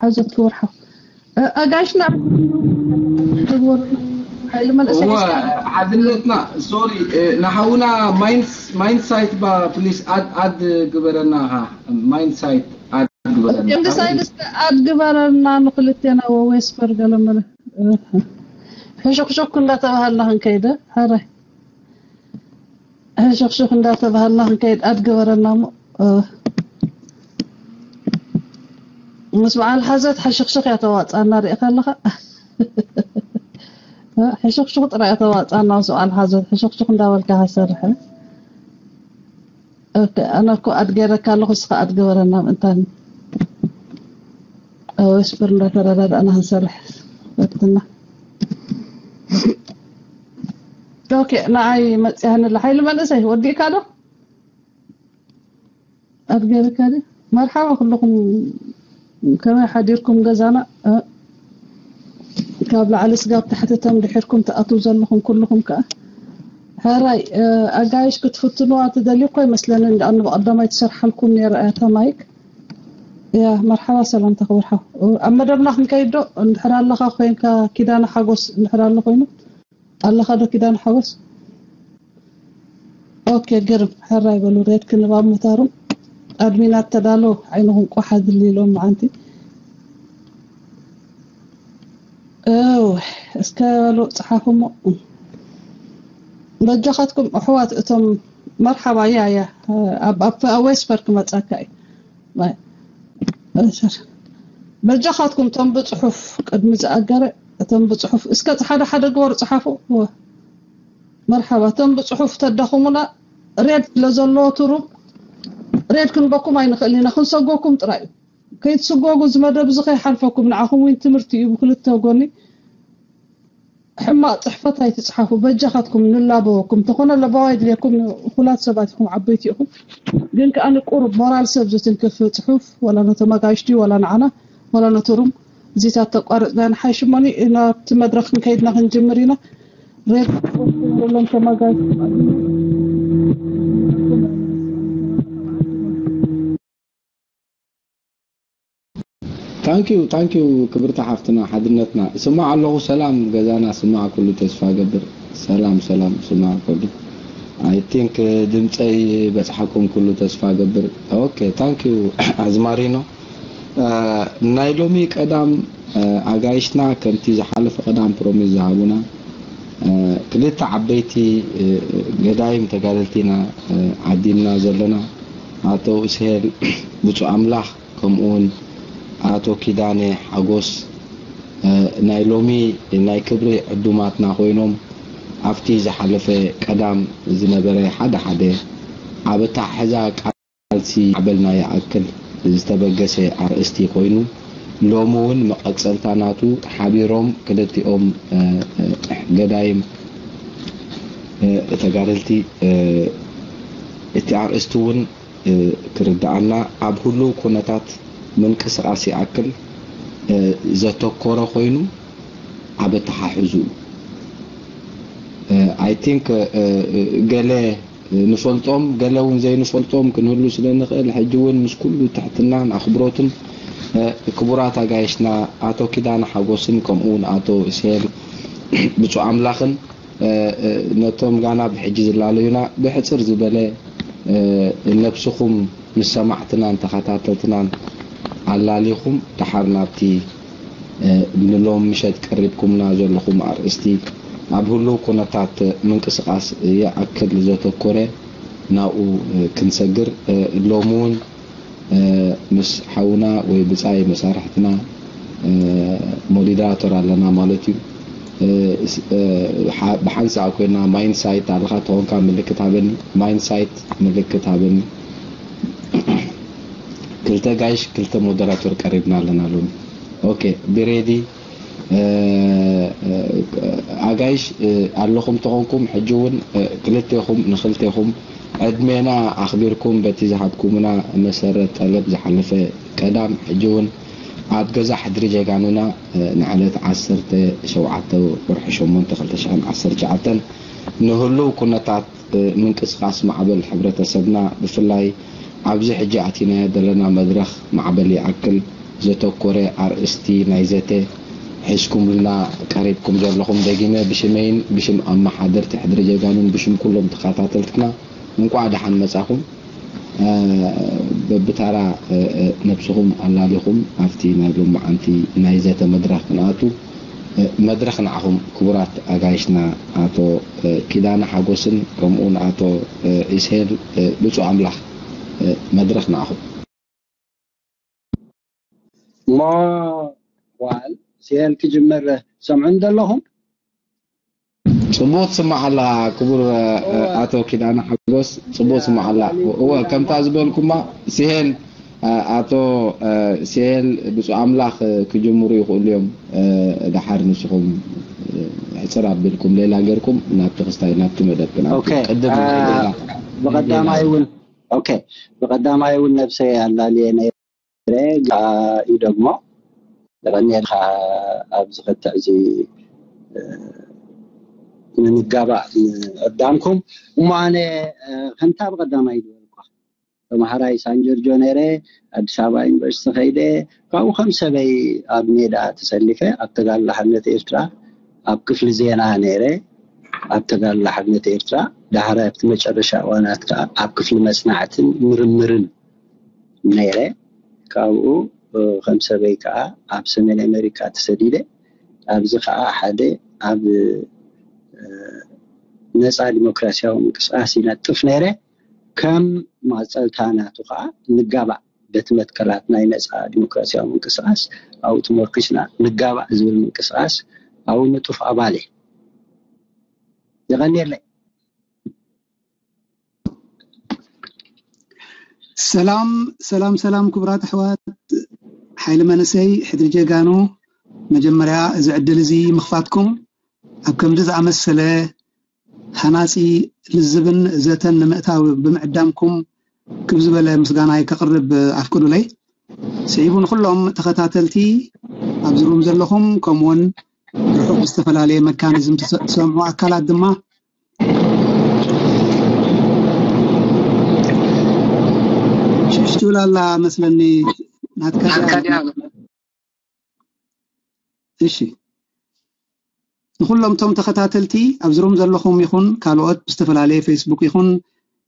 ሓዘት ክብርሓ ኣጋሽና ትግበሩ ሓይሊ መንእሰይ ሓድነትና ሶሪ ንሓውና ማይንሳይት ባ ፕሊስ ኣድ ግበረና ማይንሳይት ኣድ ግበረና ሳይንስ ኣድ ግበረና ንክልቴና ወዌስፐር ገለመለ ሕሹክሹክ እንዳተባሃልና ክንከይደ ሕራይ ሕሹኽሹኽ እንዳተባሃልና ክንከይድ ኣድ ግበረና እሞ ምስ በዓል ሓዘት ሕሹኽሹኽ እያ ተዋፅኣና ሪእኻ ኣለኻ ሕሹኽሹኽ ጥራይ እያ ተዋፅኣና ምስ በዓል ሓዘት ሕሹኽሹኽ እንዳበልካ ሃሰርሐ ኣነ እኮ ኣድ ገይረካ ኣለኹ እስኻ ኣድ ግበረና ምእንታን ወስበር እንዳተረዳዳእና ክንሰርሕ ወቅትና ኦኬ ንዓይ መፅያኒ ለሓይሊ መንእሰይ ወዲእካ ዶ ኣድገርካ ዲ መርሓባ ኩልኹም ከመይ ሓዲርኩም ገዛና ካብ ላዕሊ ስጋብ ታሕቲ ተም ድሕርኩም ትኣትው ዘለኹም ኩልኹም ከዓ ሕራይ ኣጋይሽ ክትፍትንዋ ትደልዩ እኮ ይመስለኒ እንዳ ብቐዳማይ ትሰርሓልኩም ነይረ እያ ተማይክ ያ መርሓባ ሰላምታ ክብርሓ ኣብ መደብና ክንከይድ ዶ እንድሕር ኣለኻ ኮይንካ ኪዳነ ሓጎስ እንድሕር ኣሎ ኮይኑ ኣለኻ ዶ ኪዳነ ሓጎስ ኦኬ ግርም ሕራይ በሉ ሬድ ክንባብ ምታሩም ኣድሚናት ተዳሎ ዓይንኹም ቆሓ ዝልሎም መዓንቲ እው እስከ በሉ ፀሓፉ እሞ በጃኻትኩም ኣሕዋት እቶም መርሓባ ያ ያ ኣብ ዌስፐር ክመፀካ እዩ በጃኻትኩም እቶም ብፅሑፍ ቅድሚ ዝኣገረ እቶም ብፅሑፍ እስከ ሓደ ሓደ ግበሩ ፀሓፉ መርሓባ እቶም ብፅሑፍ ተዳኹሙና ሬድ ስለዘለዎ ትሩም ሬድ ክንበኩም ኣይንኽእል ኢና ክንሰጎኩም ጥራይ እዩ ከይትስጎጉ እዚ መደብ እዚ ከይሓልፈኩም ንዓኹም እውን ትምህርቲ እዩ ብክልተ ጎኒ ሕማቕ ፅሕፈት ኣይትፅሓፉ በጃኻትኩም ንላበወኩም እንተኾነ ለባዋ የድልየኩም እኹላት ሰባት ኢኹም ዓበይቲ ኢኹም ግን ከዓ ንቁሩብ ሞራል ሰብ ዝትንክፍ ፅሑፍ ወላ ነቶም ኣጋይሽ ድዩ ወላ ንዓና ወላ ነቶም ሩም እዚታት ተቋረፅና ንሓይሽ እሞኒ ናብቲ መድረክ ክንከይድና ክንጅምር ኢና ሬድ ሎም ተማጋይ ታንኪዩ ታንኪዩ ክብርቲ ሓፍትና ሓድነትና ስማዕ ኣለኹ ሰላም ገዛና ስማዕ ኩሉ ተስፋ ገብር ሰላም ሰላም ስማዕ ኩሉ I think ድምፀይ በፅሓኩም ኩሉ ተስፋ ገብር okay thank you ኣዝማሪኖ ናይ ሎሚ ቀዳም ኣጋይሽና ከምቲ ዝሓለፈ ቀዳም ፕሮሚስ ዝሃቡና ክልተ ዓበይቲ ገዳይም ተጋደልቲ ኢና ዓዲምና ዘለና ኣቶ እስሄል ብፁዕ ኣምላኽ ከምኡውን ኣቶ ኪዳነ ሓጎስ ናይ ሎሚ ናይ ክብሪ ዕዱማትና ኮይኖም ኣብቲ ዝሓለፈ ቀዳም ዝነበረ ሓደ ሓደ ኣብ ኣተሓሕዛ ቃልሲ ማዕበልና ይኣክል ዝተበገሰ ኣርእስቲ ኮይኑ ሎሚ እውን መቐፀልታ ናቱ ሓቢሮም ክልቲኦም ገዳይም ተጋደልቲ እቲ ኣርእስቲ እውን ክርድኣና ኣብ ህሉው ኩነታት ምንቅስቓስ ይኣክል ዘተኮረ ኮይኑ ኣብ ኣተሓሕዝኡ I think ገለ ንፈልጦም ገለ እውን ዘይንፈልጦም ክንህሉ ስለ ንኽእል ሕጂ እውን ምስ ኩሉ ትሕትናን ኣኽብሮትን ክቡራት ኣጋይሽና ኣቶ ኪዳነ ሓጎስን ከምኡ እውን ኣቶ እስሄል ብፁዕ ኣምላኽን ነቶም ጋና ብሕጂ ዝላለዩና ብሕፅር ዝበለ ነብስኹም ምስ ሰማዕትናን ተኸታተልትናን ኣላሊኹም ደሓር ናብቲ ንሎም ምሸት ቀሪብኩምና ዘለኹም ኣርእስቲ ኣብ ህሉው ኩነታት ምንቅስቓስ ይኣክል ዘተኮረ ናብኡ ክንሰግር ሎሚ እውን ምስ ሓውና ወይ ብፃይ መሳርሕትና ሞዲራቶር ኣለና ማለት እዩ ብሓንሳእ ኮይና ማይንሳይት ኣለካ ተኾንካ ምልክት ሃበኒ ማይንሳይት ምልክት ሃበኒ ክልተ ጋይሽ ክልተ ሞደራቶር ቀሪብና ኣለና ሎሚ ኦኬ ቢሬዲ ኣጋይሽ ኣለኹም ተኾንኩም ሕጂ እውን ክልቴኹም ንክልቴኹም ዕድሜና ኣኽቢርኩም በቲ ዝሃብኩምና መሰረት ጠለብ ዝሓለፈ ቀዳም ሕጂ እውን ኣብ ገዛ ሕድሪ ጀጋኑና ንዕለት ዓሰርተ ሸውዓተ ወርሒ ሸሞንተ ክልተ ሽሕን ዓሰርተ ትሽዓተን ንህሉው ኩነታት ምንቅስቃስ ማዕበል ሕብረተሰብና ብፍላይ ኣብዚ ሕጂ ኣቲናዮ ዘለና መድረኽ ማዕበል ይኣክል ዘተኮረ ኣርእስቲ ናይ ዘተ ሒዝኩምልና ቀሪብኩም ዘለኹም፣ ደጊመ ብሽመይን ብሽም ኣመሓደርቲ ሕድሪ ጀጋኑን ብሽም ኩሎም ተኸታተልትና እንቋዕ ደሓን መጻኹም። እ፣ በብታራ፣ እ፣ እ፣ ነብስኹም ኣላሊኹም ኣብቲ ናይ ሎማዓንቲ ናይ ዘተ መድረኽ ክንኣቱ፣ እ፣ መድረኽ ንዓኹም ክቡራት ኣጋይሽና ኣቶ፣ እ፣ ኪዳነ ሓጎስን ከምኡውን ኣቶ፣ እ፣ ኢስሄል፣ እ፣ ብፁዕ ኣምላኽ፣ እ፣ መድረኽ ንዓኹም። እሞ ዋል ሲሄል ክጅምር ሰምዑን ዘለኹም? ጽቡቅ ትስማዕ ኣለኻ ክቡር፣ እ፣ ኣቶ ኪዳነ ሓጎስ፣ ጽቡቅ ትስማዕ ኣላ። እወ፣ ከምታ ዝበልኩማ ሲሄል፣ እ፣ ኣቶ፣ እ፣ ሲሄል ብፁዕ ኣምላኽ፣ እ፣ ክጅምሩ ይኽእሉ እዮም። እ፣ ደሓር ንስኹም፣ እ፣ ሕጽር ኣቢልኩም ሌላ ጌርኩም ናብቲ ክስታይ ናብቲ መደብ ክንኣቱ ኦኬ፣ ቅድም እ፣ ንኽእል ኢና። ብቐዳማይ እውን ኦኬ፣ ብቐዳማይ እውን ነብሰይ ኣላልየ ነይረ፣ እዩ ደግሞ የቐንየልካ ኣብዚ ክትዕ እዚ፣ እ፣ ንምጋባእ ዕዳምኩም። እሞ ኣነ፣ እ፣ ከምታ ብቐዳማይ ዝበልኳ ተምሃራይ ሳንጀርጆ ነይረ፣ ኣዲስ ኣበባ ዩኒቨርሲቲ ከይደ፣ ካብኡ ከም ሰበይ ኣብ ሜዳ ተሰሊፈ፣ ኣብ ተጋድሎ ሓርነት ኤርትራ ኣብ ክፍሊ ዜና ነይረ፣ ኣብ ተጋድሎ ሓርነት ኤርትራ፣ ዳሕራይ ኣብቲ መጨረሻ እዋናት ከኣ ኣብ ክፍሊ መጽናዕትን ምርምርን ነይረ። ካብኡ፣ እ፣ ከም ሰበይ ከኣ ኣብ ሰሜን ኣሜሪካ ተሰዲደ። ኣብዚ ከኣ ሓደ ኣብ፣ እ፣ ነጻ ዲሞክራሲያዊ ምንቅስቃስ ይነጥፍ ነይረ። ከም ማጸልታ ናቱ ከኣ ንጋባእ በቲ መትከላት ናይ ነጻ ዲሞክራሲያዊ ምንቅስቃስ ኣብኡ ተመርኪስና ንጋባእ ዝብል ምንቅስቃስ ኣብኡ ንጡፍ ኣባል እየ። የቐንየለይ። ሰላም ሰላም ሰላም፣ ክቡራት ኣሕዋት ሓይሊ መንእሰይ ሕድሪ ጀጋኑ፣ መጀመርያ እዚ ዕድል እዚ ምኽፋትኩም ኣብ ከምዚ ዝኣመሰለ ሃናጺ ልዝብን ዘተን ንምእታው ብምዕዳምኩም ክብ ዝበለ ምስጋናይ ከቕርብ ኣፍቅዱለይ። ስዒቡ ንኹሎም ተኸታተልቲ ኣብዚ ሩም ዘለኹም፣ ከምኡውን ርሑቕ ብዝተፈላለየ መካኒዝም ትሰ-፣ ትሰምዑ ኣካላት ድማ ሽሽ ትብል ኣላ መስለኒ። ናትካ ድያ? እሺ፣ ንኹሎም እቶም ተኸታተልቲ ኣብዚ ሩም ዘለኹም ይኹን ካልኦት ብዝተፈላለየ ፌስቡክ ይኹን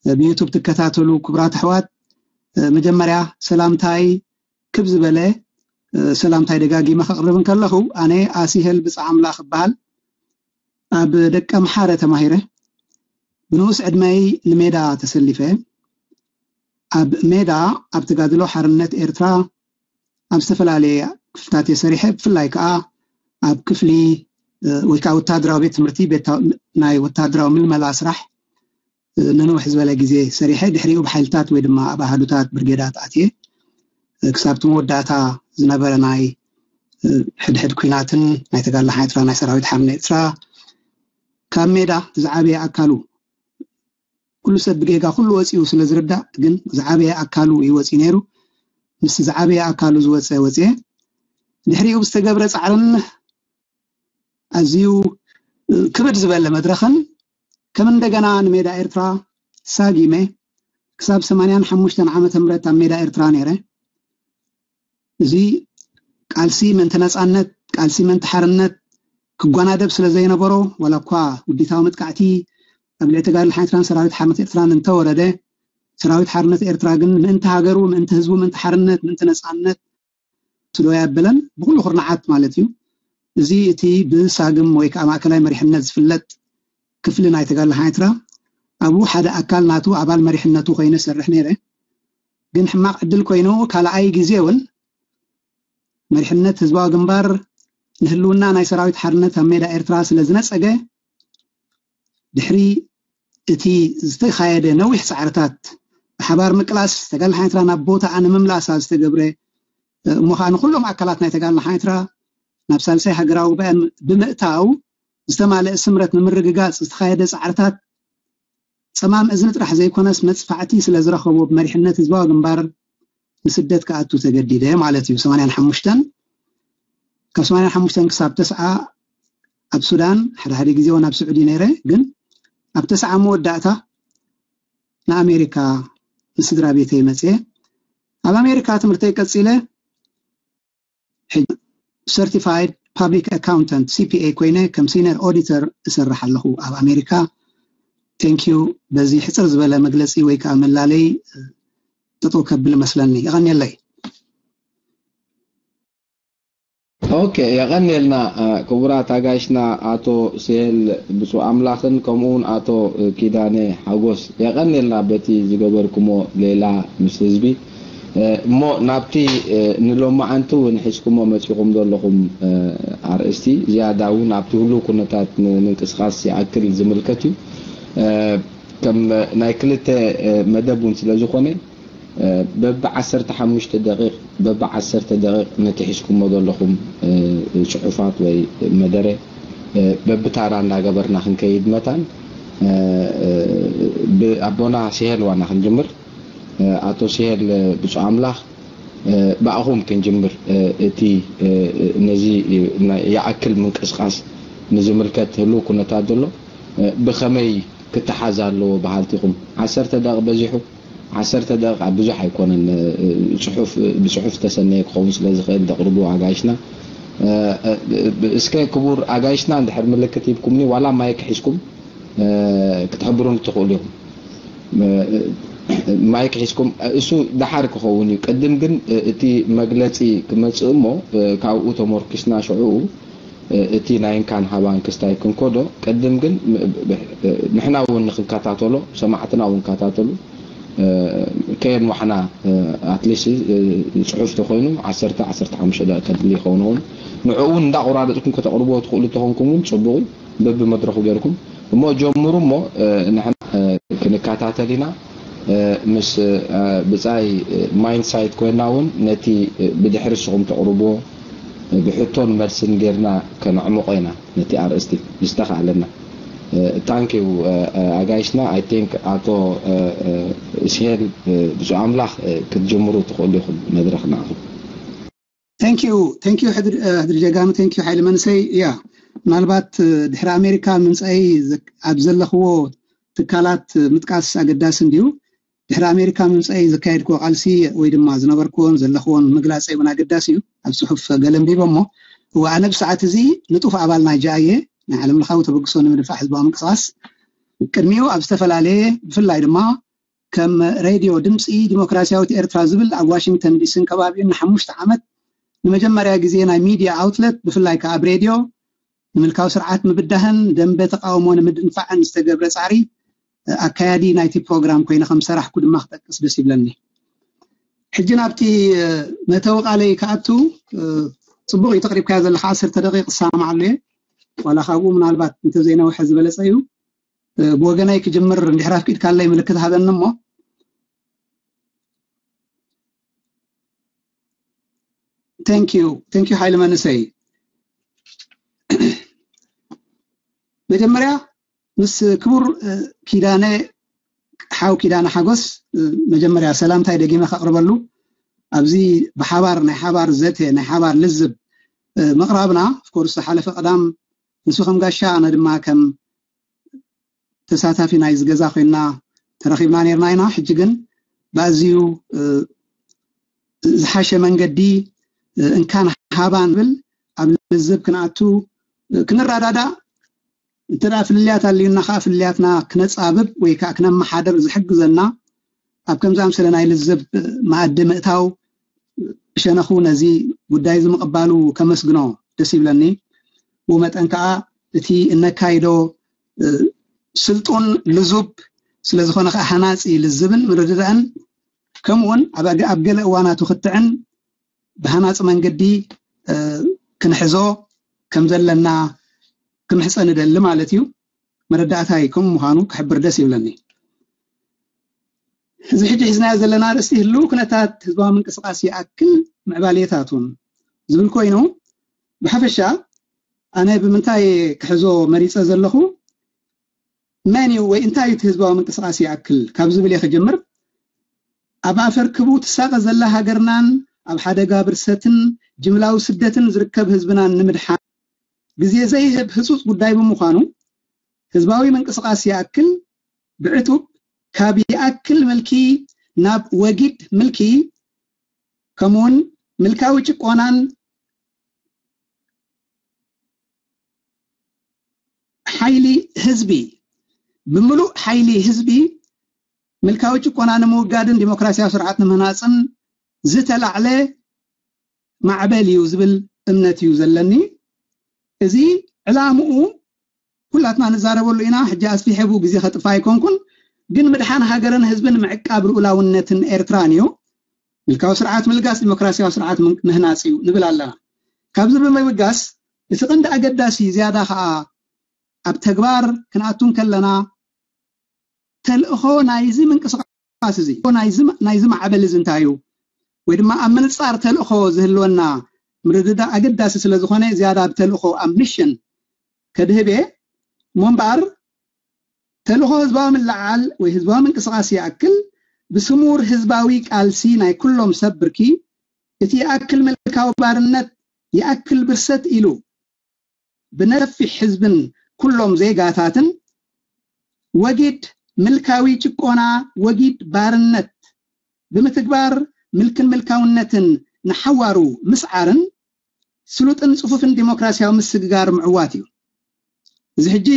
ብዩቱብ ትከታተሉ ክቡራት ኣሕዋት፣ መጀመርያ ሰላምታይ ክብ ዝበለ ሰላምታይ ደጋጊመ ከቕርብ እንከለኹ፣ ኣነ ኣሲሄል ብጻ ኣምላኽ እበሃል። ኣብ ደቀምሓረ ተማሂረ፣ ብንኡስ ዕድመይ ንሜዳ ተሰሊፈ። ኣብ ሜዳ ኣብ ተጋድሎ ሓርነት ኤርትራ ኣብ ዝተፈላለየ ክፍልታት እየ ሰሪሐ። ብፍላይ ከኣ ኣብ ክፍሊ፣ እ፣ ወይ ከኣ ወታደራዊ ቤት ትምህርቲ፣ ቤት ናይ ወታደራዊ ምልመላ ስራሕ፣ እ፣ ንንውሕ ዝበለ ግዜ ሰሪሐ። ድሕሪኡ ብሓይልታት ወይ ድማ ኣብ ኣሃዱታት ብርጌዳት ኣትየ፣ እ፣ ክሳብ እቲ መወዳእታ ዝነበረ ናይ፣ እ፣ ሕድሕድ ኲናትን ናይ ተጋድሎ ሓርነት ኤርትራ፣ ናይ ሰራዊት ሓርነት ኤርትራ ካብ ሜዳ ዝዓበየ ኣካሉ፣ ኩሉ ሰብ ብጌጋ ኩሉ ወፂኡ ስለ ዝርዳእ፣ ግን ዝዓበየ ኣካሉ እዩ ወፂኡ ነይሩ። ምስ ዝዓበየ ኣካሉ ዝወፀ ወፅኤ፣ ድሕሪኡ ብዝተገብረ ጻዕርን ኣዝዩ ክብድ ዝበለ መድረኽን ከም እንደገና ንሜዳ ኤርትራ ሳጊመ ክሳብ ሰማንያን ሓሙሽተን ዓመተ ምህረት ኣብ ሜዳ ኤርትራ ነይረ። እዚ ቃልሲ ምእንቲ ነጻነት፣ ቃልሲ ምእንቲ ሓርነት ክጓናደብ ስለ ዘይነበሮ፣ ዋላ እኳ ውዲታዊ መጥቃዕቲ ኣብ ልዕሊ ተጋድሎ ሓርነት ኤርትራን ሰራዊት ሓርነት ኤርትራን እንተወረደ፣ ሰራዊት ሓርነት ኤርትራ ግን ምእንቲ ሃገሩ፣ ምእንቲ ህዝቡ፣ ምእንቲ ሓርነት፣ ምእንቲ ነጻነት ስለ ኣየበለን፣ ብኹሉ ኩርናዓት ማለት እዩ። እዚ እቲ ብሳግም ወይ ከዓ ማእከላይ መሪሕነት ዝፍለጥ ክፍሊ ናይ ተጋድሎ ሓርነት ኤርትራ፣ ኣብኡ ሓደ ኣካል ናቱ ኣባል መሪሕነቱ ኮይኑ ይሰርሕ ነይረ። ግን ሕማቕ ዕድል ኮይኑ ካልኣይ ግዜ እውን መሪሕነት ህዝባዊ ግንባር ንህልውና ናይ ሰራዊት ሓርነት ኣብ ሜዳ ኤርትራ ስለ ዝነጸገ፣ ድሕሪ እቲ ዝተኻየደ ነዊሕ ጻዕርታት ብሓባር ምቅላስ ተጋድሎ ሓርነት ኤርትራ ናብ ቦታኣ ንምምላሳ ዝተገብረ፣ እሞ ኸኣ ንኹሎም ኣካላት ናይ ተጋድሎ ሓርነት ኤርትራ ናብ ሳልሳይ ሃገራዊ ጉባኤ ብምእታው ዝተማልአ ስምረት ንምርግጋጽ ዝተኻየደ ጻዕርታት ጸማም እዝኒ ጥራሕ ዘይኮነስ መጽፋዕቲ ስለ ዝረኸቦ ብመሪሕነት ህዝባዊ ግንባር ንስደት ክኣቱ ተገዲደ ማለት እዩ። ሰማንያን ሓሙሽተን፣ ካብ ሰማንያን ሓሙሽተን ክሳብ ተስዓ ኣብ ሱዳን፣ ሓደ ሓደ ግዜ እውን ኣብ ስዑዲ ነይረ። ግን ኣብ ተስዓ መወዳእታ ንኣሜሪካ ንስድራ ቤተይ መጽየ። ኣብ ኣሜሪካ ትምህርተይ ቀጺለ። ሕጂ certified public accountant CPA ኮይነ ከም senior auditor እሰርሕ ኣለኹ ኣብ ኣሜሪካ። Thank you። በዚ ሕፅር ዝበለ መግለፂ ወይ ከዓ መላለይ ጠጠው ከብል መስለኒ። ይቐንየለይ። ኦኬ፣ የቐንየልና ክቡራት ኣጋይሽና ኣቶ ስሄል ብፁዕ ኣምላኽን ከምኡ እውን ኣቶ ኪዳነ ሓጎስ፣ የቐንየልና በቲ ዝገበርኩሞ ሌላ ምስ ህዝቢ። እሞ ናብቲ ንሎማዓንቲ እውን ሒዝኩሞ መፂኹም ዘለኹም ኣርእስቲ ዝያዳ እውን ኣብቲ ህሉው ኩነታት ንምንቅስቃስ ይኣክል ዝምልከት እዩ። ከም ናይ ክልተ መደብ እውን ስለ ዝኾነ በቢ ዓሰርተ ሓሙሽተ ደቂቕ በቢ ዓሰርተ ደቂቕ ነቲ ሒዝኩሞ ዘለኹም ፅሑፋት ወይ መደረ በብታራ እንዳገበርና ክንከይድ መታን ብኣቦና ሲሄል ዋና ክንጅምር። ኣቶ ሲሄል ብፁዕ ኣምላኽ ብኣኹም ክንጅምር። እቲ ነዚ ይኣክል ምንቅስቃስ ንዝምልከት ህሉው ኩነታት ዘሎ ብኸመይ ክተሓዝ ኣለዎ በሃልቲ ኢኹም? ዓሰርተ ደቂቕ በዚሑ፣ ዓሰርተ ደቂቕ ብዙሕ ኣይኮነን። ብፅሑፍ ዝተሰነየ ክኸውን ስለ ዝኽእል ደቕርቡ ኣጋይሽና። እስከ ክቡር ኣጋይሽና እንድሕር ምልክት ሂብኩምኒ ዋላ ማይክ ሒዝኩም ክትሕብሩኒ ትኽእሉ ኢኹም። ማይክ ሒዝኩም እሱ ደሓር ክኸውን እዩ። ቅድም ግን እቲ መግለፂ ክመፅእ እሞ ካብኡ ተመርኪስና ሽዕኡ እቲ ናይ እንካን ሃባን ክስታይ ክንከዶ ቅድም ግን ንሕና እውን ንክንከታተሎ ሰማዕትና እውን ከታተሉ ከየንዋሕና ኣትሊስት ፅሑፍ ተኮይኑ ዓሰርተ ዓሰርተ ሓሙሽተ ደቂቅ ከድሊ ይኸውን ውን ንዕኡ እውን እንዳቆራረፅኩም ከተቅርብዎ ትኽእሉ ተኾንኩም እውን ፅቡቅ እዩ። በብመድረኹ ገይርኩም እሞ ጀምሩ እሞ ንሕና ክንከታተል ኢና። ምስ ብፃይ ማይንሳይት ኮይና እውን ነቲ ብድሕሪ ንስኹም ተቕርብዎ ብሕቶን መልስን ጌርና ከነዕምቆ ኢና ነቲ ኣርእስቲ ምስተኻእለና። ታንኪዩ ኣጋይሽና። I think ኣቶ ስሄል ብፁዕ ኣምላኽ ክትጅምሩ ትኽእሉ ኢኹም መድረኽ ንዓኹም። Thank you thank you ሕድሪ ጀጋኑ thank you ሓይሊ መንሰይ እያ። ምናልባት ድሕሪ ኣሜሪካ ምምፀይ ኣብ ዘለኽዎ ትካላት ምጥቃስ ኣገዳሲ እንድዩ። ድሕሪ ኣሜሪካ ምምፀይ ዘካየድክዎ ቃልሲ ወይ ድማ ዝነበርክዎን ዘለኽዎን ምግላፀይ እውን ኣገዳሲ እዩ። ኣብ ፅሑፍ ገለ ኣንቢበ እሞ እወ ኣነ ብሰዓት እዚ ንጡፍ ኣባል ናይ ጃእየ ናይ ዓለም ለኻዊ ተበግሶ ንምድፋዕ ህዝባዊ ምንቅስቃስ ቅድሚኡ ኣብ ዝተፈላለየ ብፍላይ ድማ ከም ሬድዮ ድምፂ ዲሞክራሲያዊት ኤርትራ ዝብል ኣብ ዋሽንግተን ዲሲን ከባቢኡን ንሓሙሽተ ዓመት ንመጀመርያ ግዜ ናይ ሚድያ ኣውትለት ብፍላይ ከዓ ኣብ ሬድዮ ንምልካዊ ስርዓት ምብዳህን ደንበ ተቃውሞ ንምድንፋዕን ዝተገብረ ፃዕሪ ኣካያዲ ናይቲ ፕሮግራም ኮይነ ከም ሰራሕኩ ድማ ክጠቅስ ደስ ይብለኒ። ሕጂ ናብቲ መተዊ ቃለይ ክኣቱ ፅቡቅ እዩ ተቅሪብካዮ ዘለካ ዓሰርተ ደቂቅ እሰማማዓሉ እየ ዋላ ካብኡ ምናልባት እንተዘይነውሐ ዝበለፀ እዩ። ብወገነይ ክጅምር እንድሕር ኣፍቂድካለይ ምልክት ሃበኒ እሞ thank you thank you ሓይሊ መንእሰይ መጀመርያ ምስ ክቡር ኪዳነ ሓው ኪዳነ ሓጎስ መጀመርያ ሰላምታይ ደጊመ ከቕርበሉ ኣብዚ ብሓባር ናይ ሓባር ዘተ ናይ ሓባር ልዝብ ምቕራብና of course ዝሓለፈ ቀዳም ንሱ ከም ጋሻ ኣነ ድማ ከም ተሳታፊ ናይ ዝገዛ ኮይና ተረኺብና ነርና ኢና ሕጂ ግን ብኣዝዩ ዝሓሸ መንገዲ እንካን ሃባን ብል ኣብ ልዝብ ክንኣቱ ክንረዳዳእ እንተ ፍልልያት ኣልዩና ከዓ ፍልልያትና ክነፃብብ ወይ ከዓ ክነመሓደር ዝሕግዘና ኣብ ከምዚ ኣምሰለ ናይ ልዝብ መኣዲ ምእታው ብሸነኹ ነዚ ጉዳይ እዚ ምቕባሉ ከመስግኖ ደስ ይብለኒ። ብኡ መጠን ከዓ እቲ እነካይዶ ስልጡን ልዙብ ስለዝኾነ ከዓ ሃናፂ ልዝብን ምርድዳእን ከምኡውን ኣብ ገለ እዋናቱ ክትዕን ብሃናፂ መንገዲ ክንሕዞ ከም ዘለና ክምሕፀን እደሊ ማለት እዩ። መረዳእታይ ከምኡ ምዃኑ ክሕብር ደስ ይብለኒ። እዚ ሕጂ ሒዝናዮ ዘለና ኣርእስቲ ህልው ኩነታት ህዝባዊ ምንቅስቃስ ይኣክል ምዕባሌታቱን ዝብል ኮይኑ ብሓፈሻ ኣነ ብምንታይ ክሕዞ መሪፀ ዘለኹ መን እዩ ወይ እንታይ እቲ ህዝባዊ ምንቅስቃስ ይኣክል ካብ ዝብል እየ ክጅምር። ኣብ ኣፈርክቡ ትሳቐ ዘላ ሃገርናን ኣብ ሓደጋ ብርሰትን ጅምላዊ ስደትን ዝርከብ ህዝብናን ንምድሓን ግዜ ዘይህብ ህፁፅ ጉዳይ ብምዃኑ ህዝባዊ ምንቅስቃስ ይኣክል ብዕቱብ ካብ ይኣክል ምልኪ ናብ ወጊድ ምልኪ ከምኡውን ምልካዊ ጭቆናን ሓይሊ ህዝቢ ብምሉእ ሓይሊ ህዝቢ ምልካዊ ጭቆና ንምውጋድን ዲሞክራሲያዊ ስርዓት ንምህናፅን ዝተላዕለ ማዕበል እዩ ዝብል እምነት እዩ ዘለኒ። እዚ ዕላምኡ ኩላትና ንዛረበሉ ኢና። ሕጂ ኣስፊሐ ብኡ ግዜ ከጥፋ ኣይኮንኩን፣ ግን ምድሓን ሃገርን ህዝብን ምዕቃብ ልኡላውነትን ኤርትራን እዩ። ምልካዊ ስርዓት ምልጋስ ዲሞክራሲያዊ ስርዓት ምህናፅ እዩ ንብል ኣለና። ካብዚ ብምብጋስ እቲ ቀንዲ ኣገዳሲ ዝያዳ ከዓ ኣብ ተግባር ክንኣቱ ከለና ተልእኾ ናይዚ ምንቅስቃስ እዚ ናይዚ ማዕበል እዚ እንታይ እዩ ወይ ድማ ኣብ ምንፃር ተልእኾ ዝህልወና ምርድዳእ ኣገዳሲ ስለ ዝኾነ ዝያዳ ኣብ ተልእኾ ኣብ ሚሽን ከድህብ እየ። እሞ እምበኣር ተልእኾ ህዝባዊ ምልዓል ወይ ህዝባዊ ምንቅስቃስ ይኣክል ብስሙር ህዝባዊ ቃልሲ ናይ ኩሎም ሰብ ብርኪ እቲ ይኣክል ምልካዊ ባርነት ይኣክል ብርሰት ኢሉ ብነፊሕ ህዝብን ኩሎም ዜጋታትን ወጊድ ምልካዊ ጭቆና ወጊድ ባርነት ብምትግባር ምልክን ምልካውነትን ንሓዋሩ ምስዓርን ስሉጥን ፅፉፍን ዲሞክራሲያዊ ምስግጋር ምዕዋት እዩ። እዚ ሕጂ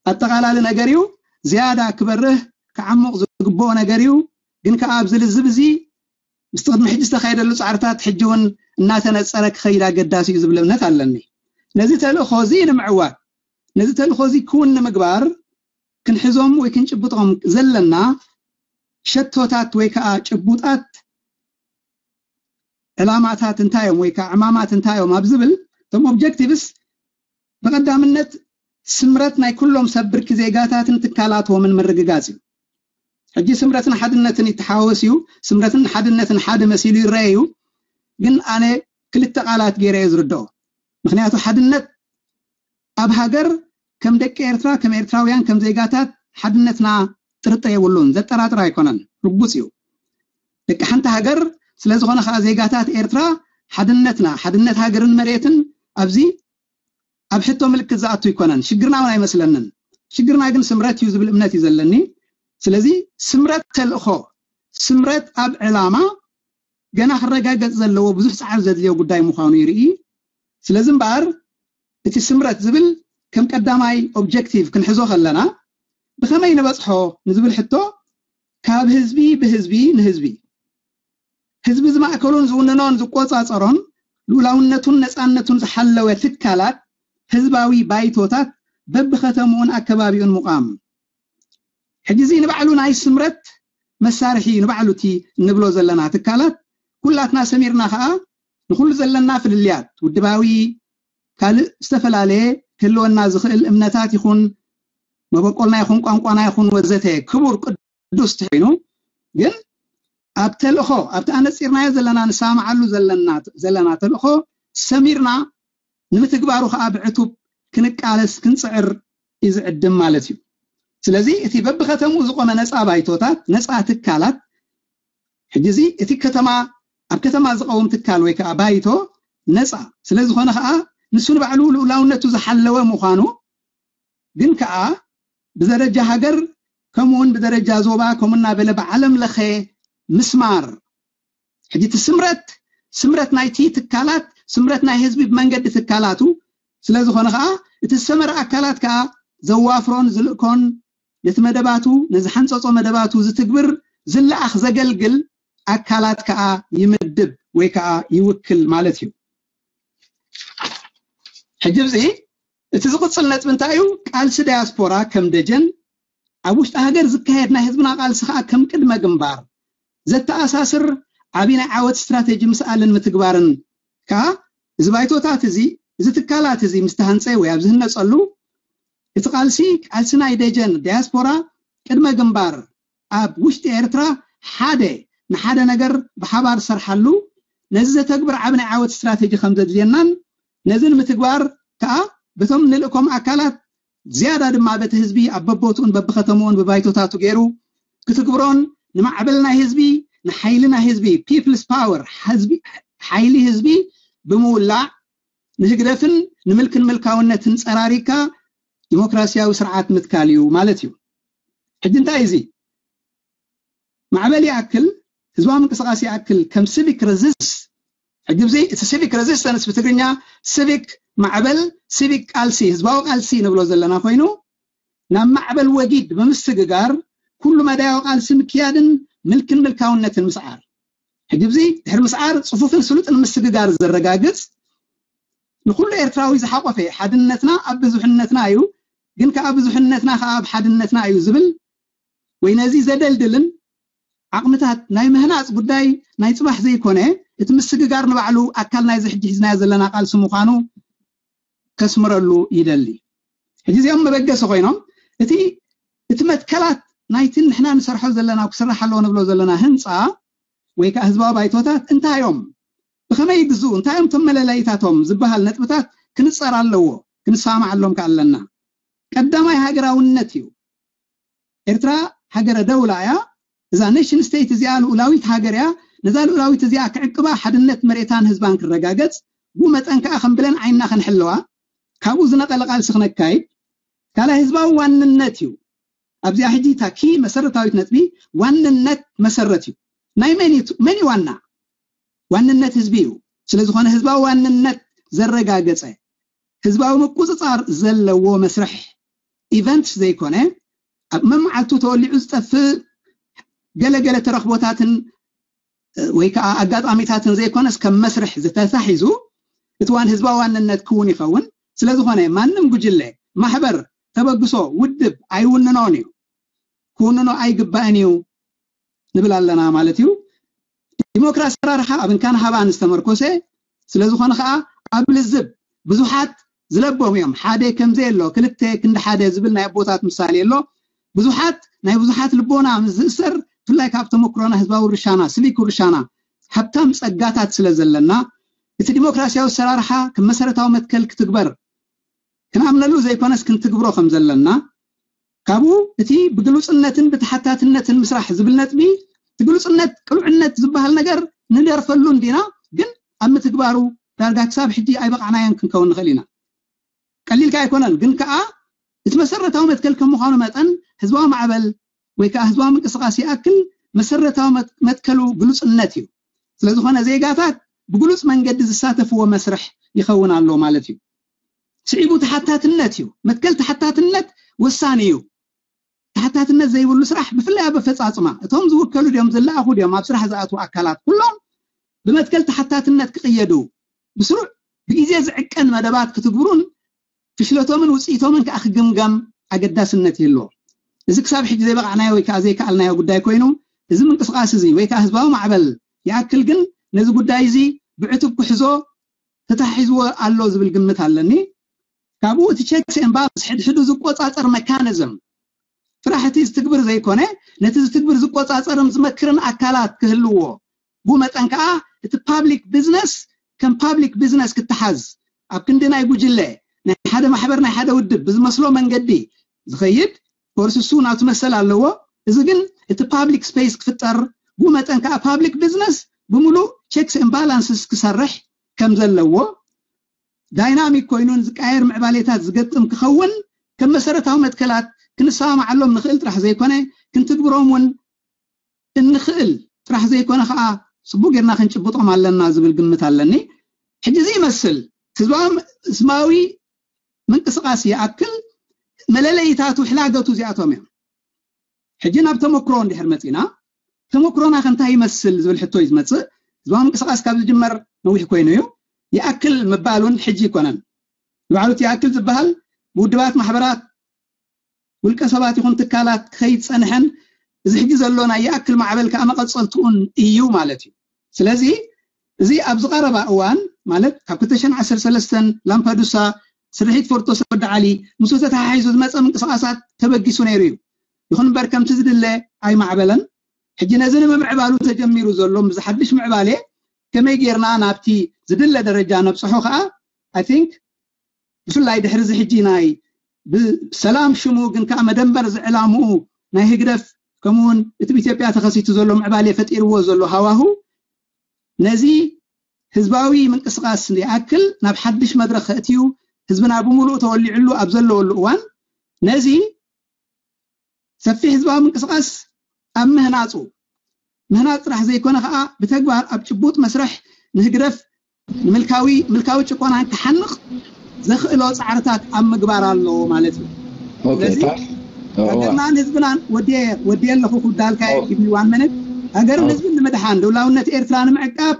ኣጠቓላሊ ነገር እዩ። ዝያዳ ክበርህ ክዓሙቕ ዝግብኦ ነገር እዩ። ግን ከዓ ኣብዚ ልዝብ እዚ ምስቲ ቅድሚ ሕጂ ዝተኻየደሉ ፃዕርታት ሕጂ እውን እናተነፀረ ክኸይድ ኣገዳሲ እዩ ዝብል እምነት ኣለኒ። ነዚ ተልእኾ እዚ ንምዕዋት ነዚ ተልእኾ እዚ ክውን ንምግባር ክንሕዞም ወይ ክንጭብጦም ዘለና ሸቶታት ወይ ከዓ ጭቡጣት ዕላማታት እንታይ እዮም ወይ ከዓ ዕማማት እንታይ እዮም ኣብ ዝብል እቶም ኦብጀክቲቭስ ብቐዳምነት ስምረት ናይ ኩሎም ሰብ ብርኪ ዜጋታትን ትካላቶምን ምርግጋፅ እዩ። ሕጂ ስምረትን ሓድነትን ይተሓወስ እዩ። ስምረትን ሓድነትን ሓደ መሲሉ ይረአ እዩ። ግን ኣነ ክልተ ቃላት ገይረ እየ ዝርድኦ። ምክንያቱ ሓድነት ኣብ ሃገር ከም ደቂ ኤርትራ ከም ኤርትራውያን ከም ዜጋታት ሓድነትና ጥርጥር የብሉን፣ ዘጠራጥር ኣይኮነን፣ ርጉፅ እዩ። ደቂ ሓንቲ ሃገር ስለ ዝኾነ ከዓ ዜጋታት ኤርትራ ሓድነትና ሓድነት ሃገርን መሬትን ኣብዚ ኣብ ሕቶ ምልክት ዝኣቱ ኣይኮነን። ሽግርና እውን ኣይመስለንን። ሽግርና ግን ስምረት እዩ ዝብል እምነት እዩ ዘለኒ። ስለዚ ስምረት ተልእኾ ስምረት ኣብ ዕላማ ገና ክረጋገፅ ዘለዎ ብዙሕ ፃዕሪ ዘድልዮ ጉዳይ ምዃኑ ይርኢ። ስለዚ እምበኣር እቲ ስምረት ዝብል ከም ቀዳማይ ኦብጀክቲቭ ክንሕዞ ከለና ብኸመይ ንበፅሖ ንዝብል ሕቶ ካብ ህዝቢ ብህዝቢ ንህዝቢ ህዝቢ ዝማእከሉን ዝውንኖን ዝቆፃፀሮን ልኡላውነቱን ነፃነቱን ዝሓለወ ትካላት ህዝባዊ ባይቶታት በብከተምኡን ኣከባቢኡን ምቋም። ሕጂ እዚ ንባዕሉ ናይ ስምረት መሳርሒ እዩ። ንባዕሉ እቲ እንብሎ ዘለና ትካላት ኩላትና ሰሚርና ከዓ ንኩሉ ዘለና ፍልልያት ውድባዊ ካልእ ዝተፈላለየ ክህልወና ዝኽእል እምነታት ይኹን መበቆልና ይኹን ቋንቋና ይኹን ወዘተ ክቡር ቅዱስ ተኮይኑ ግን ኣብ ተልእኾ ኣብቲ ኣነፂርናዮ ዘለና ንሰማማዓሉ ዘለና ተልእኾ ሰሚርና ንምትግባሩ ከዓ ብዕቱብ ክንቃለስ ክንፅዕር እዩ ዝዕድም ማለት እዩ። ስለዚ እቲ በብከተምኡ ዝቆመ ነፃ ባይቶታት ነፃ ትካላት ሕጂ እዚ እቲ ከተማ ኣብ ከተማ ዝቀውም ትካል ወይ ከዓ ባይቶ ነፃ ስለዝኾነ ከዓ ንሱ ንባዕሉ ልኡላውነቱ ዝሓለወ ምዃኑ ግን ከዓ ብደረጃ ሃገር ከምኡውን ብደረጃ ዞባ ከምኡ እናበለ ብዓለም ለኸ ምስማር ሕጂ እቲ ስምረት ስምረት ናይቲ ትካላት ስምረት ናይ ህዝቢ ብመንገዲ ትካላቱ ስለዝኾነ ከዓ እቲ ዝሰመረ ኣካላት ከዓ ዘዋፍሮን ዝልእኮን ነቲ መደባቱ ነዚ ሓንፀፆ መደባቱ ዝትግብር ዝለኣኽ ዘገልግል ኣካላት ከዓ ይምድብ ወይ ከዓ ይውክል ማለት እዩ። ሕጂ እዚ እቲ ዝቕፅል ነጥቢ እንታይ እዩ? ቃልሲ ዳያስፖራ ከም ደጀን ኣብ ውሽጢ ሃገር ዝካየድ ናይ ህዝብና ቃልሲ ከዓ ከም ቅድመ ግንባር ዘተኣሳስር ዓብዪ ናይ ዓወት ስትራቴጂ ምስኣልን ምትግባርን ከዓ እዚ ባይቶታት እዚ እዚ ትካላት እዚ ምስ ተሃንፀ ወይ ኣብ ዝህነፀሉ እቲ ቃልሲ ቃልሲ ናይ ደጀን ዳያስፖራ ቅድመ ግንባር ኣብ ውሽጢ ኤርትራ ሓደ ንሓደ ነገር ብሓባር ዝሰርሓሉ ነዚ ዘተግብር ዓቢ ናይ ዓወት ስትራቴጂ ከም ዘድልየናን ነዚ ንምትግባር ከዓ በቶም ንልእኮም ኣካላት ዝያዳ ድማ በቲ ህዝቢ ኣብ በቦትኡን በብከተምኡን ብባይቶታቱ ገይሩ ክትግብሮን ንማዕበል ናይ ህዝቢ ንሓይሊ ናይ ህዝቢ people's power ሓይሊ ህዝቢ ብምውላዕ ንህግደፍን ንምልክን ምልካውነትን ፀራሪካ ዲሞክራሲያዊ ስርዓት ምትካል እዩ ማለት እዩ። ሕጂ እንታይ እዚ ማዕበል ይኣክል ህዝባዊ ምንቅስቃስ ይኣክል ከም ሲቪክ ረዚስት ሕጂ እዚ እቲ ሲቪክ ሬዚስተንስ ብትግርኛ ሲቪክ ማዕበል፣ ሲቪክ ቃልሲ፣ ህዝባዊ ቃልሲ ንብሎ ዘለና ኮይኑ ናብ ማዕበል ወጊድ ብምስግጋር ኩሉ መዳያዊ ቃልሲ ምክያድን ምልክን ምልካውነትን ምስዓር። ሕጂ እዚ ድሕሪ ምስዓር ጽፉፍን ስሉጥን ምስግጋር ዘረጋግጽ ንኩሉ ኤርትራዊ ዝሓቆፈ ሓድነትና ኣብ ብዙሕነትና እዩ፣ ግን ከኣ ብዙሕነትና ከኣ ኣብ ሓድነትና እዩ ዝብል ወይ ነዚ ዘደልድልን ዓቕምታት ናይ ምህናጽ ጉዳይ ናይ ጽባሕ ዘይኮነ እቲ ምስግጋር ንባዕሉ ኣካል ናይዚ ሕጂ ሒዝናዮ ዘለና ቃልሲ ምዃኑ ከስምረሉ ይደሊ። ሕጂ እዚኦም መበገሲ ኮይኖም እቲ እቲ መትከላት ናይቲ ንሕና ንሰርሖ ዘለና ክስራሕ ኣለዎ ንብሎ ዘለና ህንፃ ወይ ከዓ ህዝባዊ ባይቶታት እንታይ እዮም፣ ብኸመይ ይግዝኡ፣ እንታይ እዮም እቶም መለለይታቶም ዝበሃል ነጥብታት ክንፀር ኣለዎ፣ ክንሰማማዓሎም ከ ኣለና። ቀዳማይ ሃገራውነት እዩ። ኤርትራ ሃገረ ደውላ እያ። እዛ ኔሽን ስቴት እዚኣ ልኡላዊት ሃገር እያ። ነዛ ልኡላዊት እዚኣ ክዕቅባ ሓድነት መሬታን ህዝባን ክረጋገጽ፣ ብኡ መጠን ከኣ ከም ብለን ዓይንና ክንሕልዋ፣ ካብኡ ዝነቐለ ቃልሲ ክነካይድ፣ ካልኣይ ህዝባዊ ዋንነት እዩ። ኣብዚኣ ሕጂ እታ ኪ መሰረታዊት ነጥቢ ዋንነት መሰረት እዩ። ናይ መን እዩ? መን እዩ ዋና? ዋንነት ህዝቢ እዩ። ስለ ዝኾነ ህዝባዊ ዋንነት ዘረጋገጸ ህዝባዊ ምቁጽጻር ዘለዎ መስርሕ ኢቨንት ዘይኮነ ኣብ መመዓልቱ ተወሊዑ ዝጠፍእ ገለገለ ተረኽቦታትን ወይ ከዓ ኣጋጣሚታትን ዘይኮነስ ከም መስርሕ ዝተታሒዙ እቲ ዋን ህዝባዊ ዋንነት ክውን ይኸውን። ስለ ዝኾነ ማንም ጉጅለ፣ ማሕበር፣ ተበግሶ፣ ውድብ ኣይውንኖን እዩ፣ ክውንኖ ኣይግባእን እዩ ንብል ኣለና ማለት እዩ። ዲሞክራሲ ኣሰራርሓ ኣብ እንካን ሃባን ዝተመርኮሰ ስለ ዝኾነ ከዓ ኣብ ልዝብ ብዙሓት ዝለቦም እዮም። ሓደ ከምዘይ ኣሎ ክልተ ክንዲ ሓደ ዝብል ናይ ኣቦታት ምሳሌ ኣሎ። ብዙሓት ናይ ብዙሓት ልቦና ምስ ዝእሰር ብፍላይ ካብ ተመክሮና ህዝባዊ ውርሻና ስሊክ ውርሻና ሃብታም ፀጋታት ስለ ዘለና እቲ ዲሞክራሲያዊ ኣሰራርሓ ከም መሰረታዊ መትከል ክትግበር ክንኣምነሉ ዘይኮነስ ክንትግብሮ ከም ዘለና ካብኡ እቲ ብግሉጽነትን ብተሓታትነትን ምስራሕ ዝብል ነጥቢ እቲ ግሉጽነት ቅሉዕነት ዝበሃል ነገር ንደርፈሉ እንዲና ግን ኣብ ምትግባሩ ዳርጋ ክሳብ ሕጂ ኣይበቃዕናዮን ክንከውን ንኽእል ኢና። ቀሊልካ ኣይኮነን ግን ከዓ እቲ መሰረታዊ መትከል ከም ምዃኑ መጠን ህዝባዊ ማዕበል ወይ ከዓ ህዝባዊ ምንቅስቃስ ይኣክል መሰረታዊ መትከሉ ግሉጽነት እዩ። ስለዝኾነ ዜጋታት ብግሉጽ መንገዲ ዝሳተፍዎ መስርሕ ይኸውን ኣሎ ማለት እዩ። ስዒቡ ተሓታትነት እዩ። መትከል ተሓታትነት ወሳኒ እዩ። ተሓታትነት ዘይብሉ ስራሕ ብፍላይ ኣብ ኣፈፃፅማ እቶም ዝውከሉ ድዮም ዝለኣኹ ድዮም ኣብ ስራሕ ዝኣትዉ ኣካላት ኩሎም ብመትከል ተሓታትነት ክቕየዱ ብስሩዕ ብግዜ ዝዕቀን መደባት ክትግብሩን ፍሽለቶምን ውፅኢቶምን ከዓ ክግምገም ኣገዳስነት ይህልዎ። እዚ ክሳብ ሕጂ ዘይበቃዕናዮ ወይ ከዓ ዘይከኣልናዮ ጉዳይ ኮይኑ እዚ ምንቅስቃስ እዚ ወይ ከዓ ህዝባዊ ማዕበል ይኣክል ግን ነዚ ጉዳይ እዚ ብዕቱብ ክሕዞ ተታሒዝዎ ኣሎ ዝብል ግምት ኣለኒ። ካብኡ እቲ ቸክስ ኤን ባላንስ ሕድሕዱ ዝቆፃፀር መካኒዝም ስራሕ እቲ ዝትግብር ዘይኮነ ነቲ ዝትግብር ዝቆፃፀርን ዝመክርን ኣካላት ክህልዎ ብኡ መጠን ከዓ እቲ ፓብሊክ ቢዝነስ ከም ፓብሊክ ቢዝነስ ክተሓዝ ኣብ ክንዲ ናይ ጉጅለ ናይ ሓደ ማሕበር ናይ ሓደ ውድብ ብዝመስሎ መንገዲ ዝኸይድ ኮርስ እሱ ናቱ መሰል ኣለዎ። እዚ ግን እቲ ፓብሊክ ስፔስ ክፍጠር ብኡ መጠን ከዓ ፓብሊክ ቢዝነስ ብምሉእ ቸክስ ኤን ባላንስስ ክሰርሕ ከም ዘለዎ ዳይናሚክ ኮይኑን ዝቃየር ምዕባሌታት ዝገጥም ክኸውን ከም መሰረታዊ መትከላት ክንሰማማዓሎም ንኽእል ጥራሕ ዘይኮነ ክንትግብሮም እውን እንኽእል ጥራሕ ዘይኮነ ከዓ ፅቡቅ ጌርና ክንጭብጦም ኣለና ዝብል ግምት ኣለኒ። ሕጂ እዚ ይመስል ህዝባዊ ህዝባዊ ምንቅስቃስ ይኣክል መለለይታቱ ሕላገቱ እዚኣቶም እዮም። ሕጂ ናብ ተመክሮ እንድሕር መፂና ተመክሮና ከ እንታይ ይመስል ዝብል ሕቶ እዩ ዝመፅእ። ህዝባዊ ምንቅስቃስ ካብ ዝጅመር ነዊሕ ኮይኑ እዩ። ይኣክል ምባል እውን ሕጂ ይኮነን። ንባዕሉ እቲ ይኣክል ዝበሃል ብውድባት ማሕበራት ውልቀ ሰባት ይኹን ትካላት ክኸይድ ዝፀንሐን እዚ ሕጂ ዘሎ ናይ ይኣክል ማዕበል ከዓ መቐፀልትኡን እዩ ማለት እዩ። ስለዚ እዚ ኣብዚ ቀረባ እዋን ማለት ካብ ክልተ ሽሕን ዓሰርተ ሰለስተን ላምፓዱሳ ስርሒት ፎርቶ ሰበዳ ዓሊ ምስኡ ተተሓሒዙ ዝመፀ ምንቅስቃሳት ተበጊሱ ነይሩ እዩ። ይኹን እምበር ከምቲ ዝድለ ኣይማዕበለን። ሕጂ ነዚ ንምምዕባሉ ተጀሚሩ ዘሎ ምስ ሓድሽ ምዕባሌ ከመይ ጌርና ናብቲ ዝድለ ደረጃ ነብፅሖ ከዓ I think ብፍላይ ድሕሪ እዚ ሕጂ ናይ ብሰላም ሽሙ ግን ከዓ መደንበር ዝዕላምኡ ናይ ህግደፍ ከምኡውን እቲ ብኢትዮጵያ ተኸሲቱ ዘሎ ምዕባሌ ፈጢርዎ ዘሎ ሃዋሁ ነዚ ህዝባዊ ምንቅስቃስ ይኣክል ናብ ሓድሽ መድረክ ከእትዩ ህዝብና ብምሉእ ተወሊዕሉ ኣብ ዘለወሉ እዋን ነዚ ሰፊሕ ህዝባዊ ምንቅስቃስ ኣብ ምህናፁ ምህናፅ ጥራሕ ዘይኮነ ከዓ ብተግባር ኣብ ጭቡጥ መስርሕ ንህግደፍ ንምልካዊ ምልካዊ ጭቆና ክሓንቕ ዘኽእሎ ፃዕርታት ኣብ ምግባር ኣለዎ ማለት እዩ። ስለዚ ሃገርናን ህዝብናን ወዲየ ወዲየ ኣለኹ ክዳልካ ጊቪ ዋን መነት። ሃገርን ህዝብን ንምድሓን፣ ልውላውነት ኤርትራ ንምዕቃብ፣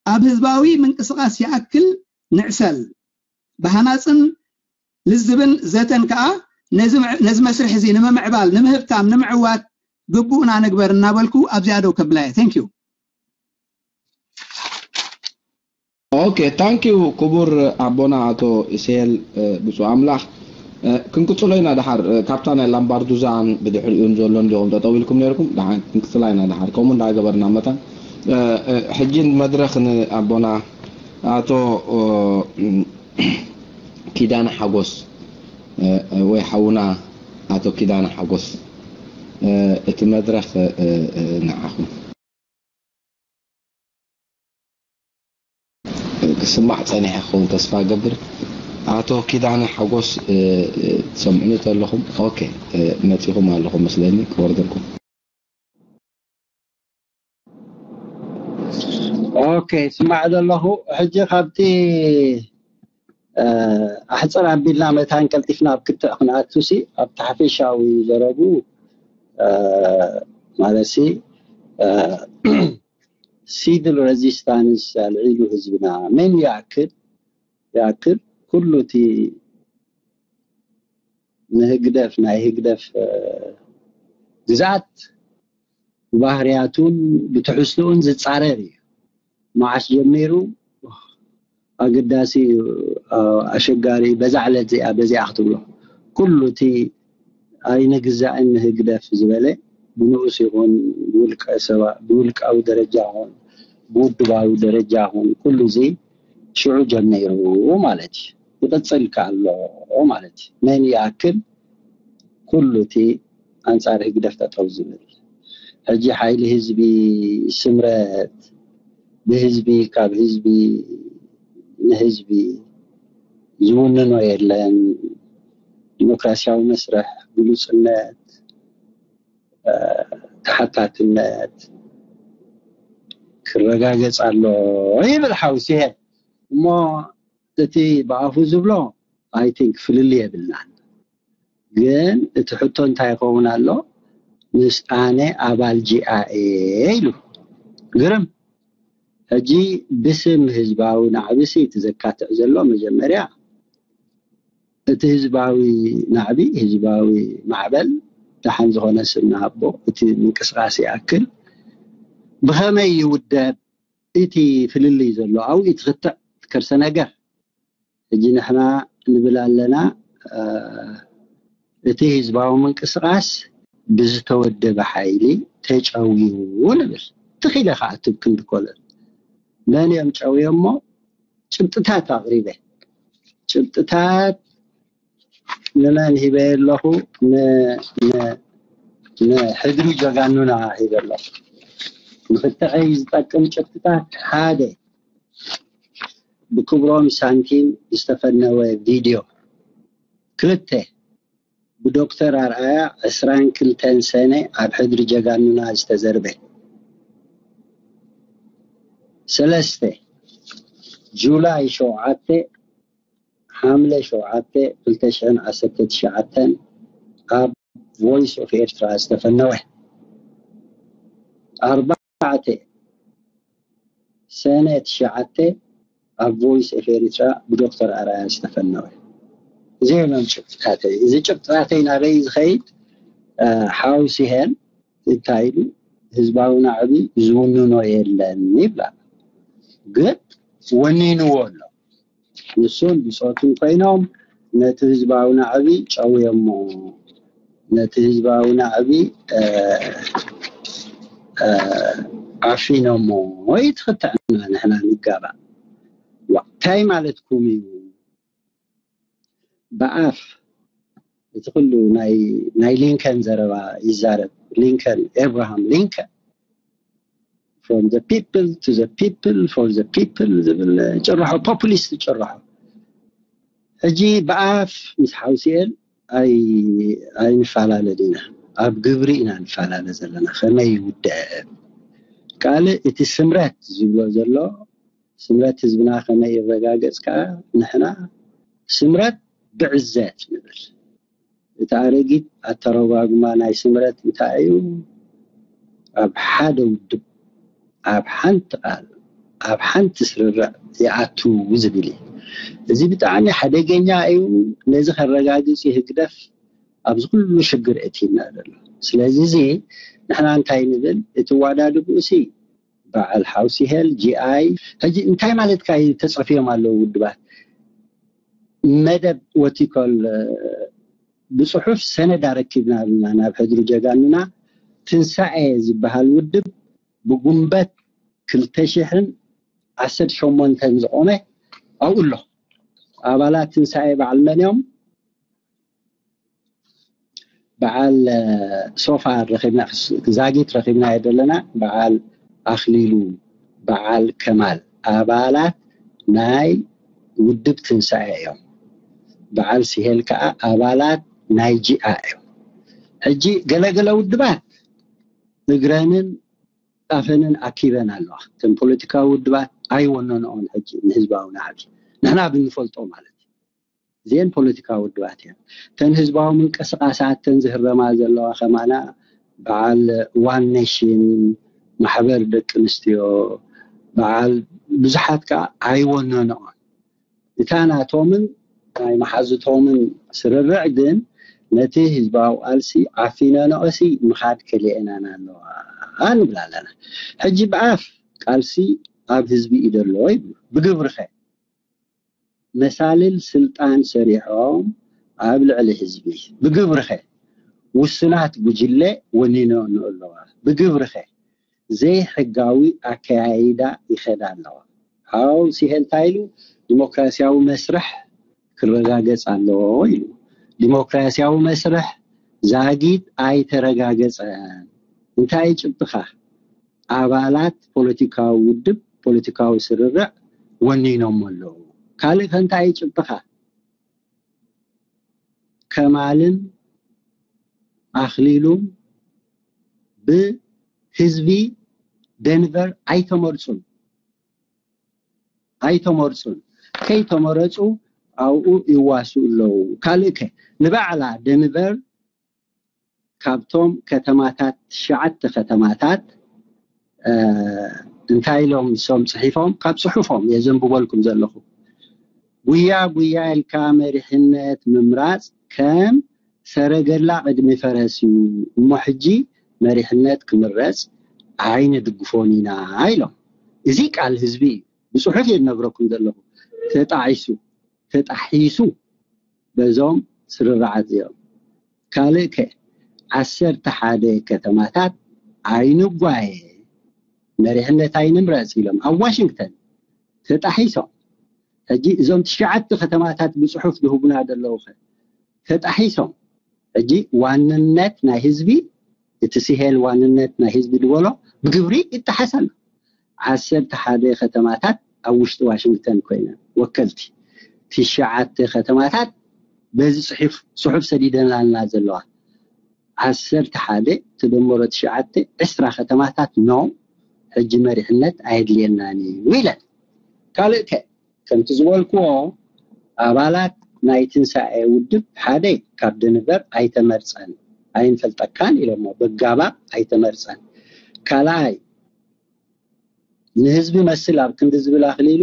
ኣብ ህዝባዊ ምንቅስቃስ ይኣክል ንዕሰል። ብሃናፅን ልዝብን ዘተን ከዓ ነዚ መስርሕ እዚ ንምምዕባል፣ ንምህብታም፣ ንምዕዋት ግቡእና ንግበር እናበልኩ ኣብዚኣ ደው ከብላየ። Thank you። Okay, thank you ክቡር ኣቦና ኣቶ ኢስሄል ብፁዕ ኣምላኽ። ክንቅፅሎ ኢና ድሓር። ካብታ ናይ ላምባርዱዛን ብድሕሪኡን ዘሎ እንዲኹም ጠጠው ኢልኩም ነርኩም፣ ድሓር ክንቅፅላ ኢና ድሓር። ከምኡ እንዳገበርና መታን ሕጂ መድረኽ ንኣቦና ኣቶ ኪዳነ ሓጎስ ወይ ሓውና ኣቶ ኪዳነ ሓጎስ፣ እቲ መድረኽ ንዓኹም። ክስማዕ ጸኒሐ ክኸውን ተስፋ እገብር። ኣቶ ኪዳነ ሓጎስ፣ ትሰምዑኒ ተለኹም? ኦኬ፣ መጺኹም ኣለኹም መስለኒ፣ ክወርደልኩም። ኦኬ፣ ስማዕ ዘለኹ። ሕጂ ካብቲ ኣሕፅር ኣቢልና መታን ቀልጢፍና ኣብ ክትዕ ክንኣቱ ሲ ኣብቲ ሓፈሻዊ ዘረቡ ማለት ሲ ሲቪል ሬዚስታንስ ኣልዒሉ ህዝብና መን ይኣክል ይኣክል ኩሉ እቲ ንህግደፍ ናይ ህግደፍ ግዝኣት ብባህርያቱን ብትሕዝትኡን ዝፃረር እዩ። መዓስ ጀሚሩ ኣገዳሲ እዩ፣ ኣሸጋሪ በዛ ዕለት እዚኣ በዚኣ ክትብሎ ኩሉ እቲ ኣይንግዛእን ንህግደፍ ዝበለ ብንኡስ ይኹን ብውልቀ ሰባ ብውልቃዊ ደረጃ ይኹን ብውድባዊ ደረጃ ይኹን ኩሉ እዚ ሽዑ ጀሚሩ ማለት እዩ። ይቕፅል ከ ኣሎ ማለት እዩ። መን ይኣክል ኩሉ እቲ ኣንፃር ህግደፍ ጠጠው ዝብል ሕጂ ሓይሊ ህዝቢ ስምረት ብህዝቢ ካብ ህዝቢ ንህዝቢ ዝውንኖ የለን። ዲሞክራሲያዊ መስርሕ ግሉፅነት፣ ተሓታትነት ክረጋገፅ ኣሎ ይብል ሓው ሲሄ። እሞ እቲ ብኣፉ ዝብሎ I think ፍልልይ የብልናን። ግን እቲ ሕቶ እንታይ ይኸውን ኣሎ? ምስ ኣነ ኣባል ጂኣኤ ኢሉ። ግርም። ሕጂ ብስም ህዝባዊ ናዕብሲ እቲ ዘካትዕ ዘሎ መጀመርያ እቲ ህዝባዊ ናዕቢ፣ ህዝባዊ ማዕበል፣ ደሓን ዝኾነ ስም ንሃቦ፣ እቲ ምንቅስቃስ ይኣክል። ብኸመይ ይውደብ? እቲ ፍልልይ ዘሎ ኣብኡ እዩ ትኽትዕ ከርሰ ነገር። ሕጂ ንሕና ንብል ኣለና እቲ ህዝባዊ ምንቅስቃስ ብዝተወደበ ሓይሊ ተጨውዩ ንብል። ትኽ ኢለ ከዓ ትብ ክንዲ ኮለል መን እዮም ጨውዮሞ? ጭብጥታት ኣቕሪበ። ጭብጥታት ንመን ሂበ ኣለኹ? ንሕድሪ ጀጋኑና ሂበ ኣለኹ። ንክትዐይ ዝጠቅም ጭብጥታት ሓደ ብክብሮም ሳንቲም ዝተፈነወ ቪድዮ፣ ክልተ ብዶክተር ኣርኣያ ዕስራን ክልተን ሰነ ኣብ ሕድሪ ጀጋኑና ዝተዘርበ፣ ሰለስተ ጁላይ ሸውዓተ ሓምለ ሸውዓተ ክልተ ሽሕን ዓሰርተ ትሽዓተን ኣብ ቮይስ ኦፍ ኤርትራ ዝተፈነወ፣ ኣርባዕተ ሰነ ትሽዓተ ኣብ ቮይስ ኦፍ ኤርትራ ብዶክተር ኣርኣያ ዝተፈነወ። እዚኦም እዮም ጭብጥታተይ። እዚ ጭብጥታተይ ናበይ ዝኸይድ ሓውሲሄን እንታይ ኢሉ ህዝባዊ ናዕቢ ዝውንኖ የለን ይብላ። ግን ወኒንዎ ኣሎ። ንሱን ብፆቱን ኮይኖም ነቲ ህዝባዊ ናዕቢ ጨውዮሞ፣ ነቲ ህዝባዊ ናዕቢ ዓፊኖሞ። ወይ ትኽትዕና ንሕና ንጋባእ። እንታይ ማለትኩም እዩ? ብኣፍ እቲ ኩሉ ናይ ሊንከን ዘረባ ይዛረብ። ሊንከን፣ ኤብራሃም ሊንከን፣ from the people to the people for the people ዝብል ጭርሖ፣ ፖፑሊስት ጭርሖ። ሕጂ ብኣፍ ምስ ሓውሲኤል ኣይንፈላለ ዲና፣ ኣብ ግብሪ ኢና ንፈላለ ዘለና። ከመይ ይውደብ ካልእ እቲ ስምረት ዝብሎ ዘሎ ስምረት ህዝብና ከመይ ይረጋገጽ ከኣ ንሕና ስምረት ብዕዘት ንብል። እቲ ኣረጊት ኣተረጓጉማ ናይ ስምረት እንታይ እዩ? ኣብ ሓደ ውድብ፣ ኣብ ሓንቲ ቃል፣ ኣብ ሓንቲ ስርርዕ ይኣቱ ዝብል እዩ። እዚ ብጣዕሚ ሓደገኛ እዩ። ነዚ ከረጋግጽ እዩ ህግደፍ ኣብዚ ኩሉ ሽግር እቲና ዘሎ። ስለዚ እዚ ንሕና እንታይ ንብል? እቲ ዋዳድብኡ ሲ በዓል ሓውሲ ሄል ጂ ኣይ ሕጂ እንታይ ማለትካ እዩ? ተጸፍዮም ኣለዉ ውድባት መደብ ወቲኮል ብጽሑፍ ሰነድ ኣረኪብና ኣለና ናብ ሕድሪ ጀጋኑና። ትንሳኤ ዝበሃል ውድብ ብጉንበት ክልተ ሽሕን ዓሰርተ ሸሞንተን ዝቆመ ኣብኡ ኣሎ። ኣባላት ትንሳኤ በዓል መን እዮም? በዓል ሶፋ ረኺብና፣ ዛጊት ረኺብና ዘለና በዓል ኣኽሊሉ፣ በዓል ከማል ኣባላት ናይ ውድብ ትንሳኤ እዮም። በዓል ሲሄል ከዓ ኣባላት ናይ ጂኣ እዮም። ሕጂ ገለገለ ውድባት እግረንን ጣፈንን ኣኪበን ኣለዋ። እተን ፖለቲካዊ ውድባት ኣይወነንኦን ሕጂ ንህዝባዊ ናዕቢ ንሕና ብንፈልጦ ማለት እዩ። እዚአን ፖለቲካዊ ውድባት እየን። እተን ህዝባዊ ምንቅስቃሳት እተን ዝህረማ ዘለዋ ከማና በዓል ዋን ኔሽን፣ ማሕበር ደቂ ኣንስትዮ፣ በዓል ብዙሓት ከዓ ኣይወነንኦን። እታ ናቶምን ናይ መሓዙቶምን ስርርዕ ግን ነቲ ህዝባዊ ቃልሲ ዓፊነንኦሲ ምኻድ ከሊኤናን ኣለዋ ንብል ኣለና። ሕጂ ብኣፍ ቃልሲ ኣብ ህዝቢ እዩ ዘሎ ይብሉ። ብግብሪ ኸ? መሳልል ስልጣን ሰሪሖም ኣብ ልዕሊ ህዝቢ። ብግብሪ ኸ? ውሱናት ጉጅለ ወኒነንኦ ኣለዋ። ብግብሪ ኸ? ዘይሕጋዊ ኣከያይዳ ይኸዳ ኣለዋ። ሓው ሲሄል እንታይ ኢሉ? ዲሞክራሲያዊ መስርሕ ክረጋገጽ ኣለዎ ኢሉ። ዲሞክራሲያዊ መስርሕ ዛጊት ኣይተረጋገጸን። እንታይ እዩ ጭብጥኻ? ኣባላት ፖለቲካዊ ውድብ፣ ፖለቲካዊ ስርርዕ ወኒኖም ኣለዉ። ካልእ ከ እንታይ እዩ ጭብጥኻ? ከማልን ኣኽሊሉን ብህዝቢ ደንቨር ኣይተመርጹን፣ ኣይተመርጹን። ከይተመረጹ ኣብኡ ይዋስኡ ኣለዉ። ካልእ ከ ንባዕላ ደንቨር ካብቶም ከተማታት፣ ትሽዓተ ከተማታት፣ እ፣ እንታይ ኢሎም ንሶም ጽሒፎም? ካብ ጽሑፎም እየ ዘንብበልኩም ዘለኹ። ጉያ ጉያ ኢልካ መሪሕነት ምምራጽ ከም ሰረገላ ቅድሚ ፈረስ እዩ። እሞ ሕጂ መሪሕነት ክምረጽ ኣይንድግፎን ኢና ኢሎም። እዚ ቃል ህዝቢ እዩ። ብጽሑፍ እየ ዝነግረኩም ዘለኹ። ተጣዒሱ፣ ተጣሒሱ በዞም ስርርዓት እዮም። ካልእ ከ ዓሰርተ ሓደ ከተማታት ኣይንጓየ፣ መሪሕነት ኣይንምረጽ ኢሎም ኣብ ዋሽንግተን ተጣሒሶም። ሕጂ እዞም ትሽዓተ ከተማታት ብጽሑፍ ዝህቡና ዘለዉ ከ ተጣሒሶም። ሕጂ ዋንነት ናይ ህዝቢ፣ እቲ ሲሄል ዋንነት ናይ ህዝቢ ዝበሎ ብግብሪ ይጠሓስ ኣሎ። ዓሰርተ ሓደ ከተማታት ኣብ ውሽጢ ዋሽንግተን ኮይነን ወከልቲ፣ ትሽዓተ ከተማታት በዚ ጽሑፍ፣ ጽሑፍ ሰዲደናልና ዘለዋ። ዓሰርተ ሓደ ተደመሮ ትሽዓተ፣ ዕስራ ከተማታት ኖ፣ ሕጂ መሪሕነት ኣየድልየናን እዩ ኢለን። ካልእ ከ? ከምቲ ዝበልክዎ ኣባላት ናይ ትንሳኤ ውድብ ሓደ ካብ ደንቨር ኣይተመርጸን፣ ኣይንፈልጠካን ኢሎሞ። በጋባብ ኣይተመርጸን። ካልኣይ ንህዝቢ መስል ኣብ ክንዲ ዝብል ኣኽሊሉ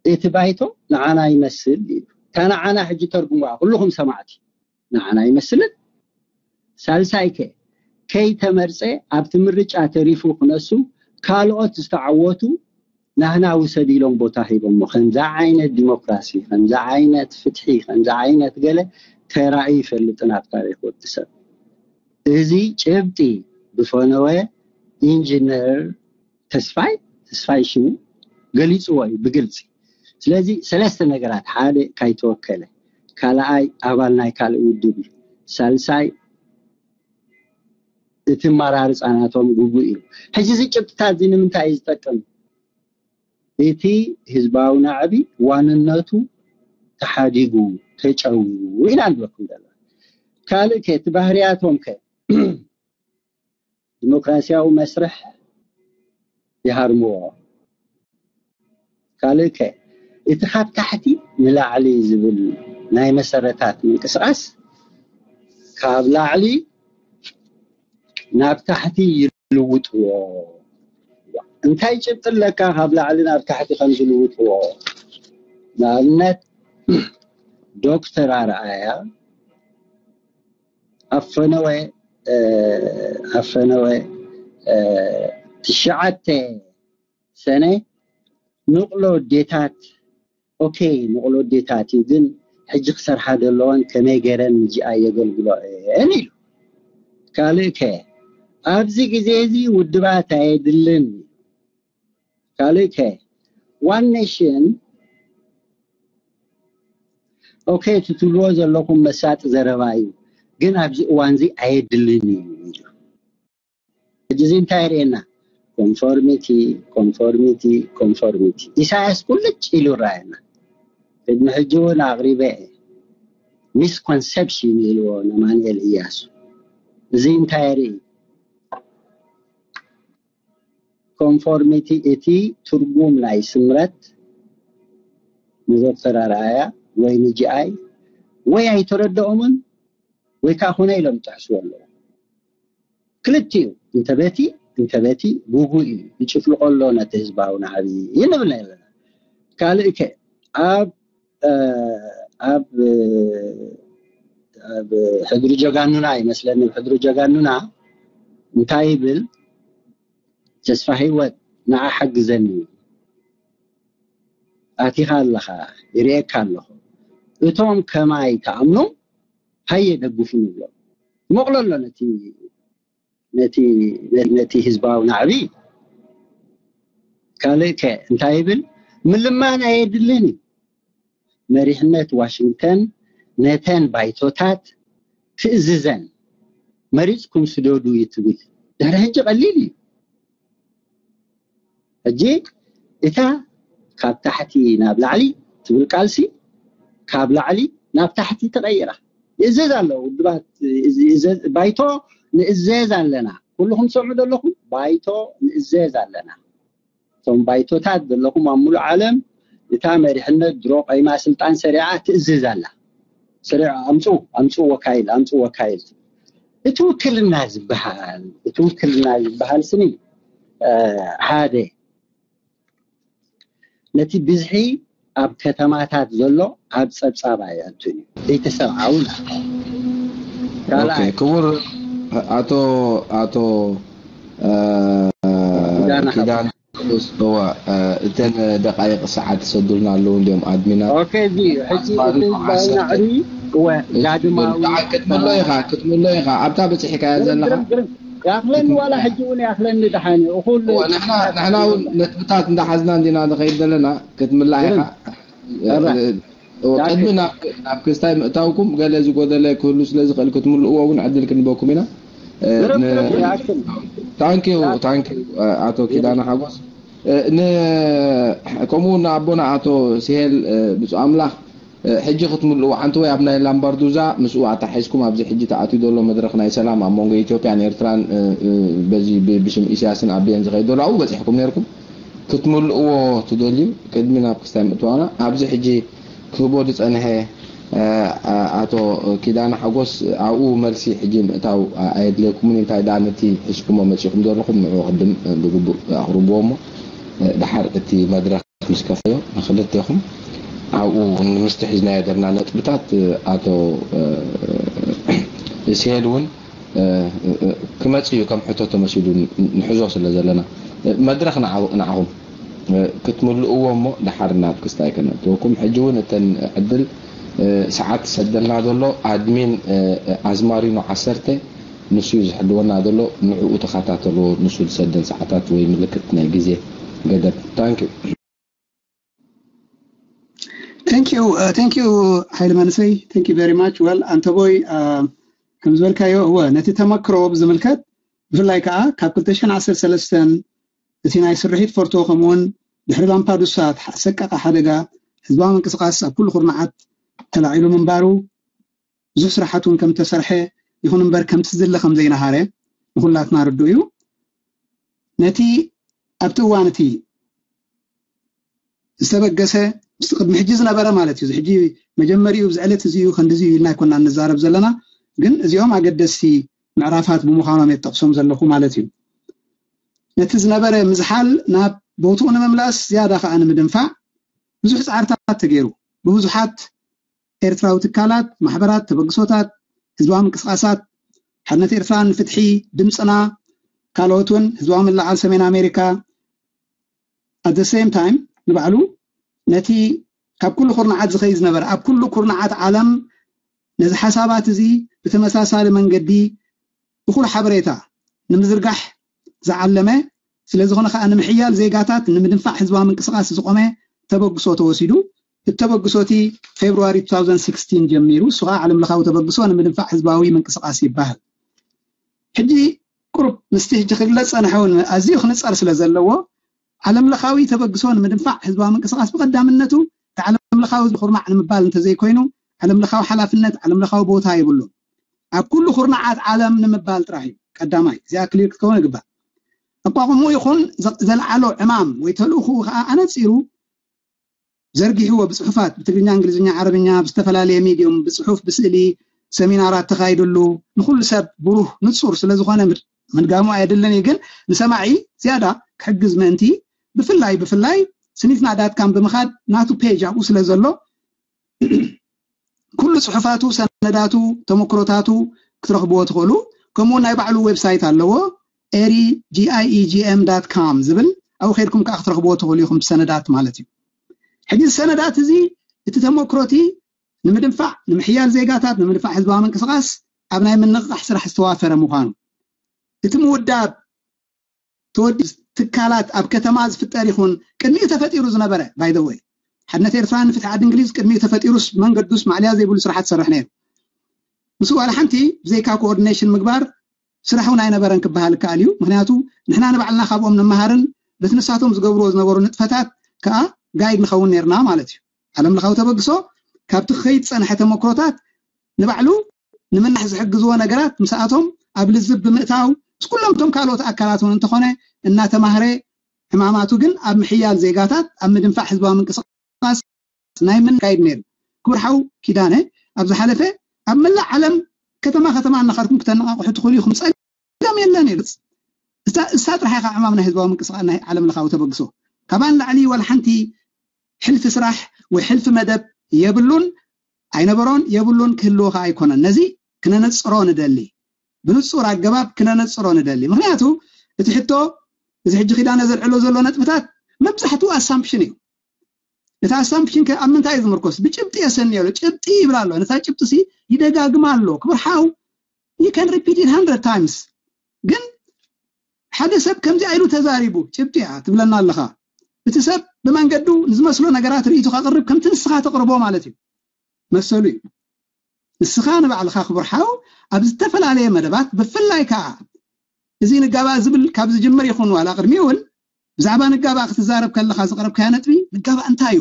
እቲ ባይቶ ንዓና ይመስል ኢሉ። እታ ንዓና ሕጂ ተርጉምዋ ኩልኹም ሰማዕቲ። ንዓና ይመስልን። ሳልሳይ ከ ከይተመርጸ ኣብቲ ምርጫ ተሪፉ ክነሱ ካልኦት ዝተዓወቱ ናህና ውሰድ ኢሎም ቦታ ሂቦሞ። ከምዚ ዓይነት ዲሞክራሲ፣ ከምዚ ዓይነት ፍትሒ፣ ከምዚ ዓይነት ገለ ተራእዩ ይፈልጥን ኣብ ታሪኽ ወዲ ሰብ። እዚ ጭብጢ ብፈነወ ኢንጂነር ተስፋይ፣ ተስፋይ ሽሙ ገሊጽዎ እዩ ብግልጺ። ስለዚ ሰለስተ ነገራት፣ ሓደ ካይተወከለ፣ ካልኣይ ኣባል ናይ ካልእ ውድብ እዩ፣ ሳልሳይ እቲ ኣመራርጻ ናቶም ግጉእ እዩ። ሕጂ እዚ ጭብጥታት እዚ ንምንታይ እዩ ዝጠቅም? እቲ ህዝባዊ ናዕቢ ዋንነቱ ተሓዲጉ፣ ተጨውዩ ኢና ንብለኩም ዘለና። ካልእ ከ እቲ ባህርያቶም ከ ዲሞክራሲያዊ መስርሕ ይሃርምዎ። ካልእ ከ እቲ ካብ ታሕቲ ንላዕሊ ዝብል ናይ መሰረታት ምንቅስቃስ ካብ ላዕሊ ናብ ታሕቲ ይልውጥዎ። እንታይ ጭብጢ ኣለካ ካብ ላዕሊ ናብ ታሕቲ ከም ዝልውጥዎ? ንኣብነት ዶክተር ኣርኣያ ኣፈነወ ኣፈነወ ትሽዓተ ሰነ ንቕሎ ኣዴታት ኦኬ ንቕሎ ኣዴታት እዩ ግን ሕጂ ክሰርሓ ዘለዋን ከመይ ገረን ንጂኣ የገልግሎ እየን ኢሉ። ካልእ ከ ኣብዚ ግዜ እዚ ውድባት ኣየድልን። ካልእ ከ ዋን ኔሽን ኦኬ እቲ ትብልዎ ዘለኹም መሳጢ ዘረባ እዩ ግን ኣብዚ እዋን እዚ ኣየድልን እዩ ኢሉ። ሕጂ እዚ እንታይ የርእየና? ኮንፎርሚቲ ኮንፎርሚቲ ኮንፎርሚቲ። ኢሳያስ ቁልጭ ኢሉ ይረኣየና። ቅድሚ ሕጂ እውን ኣቕሪበ እየ። ሚስኮንሰፕሽን ኢልዎ ንማንኤል እያሱ። እዚ እንታይ የርኢ? ኮንፎርሚቲ እቲ ትርጉም ናይ ስምረት ንዶክተር ኣርኣያ ወይ ንጂኣይ ወይ ኣይተረድኦምን ወይ ከዓ ኮነ ኢሎም ይጥሕስዎ ኣለዉ። ክልቲኡ እንተ በቲ እንተ በቲ ጉጉ እዩ ይጭፍልቆ ኣሎ ነቲ ህዝባዊ ናዕቢ ንብል ኣለና። ካልእ ከ ኣብ ኣብ ኣብ ሕድሪ ጀጋኑና ይመስለኒ ሕድሪ ጀጋኑና እንታይ ይብል ተስፋ ህይወት ንዓ ሓግዘኒ ኣቲኻ ኣለኻ ይርእየካ ኣለኹ እቶም ከማይ ተኣምኖም ሃየ ደግፉ ንብሎ መቕሎ ኣሎ ነቲ ነቲ ነቲ ህዝባዊ ናዕቢ ካልእ ከ እንታይ ይብል ምልማን ኣየድልን እዩ መሪሕነት ዋሽንግተን ነተን ባይቶታት ትእዝዘን መሪፅኩም ስደዱ እዩ ትብል ድሕሪ ሕጂ ቀሊል እዩ ሕጂ እታ ካብ ታሕቲ ናብ ላዕሊ ትብል ቃልሲ ካብ ላዕሊ ናብ ታሕቲ ተቐይራ ይእዘዝ ኣሎ ውድባት ባይቶ ንእዘዝ ኣለና ኩልኹም ትሰምዑ ዘለኹም ባይቶ ንእዘዝ ኣለና እቶም ባይቶታት ዘለኹም ኣብ ሙሉእ ዓለም እታ መሪሕነት ድሮ ቀይማ ስልጣን ሰሪዓ ትእዝዝ ኣላ ስሪዕ ኣምፁ ኣምፁ ወካይል ኣምፁ ወካይል እቲ ውክልና ዝበሃል እቲ ውክልና ዝበሃል ስኒ ሓደ ነቲ ብዝሒ ኣብ ከተማታት ዘሎ ኣብ ፀብፃብ ኣየእቱን እዩ ዘይተሰብዓውን ካልኣይ ክቡር ኣቶ ኣቶ ኪዳነ እወ እተን ደቃይቕ ሰዓት ትሰዱልና ኣለዉ እንዲኦም ኣድሚና ኦኬ እዚ ሕጂ እቲ ህዝባዊ ናዕቢ እወ ዳግማዊ ክትምሎ ኢኻ ክትምሎ ኢኻ ኣብታ በፂሕካያ ዘለኻ ያኽለኒ ዋላ ሕጂ እውን ያኽለኒ ደሓን እዩ እኹል ንሕና እውን ነጥብታት እንዳሓዝና እንዲና ንኸይድ ዘለና ክትምላ ኢኻ ቅድሚ ናብ ክስታይ ምእታውኩም ገለ ዝጎደለ ክህሉ ስለ ዝኽእል ክትምልእዎ እውን ዕድል ክንበኩም ኢና ታንኪዩ ታንኪዩ ኣቶ ኪዳነ ሓጎስ ከምኡ ንኣቦና ኣቶ ስሄል ብፁእ ኣምላኽ ሕጂ ክትምልእዎ ሓንቲ ወይ ኣብ ናይ ላምባርዱዛ ምስኡ ኣታሒዝኩም ኣብዚ ሕጂ ተኣትዩ ዘሎ መድረኽ ናይ ሰላም ኣብ መንጎ ኢትዮጵያን ኤርትራን በዚ ብሽም ኢሳያስን ኣቢየን ዝኸይድ ዘሎ ኣብኡ በፂሕኩም ነርኩም ክትምልእዎ ትደልዩ ቅድሚ ናብ ክስታይ ምእትዋና ኣብዚ ሕጂ ክህቦ ዝፀንሐ ኣቶ ኪዳነ ሓጎስ ኣብኡ መልሲ ሕጂ ምእታው ኣየድለየኩምን እንታይ ደኣ ነቲ ሒዝኩሞ መፂኹም ዘለኹም ንዑ ቅድም ብግቡእ ኣቕርብዎ እሞ ደሓር እቲ መድረኽ ምስ ከፈዮ ንክልቴኹም ኣብኡ ንምስቲ ሒዝናዮ ዘለና ነጥብታት ኣቶ ስሄል እውን ክመፅ እዩ ከም ሕቶ ተመሲሉ ንሕዞ ስለ ዘለና መድረኽ ንዓኹም ክትምልእዎ እሞ ደሓር ናብ ክስታይ ከነእትወኩም ሕጂ እውን እተን ዕድል ሰዓት ትሰደልና ዘሎ ኣድሚን ኣዝማሪኖ ዓሰርተ ንሱ እዩ ዝሕልወና ዘሎ ንዕኡ ተኸታተልዎ ንሱ ዝሰደን ሰዓታት ወይ ምልክት ናይ ግዜ ገደብ ታንኪ Thank you, uh, thank you, ሓይለ መንሰይ thank you very much well ኣንተቦይ ከም ዝበልካዮ እወ ነቲ ተመክሮ ብዝምልከት ብፍላይ ከዓ ካብ ክልተ ሽሕን ዓሰርተ ሰለስተን እቲ ናይ ስርሒት ፎርቶ ከምኡውን ድሕሪ ላምፓዱሳ ኣሰቃቂ ሓደጋ ህዝባዊ ምንቅስቃስ ኣብ ኩሉ ኩርናዓት ተላዒሉ ምንባሩ ብዙሕ ስራሓት እውን ከም ተሰርሐ ይኹን እምበር ከምቲ ዝድለ ከም ዘይነሃረ ንኩላትና ርዱእ እዩ ነቲ ኣብቲ እዋን እቲ ዝተበገሰ፣ ምስ ቅድሚ ሕጂ ዝነበረ ማለት እዩ። እዚ ሕጂ መጀመሪኡ፣ እዚ ዕለት እዚ እዩ፣ ክንድዚ እዩ ኢልና ኣይኮና እንዛረብ ዘለና፣ ግን እዚኦም ኣገደስቲ ምዕራፋት ብምዃኖም እየ ጠቕሶም ዘለኹ ማለት እዩ። ነቲ ዝነበረ ምዝሓል ናብ ቦትኡ ንምምላስ፣ ዝያዳ ከዓ ንምድንፋዕ ብዙሕ ፃዕርታት ተገይሩ። ብብዙሓት ኤርትራዊ ትካላት፣ ማሕበራት፣ ተበግሶታት፣ ህዝባዊ ምንቅስቃሳት፣ ሓድነት ኤርትራ ንፍትሒ፣ ድምፅና፣ ካልኦት እውን፣ ህዝባዊ ምልዓል ሰሜን ኣሜሪካ፣ at the same time ንባዕሉ ነቲ ካብ ኩሉ ኩርናዓት ዝኸይድ ዝነበረ፣ ኣብ ኩሉ ኩርናዓት ዓለም ነዚ ሓሳባት እዚ ብተመሳሳሊ መንገዲ እኹል ሓበሬታ ንምዝርጋሕ ዝዓለመ፣ ስለ ዝኾነ ከዓ ንምሕያል ዜጋታት ንምድንፋዕ ህዝባዊ ምንቅስቃስ ዝቆመ ተበግሶ ተወሲዱ። እቲ ተበግሶ እቲ ፌብሩዋሪ two thousand sixteen ጀሚሩ፣ እሱ ከዓ ዓለም ለኻዊ ተበግሶ ንምድንፋዕ ህዝባዊ ምንቅስቃስ ይበሃል። ሕጂ ቁሩብ ምስቲ ሕጂ ክግለጽ ጸንሐ እውን ኣዝዩ ክንጸር ስለ ዘለዎ፣ ዓለም ለኻዊ ተበግሶ ንምድንፋዕ ህዝባዊ ምንቅስቃስ ብቐዳምነቱ እቲ ዓለም ለኻዊ ኩርናዕ ንምባል እንተዘይኮይኑ፣ ዓለም ለኻዊ ሓላፍነት፣ ዓለም ለኻዊ ቦታ የብሉን። ኣብ ኩሉ ኩርናዓት ዓለም ንምባል ጥራሕ እዩ ቀዳማይ። እዚኣ ክሊር ክትከውን ይግባእ። ኣቋቁምኡ ይኹን ዘ-፣ ዘልዓሎ ዕማም ወይ ተልእኹኡ ከዓ ኣነጺሩ ዘርጊሕዎ ብጽሑፋት፣ ብትግርኛ፣ እንግሊዝኛ፣ ዓረብኛ፣ ብዝተፈላለየ ሚድዮም፣ ብጽሑፍ፣ ብስእሊ፣ ሰሚናራት ተኻይድሉ፣ ንኹሉ ሰብ ብሩህ፣ ንጹር ስለ ዝኾነ ምድ-፣ ምድጋሙ ኣየድልን እዩ። ግን ንሰማዒ ዝያዳ ክሕግዝ ምእንቲ፣ ብፍላይ፣ ብፍላይ ስኒትና ዳት ካም ብምኻድ ናቱ ፔጅ ኣብኡ ስለ ዘሎ፣ ኩሉ ጽሑፋቱ፣ ሰነዳቱ፣ ተመክሮታቱ ክትረኽብዎ ትኽእሉ። ከምኡ ናይ ባዕሉ ዌብሳይት ኣለዎ፣ ኤሪ ጂ ኣይ ኢ ጂ ኤም ዳት ካም ዝብል፣ ኣብኡ ከይድኩም ከዓ ክትረኽብዎ ትኽእሉ ኢኹም፣ ብሰነዳት ማለት እዩ። ሕጂ እዚ ሰነዳት እዚ፣ እቲ ተመክሮ እቲ ንምድንፋዕ፣ ንምሕያል ዜጋታት፣ ንምድንፋዕ ህዝባዊ ምንቅስቃስ ኣብ ናይ ምንቕቃሕ ስራሕ ዝተዋፈረ ምዃኑ፣ እቲ ምውዳብ ተወዲ-፣ ትካላት ኣብ ከተማ ዝፍጠር ይኹን ቅድሚኡ ተፈጢሩ ዝነበረ፣ by the way፣ ሓድነት ኤርትራ ንፍትሒ ዓዲ እንግሊዝ ቅድሚኡ ተፈጢሩስ መንገዱስ ማዕልያ ዘይብሉ ስራሓት ትሰርሕ ነይሩ። ምስ ዋላ ሓንቲ ብዘይካ ኮኦርዲኔሽን ምግባር ስራሕ እውን ኣይነበረን ክበሃል ይከኣል እዩ። ምኽንያቱ ንሕና ንባዕልና ካብኦም ንመሃርን በቲ ንሳቶም ዝገብርዎ ዝነበሩ ንጥፈታት ከዓ ጋይድ ንኸውን ነርና ማለት እዩ። ዓለም ለኻዊ ተበግሶ ካብቲ ክኸይድ ዝጸንሐ ተመክሮታት ንባዕሉ ንምናሕ ዝሕግዝዎ ነገራት ምስኣቶም ኣብ ልዝብ ብምእታው፣ ምስ ኩሎም እቶም ካልኦት ኣካላት እውን እንተኾነ እናተማህረ፣ ዕማማቱ ግን ኣብ ምሕያል ዜጋታት፣ ኣብ ምድንፋዕ ህዝባዊ ምንቅስቃስ ናይ ምን ካይድ ነይሩ። ክቡር ሓው ኪዳነ፣ ኣብ ዝሓለፈ ኣብ መላእ ዓለም ከተማ ከተማ እናኸድኩም ክተነቓቕሑ ትኽእሉ ኢኹም፣ ጸገም የለን ኢሉ። እሳ፣ እሳ ጥራሕ ኢኻ ዕማም ናይ ህዝባዊ ምንቅስቃስ ናይ ዓለም ለኻዊ ተበግሶ። ካባን ላዕሊ ዋላ ሓንቲ ሕልፊ ስራሕ ወይ ሕልፊ መደብ የብሉን፣ ኣይነበሮን፣ የብሉን፣ ክህልዎ ከዓ ኣይኮነን። ነዚ ክነነጽሮ ንደሊ፣ ብንጹር ኣገባብ ክነነጽሮ ንደሊ። ምኽንያቱ እቲ ሕቶ፣ እዚ ሕጂ ኪዳነ ዘልዕሎ ዘሎ ነጥብታት መብዛሕትኡ ኣሳምፕሽን እዩ። እቲ ኣሳምፕሽን ከ ኣብ ምንታይ እዩ ዝምርኮስ? ብጭብጢ የሰንዮ ኣሎ። ጭብጢ ይብል ኣሎ። ነታ ጭብጢ ሲ ይደጋግማ ኣሎ። ክቡር ሓው፣ you can repeat it hundred times። ግን ሓደ ሰብ ከምዚ ኢሉ ተዛሪቡ፣ ጭብጢ እያ ትብለና ኣለኻ። እቲ ሰብ ብመንገዱ ንዝመስሎ ነገራት ርእይቶ ከቕርብ ከምቲ ንስኻ ተቕርቦ ማለት እዩ። መሰሉ እዩ። ንስኻ ንባዕልኻ ክቡር ሓው ኣብ ዝተፈላለየ መደባት፣ ብፍላይ ከዓ እዚ ንጋባእ ዝብል ካብ ዝጅምር ይኹን ዋላ ቅድሚ እውን ብዛዕባ ንጋባእ ክትዛረብ ከለኻ ዘቕረብካዮ ነጥቢ፣ ንጋባእ እንታይ እዩ?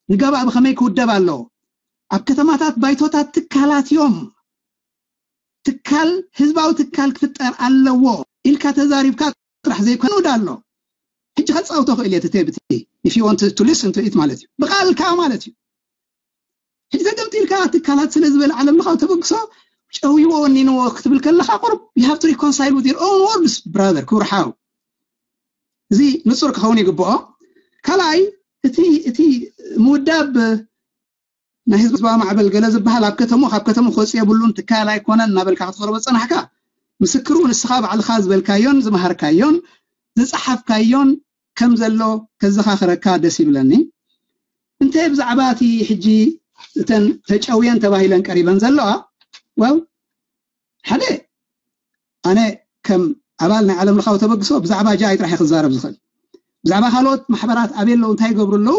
ንጋባእ ብኸመይ ክውደብ ኣለዎ? ኣብ ከተማታት ባይቶታት ትካላት እዮም። ትካል፣ ህዝባዊ ትካል ክፍጠር ኣለዎ ኢልካ ተዛሪብካ ጥራሕ ዘይኮነ ውዳ ኣሎ። ሕጂ ከጻውቶ ክእል እየ፣ ትቴ ብቲ፣ if you want to listen to it ማለት እዩ። ብቓልካ ማለት እዩ። ሕጂ ተገምጢልካ ትካላት ስለ ዝበለ ዓለም ለኻዊ ተበግሶ ጨውይዎ ወኒንዎ ክትብል ከለኻ ቁሩብ you have to reconcile with your own words, brother፣ ክቡር ሓው። እዚ ንጹር ክኸውን ይግብኦ። ካልኣይ፣ እቲ፣ እቲ ምውዳብ ናይ ህዝባዊ ማዕበል ገለ ዝበሃል ኣብ ከተሞ፣ ካብ ከተሞ ክወጽእ የብሉን፣ ትካል ኣይኮነን እናበልካ ክትቕርቦ ዝጸናሕካ፣ ምስክሩ ንስኻ ባዕልኻ ዝበልካዮን ዝመሃርካዮን ዝጸሓፍካዮን ከም ዘሎ ከዘኻኽረካ ደስ ይብለኒ። እንተ ብዛዕባ እቲ ሕጂ እተን ተጨውየን ተባሂለን ቀሪበን ዘለዋ፣ well፣ ሓደ፣ ኣነ ከም ኣባል ናይ ዓለም ለኻዊ ተበግሶ ብዛዕባ ጃይ ጥራሕ እየ ክዛረብ ዝኽእል። ብዛዕባ ካልኦት ማሕበራት ኣበይ ኣለዉ፣ እንታይ ይገብሩ ኣለዉ፣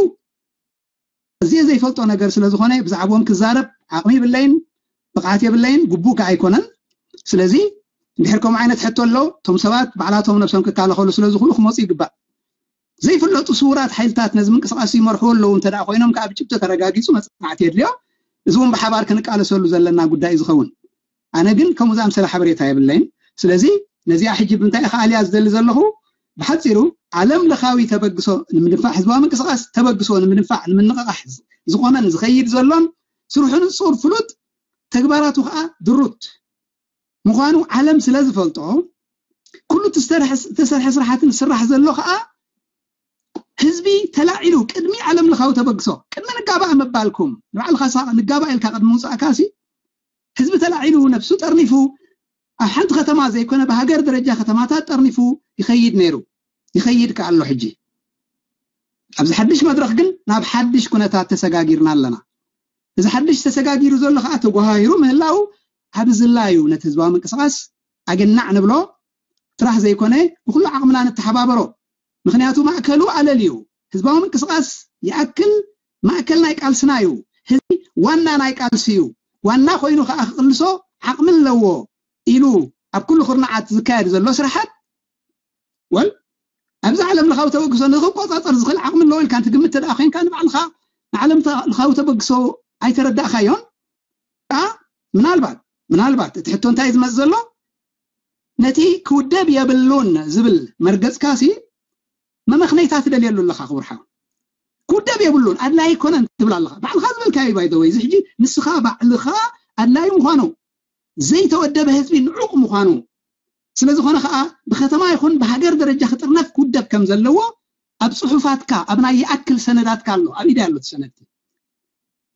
እዚ ዘይፈልጦ ነገር ስለ ዝኾነ ብዛዕባኦም ክዛረብ ዓቕሚ የብለይን፣ ብቕዓት የብለይን፣ ግቡእ ከኣ ኣይኮነን። ስለዚ እንድሕር ከምኡ ዓይነት ሕቶ ኣሎ፣ እቶም ሰባት ባዕላቶም ነብሶም ክከላኸሉ ስለ ዝኽእሉ ክመጹ ይግባእ። ዘይፍለጡ ስዉራት ሓይልታት ነዚ ምንቅስቃስ ይመርሕዎ ኣለዉ እንተ ደኣ ኮይኖም ከኣ ብጭብጢ ተረጋጊጹ መጽናዕቲ የድልዮ። እዚ እውን ብሓባር ክንቃለሰሉ ዘለና ጉዳይ እዩ ዝኸውን። ኣነ ግን ከምኡ ዝኣምሰለ ሓበሬታ የብለይን። ስለዚ ነዚኣ ሕጂ ብምንታይ እየ ክኣልያ ዝደሊ ዘለኹ? ብሓፂሩ ዓለም ለኻዊ ተበግሶ ንምድንፋዕ፣ ህዝባዊ ምንቅስቃስ ተበግሶ ንምድንፋዕ ንምንቕቓሕ ዝኾነን ዝኸይድ ዘሎን ስርሑ ንፁር ፍሉጥ፣ ተግባራቱ ከዓ ድሩት ምዃኑ ዓለም ስለ ዝፈልጦ፣ ኩሉ እቲ ዝተሰርሐ ስራሕትን ዝስራሕ ዘሎ ከዓ ህዝቢ ተላዒሉ ቅድሚ ዓለም ለኻዊ ተበግሶ፣ ቅድሚ ንጋባእ ምባልኩም፣ ንባዕልኻ ንጋባእ ኢልካ ቅድሚ ምውፃእካ ሲ ህዝቢ ተላዒሉ ነብሱ ጠርኒፉ ኣብ ሓንቲ ከተማ ዘይኮነ ብሃገር ደረጃ ከተማታት ጠርኒፉ ይኸይድ ነይሩ፣ ይኸይድ ከ ኣሎ። ሕጂ ኣብዚ ሓድሽ መድረኽ ግን ናብ ሓድሽ ኩነታት ተሰጋጊርና ኣለና። እዚ ሓድሽ ተሰጋጊሩ ዘሎ ከዓ ተጓሃሂሩ ምህላው ዓቢ ዝላ እዩ። ነቲ ህዝባዊ ምንቅስቃስ ኣገናዕ ንብሎ ጥራሕ ዘይኮነ ብኩሉ ዓቕምና ንተሓባበሮ። ምክንያቱ ማእከሉ ኣለል እዩ። ህዝባዊ ምንቅስቃስ ይኣክል ማእከል ናይ ቃልስና እዩ። ህዝቢ ዋና ናይ ቃልሲ እዩ። ዋና ኮይኑ ከዓ ክቅልሶ ዓቕሚ ኣለዎ ኢሉ ኣብ ኩሉ ኩርናዓት ዝካየድ ዘሎ ስራሓት ወል ኣብዚ ዓለም ለኻዊ ተበግሶ ንክቆፃፀር ዝኽእል ዓቕሚ ኣለዎ ኢልካ እንትግምት ተደኣ ኮይንካ ንባዕልኻ ንዓለም ለኻዊ ተበግሶ ኣይተረዳእካዮን። ከዓ ምናልባት ምናልባት እቲ ሕቶ እንታይ ዝመፅ ዘሎ ነቲ ክውደብ የብሉን ዝብል መርገፅካ ሲ መመኽነይታ ትደልየሉ ኣለኻ ክቡር ሓው። ክውደብ የብሉን ኣድላይ ኣይኮነን ትብል ኣለኻ። ባዕልኻ ዝበልካዮ ባይደወይ እዚ ሕጂ ንስኻ ባዕልኻ ኣድላይ ምዃኑ ዘይተወደበ ህዝቢ ንዑቕ ምዃኑ ስለ ዝኾነ ከዓ ብከተማ ይኹን ብሃገር ደረጃ ክጥርነፍ ክውደብ ከም ዘለዎ ኣብ ፅሑፋትካ ኣብ ናይ ይኣክል ሰነዳትካ ኣሎ። ኣብ ኢደ ኣሎ እቲ ሰነድቲ።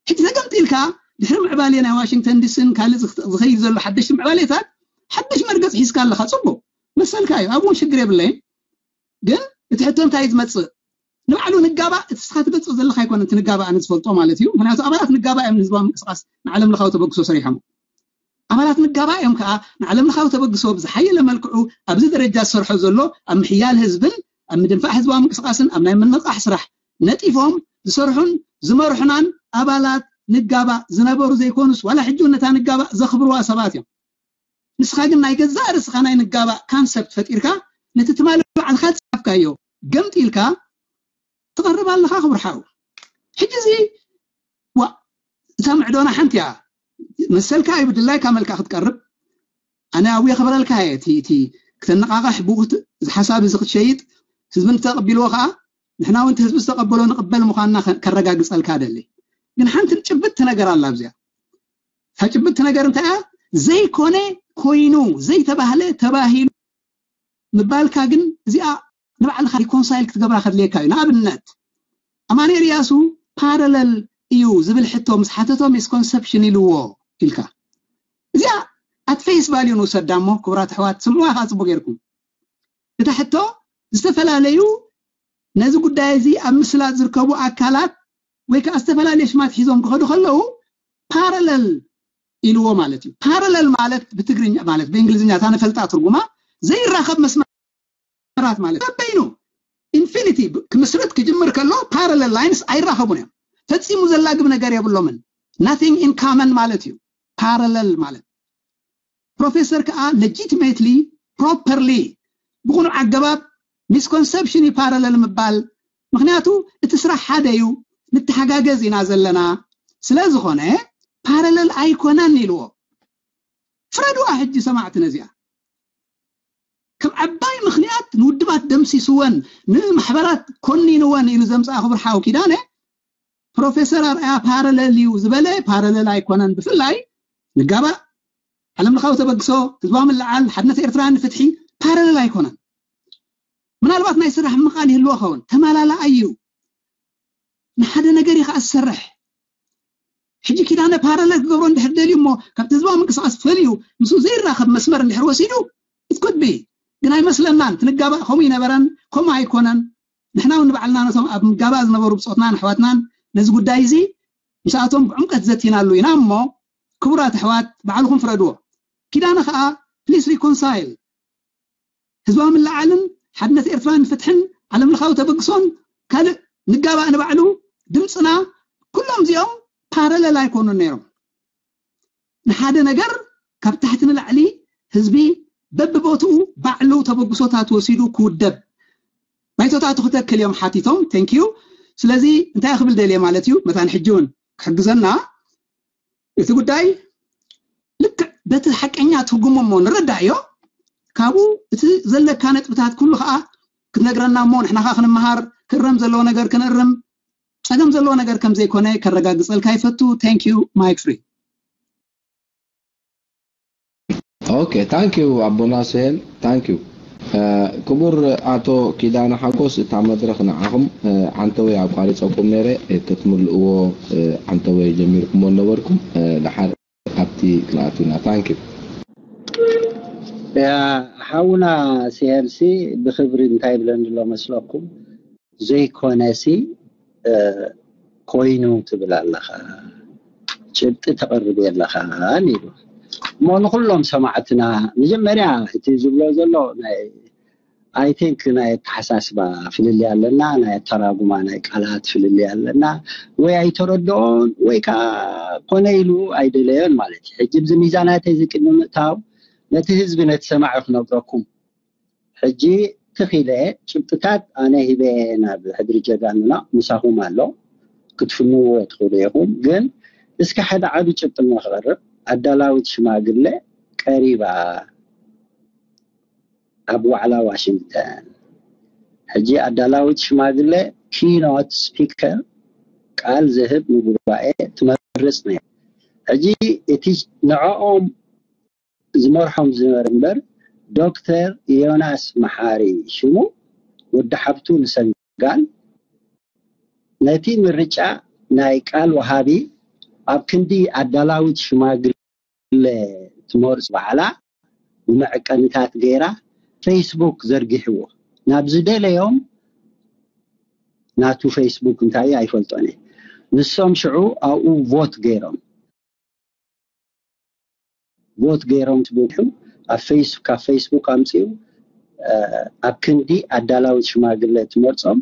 ሕጂ ተገምጢልካ ድሕሪ ምዕባሌ ናይ ዋሽንግተን ዲስን ካልእ ዝኸይድ ዘሎ ሓደሽቲ ምዕባሌታት ሓድሽ መርገፂ ሒዝካ ኣለካ። ፅቡቅ መሰልካ እዩ፣ ኣብኡ እውን ሽግር የብለይን። ግን እቲ ሕቶ እንታይ እዩ ዝመፅእ? ንባዕሉ ንጋባእ እቲ ስኻ ትገልፆ ዘለካ ኣይኮነ እቲ ንጋባእ ኣነ ዝፈልጦ ማለት እዩ። ምክንያቱ ኣባላት ንጋባእ እዮም ንህዝባዊ ምንቅስቃስ ንዓለም ለኻዊ ተበግሶ ሰሪሖም። ኣባላት ንጋባእ እዮም ከዓ ንዓለም ለኻዊ ተበግሶ ብዝሓየለ መልክዑ ኣብዚ ደረጃ ዝሰርሖ ዘሎ ኣብ ምሕያል ህዝብን ኣብ ምድንፋዕ ህዝባዊ ምንቅስቃስን ኣብ ናይ ምንቕቃሕ ስራሕ ነጢፎም ዝሰርሑን ዝመርሑናን ኣባላት ንጋባእ ዝነበሩ ዘይኮኑስ ዋላ ሕጂ እውን ነታ ንጋባእ ዘኽብርዋ ሰባት እዮም። ንስኻ ግን ናይ ገዛእ ርእስኻ ናይ ንጋባእ ካንሰፕት ፈጢርካ ነቲ ትማሊ ባዕልካ ዝፃፍካዮ ገምጢልካ ትቐርብ ኣለኻ ክቡር ሓው። ሕጂ እዚ ዋ እታ ምዕዶና ሓንቲ እያ። መሰልካ እዩ ብድላይካ መልክዓ ክትቀርብ። ኣነ ኣብኡ የኽብረልካ እየ። እቲ እቲ ክተነቓቕሕ ብኡ ክት- እዚ ሓሳብ እዚ ክትሸይጥ ህዝቢ እንተተቐቢልዎ ከዓ ንሕና እውን እቲ ህዝቢ ዝተቐበሎ ንቕበል ምዃንና ከ- ከረጋግፀልካ ደሊ። ግን ሓንቲ ጭብጥቲ ነገር ኣላ ኣብዚኣ። እታ ጭብጥቲ ነገር እንታይ እያ? ዘይኮነ ኮይኑ ዘይተባህለ ተባሂሉ ምባልካ ግን እዚኣ ንባዕልካ ሪኮንሳይል ክትገብራ ከድልየካ እዩ። ንኣብነት ኣማኑኤል እያሱ ፓራለል እዩ ዝብል ሕቶ ምስ ሓተቶ ሚስኮንሰፕሽን ኢልዎ ኢልካ እዚኣ ኣት ፌስ ቫልዩ ንውሰዳ እሞ ክቡራት ኣሕዋት ስምዕዋ ከዓ ፅቡቅ ጌርኩም። እታ ሕቶ ዝተፈላለዩ ነዚ ጉዳይ እዚ ኣብ ምስላጥ ዝርከቡ ኣካላት ወይ ከዓ ዝተፈላለየ ሽማት ሒዞም ክኸዱ ከለዉ ፓራለል ኢልዎ ማለት እዩ። ፓራለል ማለት ብትግርኛ ማለት ብእንግሊዝኛ እታ ንፈልጣ ትርጉማ ዘይራኸብ መስመራት ማለት በበይኑ ኢንፊኒቲ ክምስርት ክጅምር ከሎ ፓራለል ላይንስ ኣይራኸቡን እዮም። ፈፂሙ ዘላግብ ነገር የብሎምን። ናቲንግ ኢን ካመን ማለት እዩ ፓራለል ማለት። ፕሮፌሰር ከዓ ሌጂቲሜትሊ ፕሮፐርሊ ብቁኑዕ ኣገባብ ሚስኮንሰፕሽን እዩ ፓራለል ምባል። ምክንያቱ እቲ ስራሕ ሓደ እዩ፣ ንተሓጋገዝ ኢና ዘለና። ስለ ዝኾነ ፓራለል ኣይኮነን ኢልዎ። ፍረድዋ ሕጂ ሰማዕቲ ነዚኣ ከም ዓባይ ምክንያት ንውድባት ደምሲስወን ንማሕበራት ኮኒንወን ኢሉ ዘምፅኣ ክቡር ሓው ኪዳነ ፕሮፌሰር ኣርኣያ ፓራለል እዩ ዝበለ ፓራለል ኣይኮነን። ብፍላይ ንጋባእ ዓለም ለኻዊ ተበግሶ ህዝባዊ ምልዓል ሓድነት ኤርትራ ንፍትሒ ፓራለል ኣይኮነን። ምናልባት ናይ ስራሕ ምቃል ይህልዎ ኸውን ተመላላኣይ እዩ። ንሓደ ነገር እዩ ከዓ ዝሰርሕ። ሕጂ ኪዳነ ፓራለል ክገብሮ እንድሕር ደልዩ እሞ ካብቲ ህዝባዊ ምንቅስቃስ ፈልዩ ምስኡ ዘይራኸብ መስመር እንድሕር ወሲዱ ኢት ኩድ ቢ ግን ኣይመስለናን። ክንጋባእ ከምኡ ይነበረን ከምኡ ኣይኮነን። ንሕና እውን ንባዕልና ነቶም ኣብ ምጋባእ ዝነበሩ ብፆትናን ኣሕዋትናን ነዚ ጉዳይ እዚ ምስኣቶም ብዕምቀት ዘቲናሉ ኢና እሞ ክቡራት ኣሕዋት ባዕልኹም ፍረድዎ። ኪዳነ ከዓ ፕሊስ ሪኮንሳይል ህዝባዊ ምልዓልን ሓድነት ኤርትራን ፍትሕን ዓለም ለኻዊ ተበግሶን ካልእ ንጋባእ ንባዕሉ ድምፅና ኩሎም እዚኦም ፓረለል ኣይኮኑን ነይሮም። ንሓደ ነገር ካብ ታሕቲ ንላዕሊ ህዝቢ በብቦትኡ ባዕሉ ተበግሶታት ወሲዱ ክውደብ ባይቶታቱ ክተክል እዮም ሓቲቶም። ቴንኪዩ። ስለዚ እንታይ ክብል ደልየ ማለት እዩ መታን ሕጂ እውን ክሕግዘና እቲ ጉዳይ ልክዕ በቲ ሓቀኛ ትርጉሙ እሞ ንረዳእዮ። ካብኡ እቲ ዘለካ ነጥብታት ኩሉ ከዓ ክትነግረና እሞ ንሕና ኸዓ ክንመሃር፣ ክእረም ዘለዎ ነገር ክንእርም፣ ጸገም ዘለዎ ነገር ከም ዘይኮነ ከረጋግጸልካ ይፈቱ። Thank you, mic free። Okay, thank you ኣቦና ስሄል። Thank you። ክቡር ኣቶ ኪዳነ ሓጎስ፣ እታ መድረኽ ንዓኹም። ዓንተወይ ኣቋሪፀኩም ነይረ፣ ክትምልእዎ ዓንተወይ ጀሚርኩሞ ነበርኩም። ደሓር ኣብቲ ክንኣቱ ኢና። Thank you። ሓውና ስሄልሲ ብክብሪ እንታይ ይብለኒ ኣሎ መስለኩም? ዘይኮነሲ ኮይኑ ትብል ኣለኻ፣ ጭብጢ ተቕርብ የለኻን ኢሉ። እሞ ንኹሎም ሰማዕትና መጀመርያ እቲ ዝብሎ ዘሎ ናይ I think ናይ ኣተሓሳስባ ፍልልይ ኣለና፣ ናይ ኣተራጉማ ናይ ቃላት ፍልልይ ኣለና። ወይ ኣይተረድኦን ወይ ከዓ ኮነ ኢሉ ኣይደለዮን ማለት እዩ። ሕጂ ብዚ ሚዛናት እዚ ቅድሚ ምእታው ነቲ ህዝቢ ነቲ ሰማዒ ክነግረኩም። ሕጂ ትኽ ኢለ ጭብጥታት ኣነ ሂበ ናብ ሕድሪ ጀጋኑና ምሳኹም ኣሎ ክትፍንዎ ትኽእሉ ኢኹም። ግን እስኪ ሓደ ዓቢ ጭብጢ እሞ ክቐርብ። ኣዳላዊት ሽማግለ ቀሪባ ኣብ ዋዕላ ዋሽንግተን። ሕጂ ኣዳላዊት ሽማግለ keynote speaker ቃል ዝህብ ንጉባኤ ትመርጽ ነይራ። ሕጂ እቲ ንዕኦም ዝመርሖም ዝነበረ እምበር ዶክተር ዮናስ መሓሪ ሽሙ ወዲ ሓብቱ ንሰንጋል ነቲ ምርጫ ናይ ቃል ወሃቢ ኣብ ክንዲ ኣዳላዊት ሽማግለ ትመርጽ ባዕላ ብመዐቀኒታት ገይራ ፌስቡክ ዘርጊሕዎ ናብ ዝደለዮም ናቱ ፌስቡክ እንታይ እዩ ኣይፈልጦን እየ። ንሶም ሽዑ ኣብኡ ቮት ገይሮም ቮት ገይሮም ትብሑ ኣብ ፌስ ካብ ፌስቡክ ኣምፅኡ ኣብ ክንዲ ኣዳላዊት ሽማግለ ትመርፆም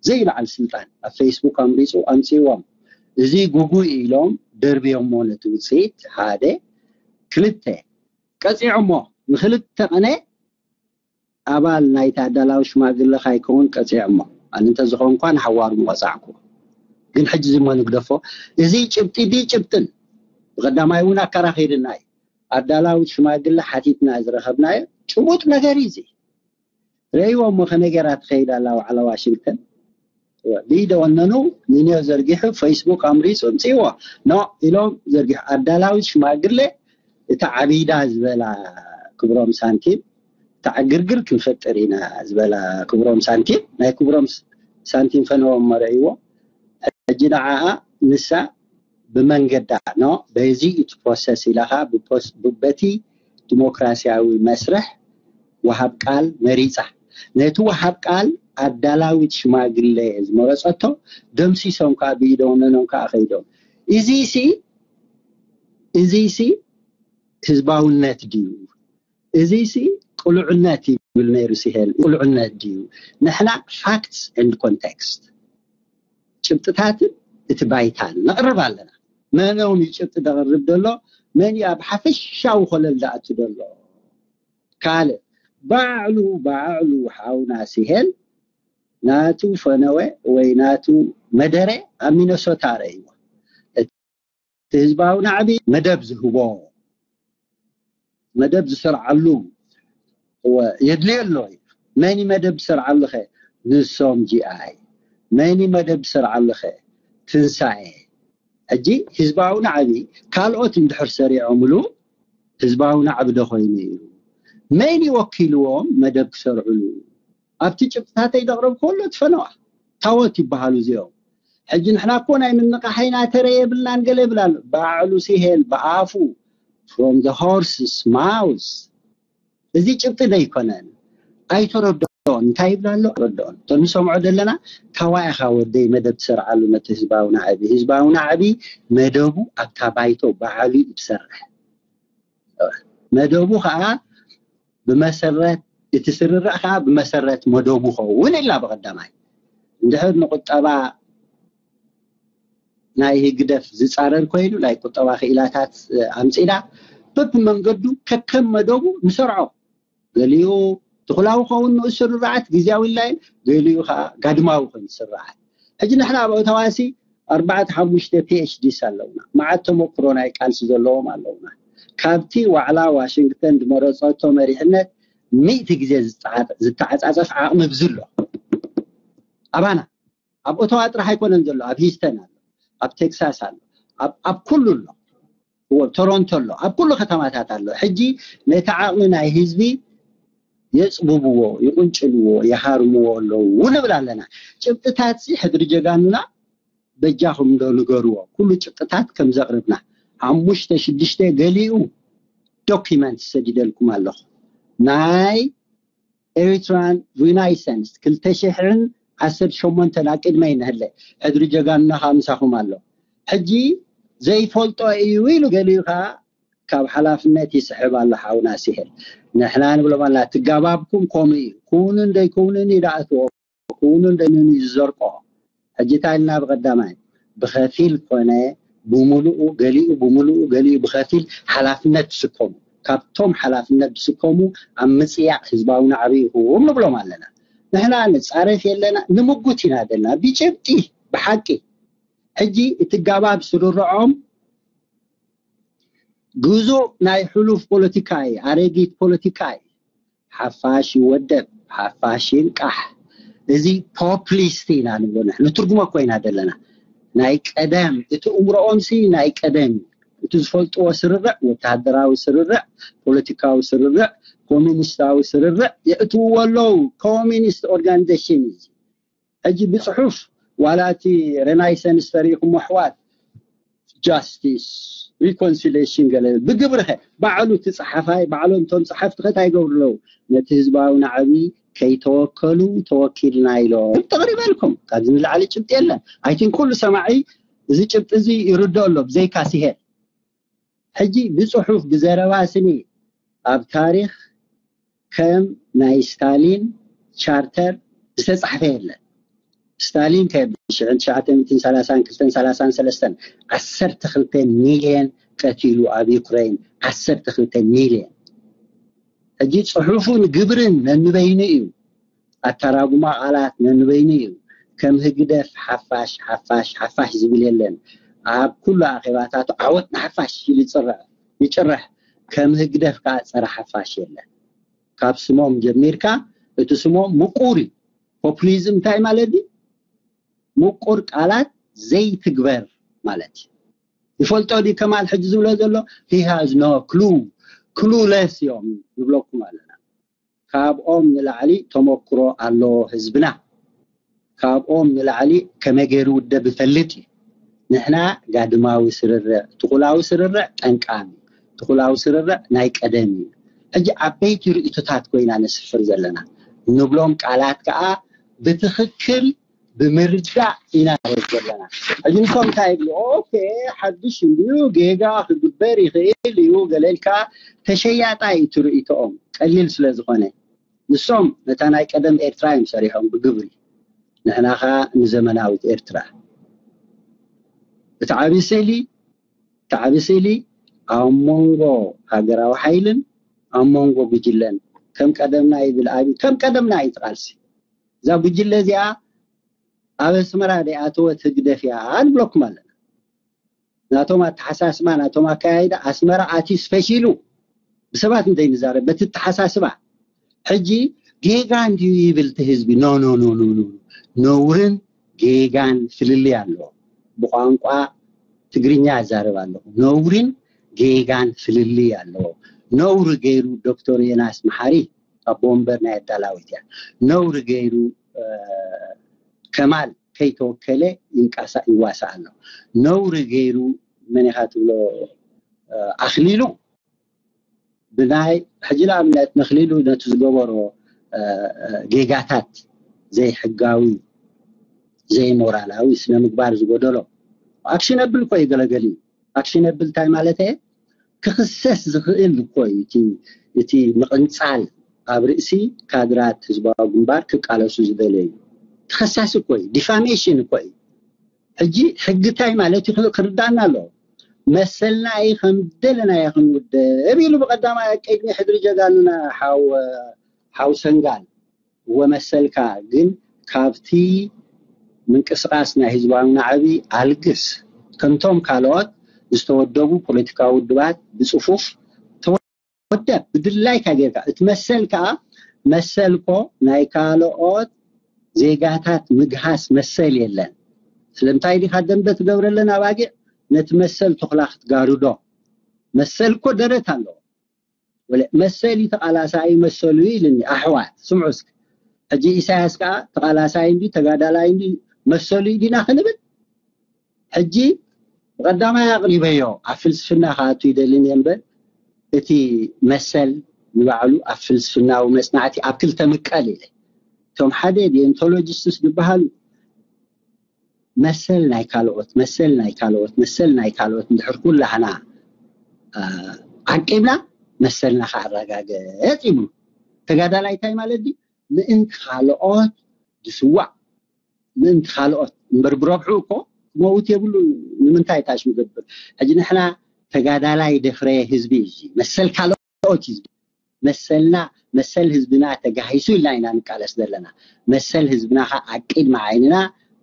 ዘይበዓል ስልጣን ኣብ ፌስቡክ ኣምሪፁ ኣምፅዎም። እዚ ጉጉይ ኢሎም ደርብዮሞ ነቲ ውፅኢት ሓደ ክልተ ቀፂዖሞ ንክልተ ቀነ ኣባል ናይቲ ኣዳላዊ ሽማግለ ካይከውን ቀፂዖሞ። ኣነ እንተዝኸውን እኳ ንሓዋሩ ምቐፃዕኩ። ግን ሕጂ ዝሞ ንግደፎ። እዚ ጭብጢ ድዩ ጭብጥን ብቐዳማይ እውን ኣከራኺርና እዩ። ኣዳላዊ ሽማግለ ሓቲትና ዝረኸብናዮ ጭቡጥ ነገር እዩ እዚ። ረእይዎ እሞ ከመይ ገይራ ትኸይድ ኣላ ዋዕላ ዋሽንግተን። ብኢደ ወነኑ ንኔው ዘርጊሑ ፌስቡክ ኣምሪፁ እምፅእዎ ኖ ኢሎም ዘርጊሑ ኣዳላዊ ሽማግለ እታ ዓቢዳ ዝበላ ክብሮም ሳንቲም እታ ዕግርግር ክንፈጥር ኢና ዝበላ ክብሮም ሳንቲም ናይ ክብሮም ሳንቲም ፈነዎም መርዕዎ ሕጂ ንዓኣ ንሳ ብመንገዳ ኖ በዚ እቲ ፕሮሰስ ኢላኻ በቲ ዲሞክራሲያዊ መስርሕ ወሃብ ቃል መሪፃ ነቲ ወሃብ ቃል ኣዳላዊት ሽማግለ ዝመረፀቶ ደምሲሶም ከዓ ብኢደ ወነኖም ከዓ ከይዶም እዚሲ እዚሲ ህዝባውነት ድዩ? እዚሲ ቅሉዕነት ይብል ነይሩ ሲሄል ቅሉዕነት ድዩ? ንሕና facts and context ጭብጥታትን እቲ ባይታን ነቕርብ ኣለና። መኖም እዩ ጭብጢ ዘቕርብ ዘሎ? መን እዩ ኣብ ሓፈሻዊ ኮለል ዝኣቱ ዘሎ? ካልእ ባዕሉ ባዕሉ ሓውና ሲሄል ናቱ ፈነወ ወይ ናቱ መደረ ኣብ ሚነሶታ ረእይዎ። እቲ ህዝባዊ ናዕቢ መደብ ዝህቦ መደብ ዝሰርዓሉ የድልዮ ኣሎ። መን መደብ ዝሰርዓሉ ኸ? ንሶም ጂኣይ። መን መደብ ዝሰርዓሉ ኸ? ትንሳኤ። ሕጂ ህዝባዊ ናዕቢ ካልኦት እንድሕር ሰሪዖምሉ ህዝባዊ ናዕቢ ዶ ኮይኑ እዩ? መን ወኪልዎም መደብ ክሰርዕሉ? ኣብቲ ጭብጥታተይ ዘቕረብ ከሎ ትፈነዋ ታወት ይበሃሉ እዚኦም። ሕጂ ንሕና እኮ ናይ ምንቕሓይና ተረ የብልናን ገለ ይብል ኣሎ። ባዕሉ ሲሄል ብኣፉ from the horse's mouth እዚ ጭብጢ ዶ ኣይኮነን? ኣይተረድኦን እንታይ ይብል ኣሎ ረድኦን እቶም ንሰምዖ ዘለና ታዋኢኻ ወደይ መደብ ትሰርዓሉ ነቲ ህዝባዊ ናዕቢ ህዝባዊ ናዕቢ መደቡ ኣብታ ባይቶ ባዕሉ እዩ ዝሰርሕ መደቡ ከዓ ብመሰረት እቲ ስርርዕ ከዓ ብመሰረት መደቡ ኸውን ኢልና ብቀዳማይ እንድሕር ንቁጠባ ናይ ህግደፍ ዝፃረር ኮይኑ ናይ ቁጠባ ክኢላታት ኣምፂና በብመንገዱ ከከም መደቡ ንሰርዖ ገሊኡ ትኩላዊ ኸውን ንኡስ ስርርዓት ግዝያዊ ኢልና ገሊኡ ከዓ ጋድማዊ ኮይኑ ስርዓት ሕጂ ንሕና ኣብ ኦታዋሲ ኣርባዕተ ሓሙሽተ ፒኤችዲስ ኣለውና መዓት ተመክሮ ናይ ቃልሲ ዘለዎም ኣለውና ካብቲ ዋዕላ ዋሽንግተን ዝመረፀቶ መሪሕነት ሚእቲ ግዜ ዝተዓጻጸፍ ዓቕሚ ብዝሎ ኣባና ኣብ ኦቶዋ ጥራሕ ኣይኮነን ዘሎ፣ ኣብ ሂስተን ኣሎ፣ ኣብ ቴክሳስ ኣሎ፣ ኣብ ኩሉ ኣሎ፣ ቶሮንቶ ኣሎ፣ ኣብ ኩሉ ከተማታት ኣሎ። ሕጂ ነቲ ዓቕሚ ናይ ህዝቢ የፅብብዎ፣ ይቕንጭልዎ፣ ይሃርምዎ ኣለዉ ንብል ኣለና። ጭብጥታት ሕድሪ ጀጋኑና በጃኹም ዶ ንገርዎ፣ ኩሉ ጭብጥታት ከም ዘቕርብና ሓሙሽተ ሽዱሽተ ገሊኡ ዶኪመንት ሰዲደልኩም ኣለኹ። ናይ ኤሪትራን ሪናይሰንስ ክልተ ሽሕን ዓሰርተ ሸሞንተን ኣቅድመይ ንህለ ሕድሪ ጀጋኑና ከዓ ምሳኹም ኣሎ። ሕጂ ዘይፈልጦ እዩ ኢሉ ገሊኡ ከዓ ካብ ሓላፍነት ይስሕብ ኣሎ ሓውና ሲሄል። ንሕና ንብሎም ኣላ ትጋባብኩም ከምኡ እዩ። ክውንን ደይክውንን ይዳእትዎ፣ ክውንን ደይንን እዩ ዝዘርቆ። ሕጂ እንታይ ኢልና ብቐዳማይ ብኸፊል ኮነ ብምሉኡ፣ ገሊኡ ብምሉኡ፣ ገሊኡ ብኸፊል ሓላፍነት ዝስከሙ፣ ካብቶም ሓላፍነት ዝስከሙ ኣብ ምጽያቕ ህዝባዊ ናዕቢ ይኹም ንብሎም ኣለና። ንሕና ንጻረፍ የለና፣ ንምጉት ኢና ዘለና ብጭብጢ ብሓቂ። ሕጂ እቲ ጋባብ ስርርዖም ግዙእ ናይ ሕሉፍ ፖለቲካ እዩ፣ ኣረጊት ፖለቲካ እዩ። ሓፋሽ ይወደብ፣ ሓፋሽ ይንቃሕ። እዚ ፖፕሊስት ኢና ንብሎ ንሕና፣ ንትርጉሞ እኮ ኢና ዘለና። ናይ ቀደም እቲ እምሮኦምሲ ናይ ቀደም እዩ። እቲ ዝፈልጥዎ ስርርዕ፣ ወተሃደራዊ ስርርዕ፣ ፖለቲካዊ ስርርዕ፣ ኮሚኒስታዊ ስርርዕ የእትውዎ ኣለዉ። ኮሚኒስት ኦርጋኒዜሽን እዩ። ሕጂ ብፅሑፍ ዋላ እቲ ሬናይሰንስ ተሪኢኹም ኣሕዋት ጃስቲስ ሪኮንሲሌሽን ገለ ብግብሪ ኸ ባዕሉ እቲ ፀሓፋይ ባዕሎም እቶም ፀሓፍቲ ኸ እንታይ ይገብሩ ኣለዉ? ነቲ ህዝባዊ ናዕቢ ከይተወከሉ ተወኪልና ኢሎም ተቕሪበልኩም። ካብዚ ንላዕሊ ጭብጢ የለን። ኣይቲን ኩሉ ሰማዒ እዚ ጭብጢ እዚ ይርዶ ኣሎ ብዘይካ ሲሄል። ሕጂ ብፅሑፍ ብዘረባ ስኒ ኣብ ታሪኽ ከም ናይ ስታሊን ቻርተር ዝተፃሕፈ የለን። ስታሊን ከ ሽሕን ትሽዓተ ሚእትን ሰላሳን ክልተን ሰላሳን ሰለስተን ዓሰርተ ክልተ ሚልየን ቀቲሉ ኣብ ዩክሬን ዓሰርተ ክልተ ሚልየን። ሕጂ ፅሑፉን ግብርን ነንበይኑ እዩ። ኣተራጉማ ቃላት ነንበይኑ እዩ። ከም ህግደፍ ሓፋሽ ሓፋሽ ሓፋሽ ዝብል የለን። ኣብ ኩሉ ኣኼባታቱ ዓወት ንሓፋሽ ኢሉ ይፅርዕ ይጭርሕ። ከም ህግደፍ ከዓ ፀረ ሓፋሽ የለን። ካብ ስሞም ጀሚርካ እቲ ስሞም ምቁር እዩ። ፖፑሊዝም እንታይ ማለት እዩ? ምቁር ቃላት ዘይትግበር ማለት እዩ። ይፈልጦ ድዩ ከማል ሕጂ ዝብሎ ዘሎ? He has no clue። ክሉለስ እዮም ንብለኩም ኣለና። ካብኦም ንላዕሊ ተመክሮ ኣሎ ህዝብና። ካብኦም ንላዕሊ ከመይ ገይሩ ውደብ ይፈልጥ እዩ። ንሕና ጋድማዊ ስርርዕ፣ ትኹላዊ ስርርዕ ጠንቃሚ፣ ትኹላዊ ስርርዕ ናይ ቀደም እዩ። ሕጂ ዓበይቲ ርእይቶታት ኮይና ነስፍር ዘለና ንብሎም ቃላት ከዓ ብትኽክል ብምርዳእ ኢና ንኸይድ ዘለና። ሕጂ ንሶም እንታይ ይብሉ? ኦኬ፣ ሓድሽ እንድዩ፣ ጌጋ ክግበር ይኽእል እዩ ገለ ኢልካ ተሸያጣ እዩ እቲ ርእይቶኦም ቀሊል ስለ ዝኾነ። ንሶም ነታ ናይ ቀደም ኤርትራ እዮም ሰሪሖም ብግብሪ፣ ንሕና ኸኣ ንዘመናዊት ኤርትራ። እቲ ዓቢ ስእሊ እቲ ዓቢ ስእሊ ኣብ መንጎ ሃገራዊ ሓይልን ኣብ መንጎ ጉጅለን ከም ቀደምና ይብል። ኣብ ከም ቀደምና እዩ እቲ ቃልሲ። እዛ ጉጅለ እዚኣ ኣብ ኣስመራ ደይኣተወት ህግደፍ እያ ንብለኩም ኣለና። ናቶም ኣተሓሳስባ ናቶም ኣካያይዳ ኣስመራ ኣትዩ ፈሺሉ ብሰባት እንተይንዛረብ በቲ ኣተሓሳስባ ሕጂ ጌጋ እንድዩ ይብል እቲ ህዝቢ። ኖ ኖ ኖ ኖ ኖ፣ ነውርን ጌጋን ፍልልይ ኣለዎ። ብቋንቋ ትግርኛ እዛረብ ኣለኹ። ነውርን ጌጋን ፍልልይ ኣለዎ። ነውሪ ገይሩ ዶክተር ዮናስ መሓሪ ኣቦ ወንበር ናይ ኣዳላዊት እያ። ነውሪ ገይሩ ከማል ከይተወከለ ይንቃሳ ይዋሳእ ኣሎ። ነውሪ ገይሩ መን ኢኻ ትብሎ ኣኽሊሉ ብናይ ሕጂ ንኣብነት ነኽሊሉ ነቲ ዝገበሮ ጌጋታት ዘይሕጋዊ ዘይሞራላዊ ስነ ምግባር ዝጎደሎ ኣክሽነብል እኮ እዩ። ገለገሊ ኣክሽነብል እንታይ ማለት እየ? ክኽሰስ ዝኽእል እኮ እዩ እቲ ምቕንፃል ኣብ ርእሲ ካድራት ህዝባዊ ግንባር ክቃለሱ ዝደለዩ ተኸሳሲ እኮ እዩ። ዲፋሜሽን እኮ እዩ። ሕጂ ሕጊ እንታይ ማለት እዩ ክርዳእና ኣለዎ። መሰልና እዩ ከም ደለናዮ ክንውደብ ኢሉ ብቐዳማይ ኣብ ቅድሚ ሕድሪ ጀጋኑና ሓው ሓው ሰንጋል እወ መሰልካ ግን ካብቲ ምንቅስቃስ ናይ ህዝባዊ ናዕቢ ኣልግስ ከምቶም ካልኦት ዝተወደቡ ፖለቲካዊ ውድባት ብፅፉፍ ወደ ብድላይካ ጌርካ እቲ መሰል ከዓ መሰል ኮ ናይ ካልኦት ዜጋታት ምግሃስ መሰል የለን። ስለምንታይ ዲኻ ደንበ ትገብረለን ኣባጊዕ? ነቲ መሰል ተኹላ ክትጋርዶ። መሰል እኮ ደረት ኣለዎ። ወለ መሰል እዩ ተቓላሳይ መሰሉ እዩ ኢልኒ። ኣሕዋት ስምዑ እስኪ። ሕጂ ኢሳያስ ከዓ ተቓላሳይ እንዲ ተጋዳላይ እንዲ መሰሉ እዩ ዲና ክንብል? ሕጂ ብቐዳማይ ኣቕሪበዮ ኣብ ፍልስፍና ክኣቱ ይደልን እየ እምበር እቲ መሰል ንባዕሉ ኣብ ፍልስፍናዊ መጽናዕቲ ኣብ ክልተ ምቀል ኢለ። እቶም ሓደ ዲኦንቶሎጂስትስ ዝበሃሉ መሰል ናይ ካልኦት መሰል ናይ ካልኦት መሰል ናይ ካልኦት እንድሕር ኩላህና ዓቂብና መሰልና ክኣረጋገጽ ይብሉ። ተጋዳላይ እንታይ ማለት ድዩ? ምእንቲ ካልኦት ዝስዋዕ ምእንቲ ካልኦት እምበር ብረብሑ እኮ ክመውት የብሉ። ንምንታይ ታሽ ምገብር? ሕጂ ንሕና ተጋዳላይ ደፍረየ ህዝቢ እዩ። መሰል ካልኦት እዩ። መሰልና መሰል ህዝብና ተጋሂሱ ኢልና ኢና ንቃለስ ዘለና። መሰል ህዝብና ከዓ ኣቂድሚ ዓይንና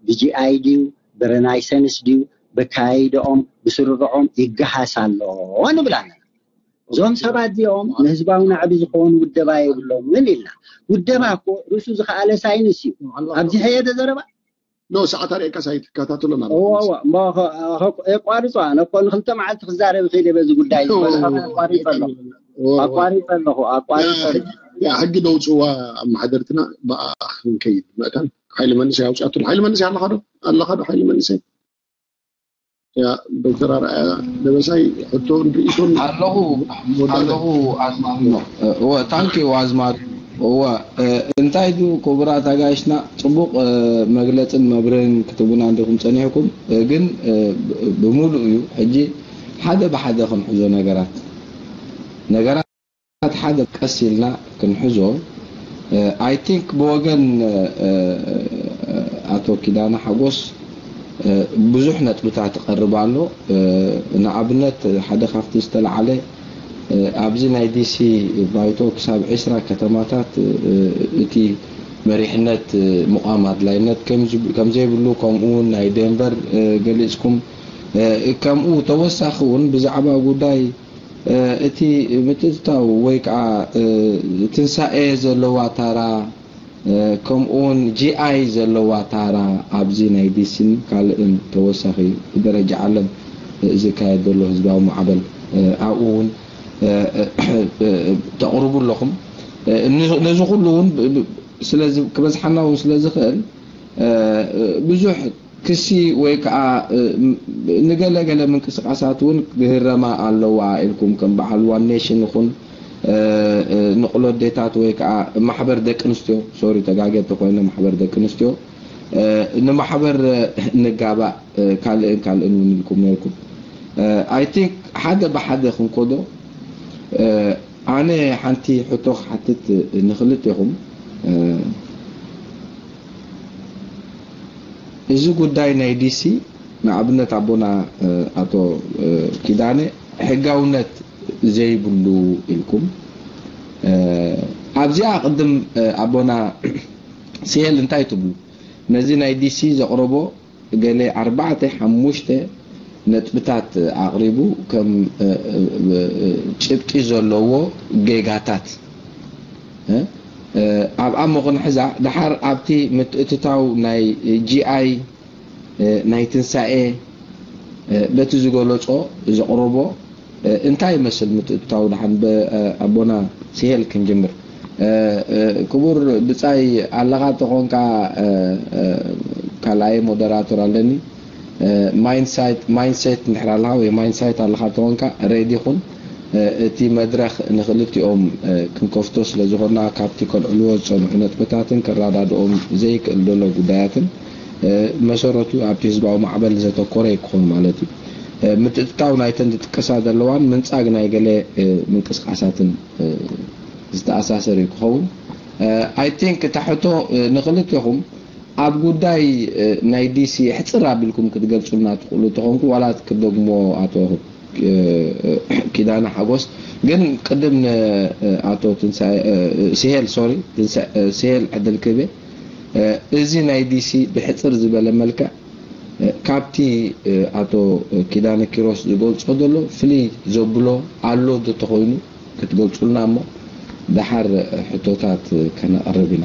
ብጂኣይ ድዩ ብረናይሰንስ ድዩ ብካይደኦም ብስርርዖም ይገሃስ ኣሎ ንብል ኣለና። እዞም ሰባት እዚኦም ንህዝባዊ ናዕቢ ዝኾኑ ውደባ የብሎምን ኢልና። ውደባ እኮ ርእሱ ዝኸኣለ ሳይንስ እዩ። ኣብዚ ሕየደ ዘረባ ኖ ሰዓት ኣርእካ ሳይት ከታተሎ ናብ የቋርጾ ኣነ እኮ ንክልተ መዓልቲ ክዛረብ ይኽእል በዚ ጉዳይ። ኣቋሪጸ ኣለኹ ኣቋሪጸ ኣለኹ። ሕጊ ደውፅዋ ኣብ ማሕደርትና ብኣ ክንከይድ መእታን ሓይሊ መንእሰይ ኣውፅኣትሉ። ሓይሊ መንእሰይ ኣለኻ ዶ ኣለኻ ዶ ሓይሊ መንእሰይ? ያ ዶክተር ኣርኣያ ደበሳይ ሕቶን ርእይቶን ኣለኹ ኣለኹ። ኣዝማሪኖ እወ ታንኪ ኣዝማሪ እወ እንታይ ድዩ ክቡራት ኣጋይሽና ጽቡቕ መግለጽን መብርህን ክትቡና እንዲኹም ጸኒሕኩም፣ ግን ብምሉእ እዩ። ሕጂ ሓደ ብሓደ ክንሕዞ ነገራት ነገራት ሓደ ቀስ ኢልና ክንሕዞ። I think ብወገን ኣቶ ኪዳነ ሓጎስ ብዙሕ ነጥብታት ይቐርብ ኣሎ። ንኣብነት ሓደ ካብቲ ዝተለዓለ ኣብዚ ናይ ዲሲ ባይቶ ክሳብ ዕስራ ከተማታት እቲ መሪሕነት ምቋም ኣድላይነት ከም ዘይብሉ፣ ከምኡ እውን ናይ ዴንቨር ገሊፅኩም፣ ከምኡ ተወሳኺ እውን ብዛዕባ ጉዳይ እቲ ምትእትታው ወይ ከዓ ትንሳኤ ዘለዋ ታራ ከምኡውን ጂኣይ ዘለዋ ታራ ኣብዚ ናይ ዲሲን ካልእን ተወሳኺ ብደረጃ ዓለም ዝካየድ ዘሎ ህዝባዊ ማዕበል ኣብኡ እውን ተቕርቡ ኣለኹም። ነዚ ኩሉ እውን ክበዝሓና እውን ስለ ዝኽእል ብዙሕ ክሲ ወይ ከዓ ንገለገለ ምንቅስቃሳት እውን ክህረማ ኣለዋ ኢልኩም ከም በዓል ዋን ኔሽን ይኹን ንቕሎ ኣዴታት ወይ ከዓ ማሕበር ደቂ ኣንስትዮ ሶሪ ተጋጌ ተኮይነ ማሕበር ደቂ ኣንስትዮ ንማሕበር ንጋባእ ካልእን ካልእን እውን ኢልኩም ነርኩም። I think ሓደ ብሓደ ክንኮዶ ኣነ ሓንቲ ሕቶ ክሓትት ንክልቴኹም እዚ ጉዳይ ናይ ዲሲ ንኣብነት ኣቦና ኣቶ ኪዳነ ሕጋውነት ዘይብሉ ኢልኩም ኣብዚኣ ቅድም ኣቦና ስሄል እንታይ ትብሉ ነዚ ናይ ዲሲ ዘቕረቦ ገለ ኣርባዕተ ሓሙሽተ ነጥብታት ኣቕሪቡ ከም ጭብጢ ዘለዎ ጌጋታት ኣብኣ ምኽንሕዛ ደሓር ኣብቲ ምትእትታው ናይ ጂኣይ ናይ ትንሳኤ በቲ ዝገለጾ ዘቕረቦ እንታይ ይመስል ምትእትታው ደሓን ኣቦና ስሄል ክንጅምር ክቡር ብጻይ ኣለኻ ተኾንካ ካልኣይ ሞደራተር ኣለኒ ማይንሳይት እንድሕር ኣለኻ ወይ ማይንሳይት ኣለኻ ተኾንካ ሬዲ ኩን እቲ መድረኽ ንክልቲኦም ክንከፍቶ ስለ ዝኾንና ካብቲ ከልዕልዎ ዝጸንሑ ነጥብታትን ከረዳድኦም ዘይክእል ዘሎ ጉዳያትን መሰረቱ ኣብቲ ህዝባዊ ማዕበል ዘተኮረ ክኾን ማለት እዩ። ምትእትታው ናይተን ዝጥቀሳ ዘለዋን ምንጻግ ናይ ገለ ምንቅስቃሳትን ዝተኣሳሰር እዩ ክኸውን። I think እታ ሕቶ ንክልቴኹም ኣብ ጉዳይ ናይ ዲሲ ሕፅር ኣቢልኩም ክትገልፁልና ትኽእሉ ተኾንኩ ዋላ ክትደግሞ ኣቶ ኪዳነ ሓጎስ ግን ቅድም ንኣቶ ስሄል ሶሪ ስሄል ዕድል ክህቤ እዚ ናይ ዲሲ ብሕፅር ዝበለ መልክዕ ካብቲ ኣቶ ኪዳነ ኪሮስ ዝገልፆ ዘሎ ፍልይ ዘብሎ ኣሎ ዶ ተኾይኑ ክትገልጹልና እሞ ደሓር ሕቶታት ከነቕርብ ኢና።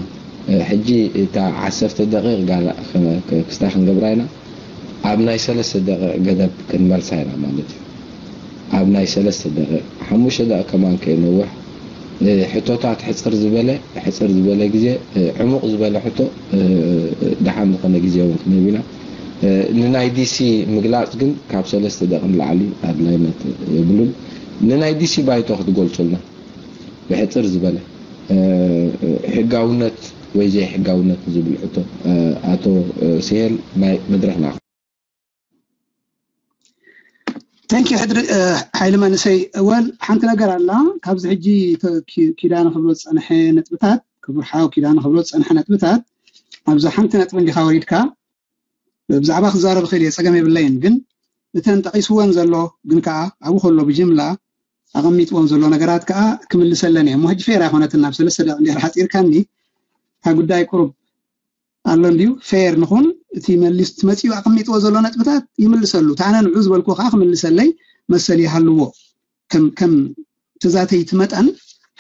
ሕጂ እታ ዓሰርተ ደቂቕ ጋና ክስታ ክንገብራ ኢና። ኣብ ናይ ሰለስተ ደቂቕ ገደብ ክንመልሳ ኢና ማለት እዩ። ኣብ ናይ ሰለስተ ደቂቕ፣ ሓሙሽተ ደቂቕ ከማን ከይነውሕ፣ ሕቶታት ሕጽር ዝበለ፣ ሕጽር ዝበለ ግዜ፣ ዕሙቕ ዝበለ ሕቶ፣ ደሓን ዝኾነ ግዜ እውን ክንህብ ኢና። ንናይ ዲሲ ምግላጽ ግን ካብ ሰለስተ ደቂቕ ንላዕሊ ኣድላይነት የብሉን። ንናይ ዲሲ ባይቶ ክትገልጹልና ብሕጽር ዝበለ፣ ሕጋውነት ወይ ዘይሕጋውነት ዝብል ሕቶ። ኣቶ ስሄል፣ ናይ መድረኽ ናኻ። Thank you ሕድሪ። ሓይሊ መንእሰይ፣ ወል ሓንቲ ነገር ኣላ። ካብዚ ሕጂ ኪዳነ ክብሎ ዝጸንሐ ነጥብታት፣ ክቡር ሓው ኪዳነ ክብሎ ዝጸንሐ ነጥብታት፣ ኣብዛ ሓንቲ ነጥቢ እንዲኻ ወሪድካ። ብዛዕባ ክዛረብ ክእል እየ፣ ጸገም የብለይን። ግን እተን ጠቒስወን ዘሎ ግን ከኣ ኣብኡ ከሎ ብጅምላ ኣቐሚጥወን ዘሎ ነገራት ከኣ ክምልሰለን እየ። እሞ ሕጂ ፌር ኣይኮነትን፣ ናብ ሰለስተ ደቂቕ እንድሕር ሓጺርካኒ፣ እታ ጉዳይ ቁሩብ ኣሎ እንድዩ። ፌር ንኹን፣ እቲ መሊስ መጺኡ ኣቐሚጥዎ ዘሎ ነጥብታት ይምልሰሉ። እታ ነንዑ ዝበልኩ ከኣ ክምልሰለይ መሰል ይሃልዎ። ከም ከም ተዛተይቲ መጠን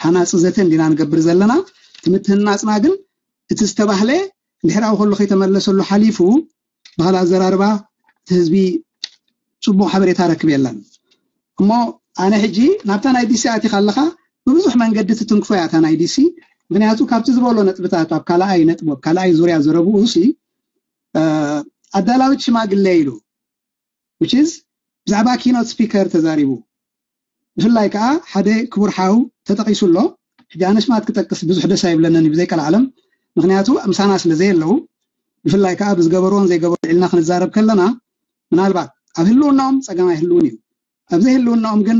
ሃናጺ ዘተ እንዲና ንገብር ዘለና። እቲ ምትህናጽና ግን እቲ ዝተባህለ እንድሕር ኣብኡ ከሎ ከይተመለሰሉ ሓሊፉ፣ ብኻልእ ኣዘራርባ እቲ ህዝቢ ጽቡቕ ሓበሬታ ረክብ የለን። እሞ ኣነ ሕጂ ናብታ ናይ ዲሲ ኣቲኻ ኣለኻ፣ ብብዙሕ መንገዲ ትትንክፎ እያ እታ ናይ ዲሲ። ምክንያቱ ካብቲ ዝበሎ ነጥብታት ኣብ ካልኣይ ነጥቡ፣ ኣብ ካልኣይ ዙርያ ዘረብኡ ሲ ኣዳላዊት ሽማግለ ኢሉ፣ which is ብዛዕባ ኪኖት ስፒከር ተዛሪቡ። ብፍላይ ከዓ ሓደ ክቡር ሓው ተጠቂሱ ኣሎ። ሕጂ ኣነ ሽማት ክጠቅስ ብዙሕ ደስ ኣይብለንን ብዘይ ቀልዓለም፣ ምክንያቱ ምሳና ስለ ዘየለዉ። ብፍላይ ከዓ ብዝገበርዎን ዘይገበሩ ኢልና ክንዛረብ ከለና፣ ምናልባት ኣብ ህልውናኦም ፀገም ኣይህልውን እዩ። ኣብ ዘይህልውናኦም ግን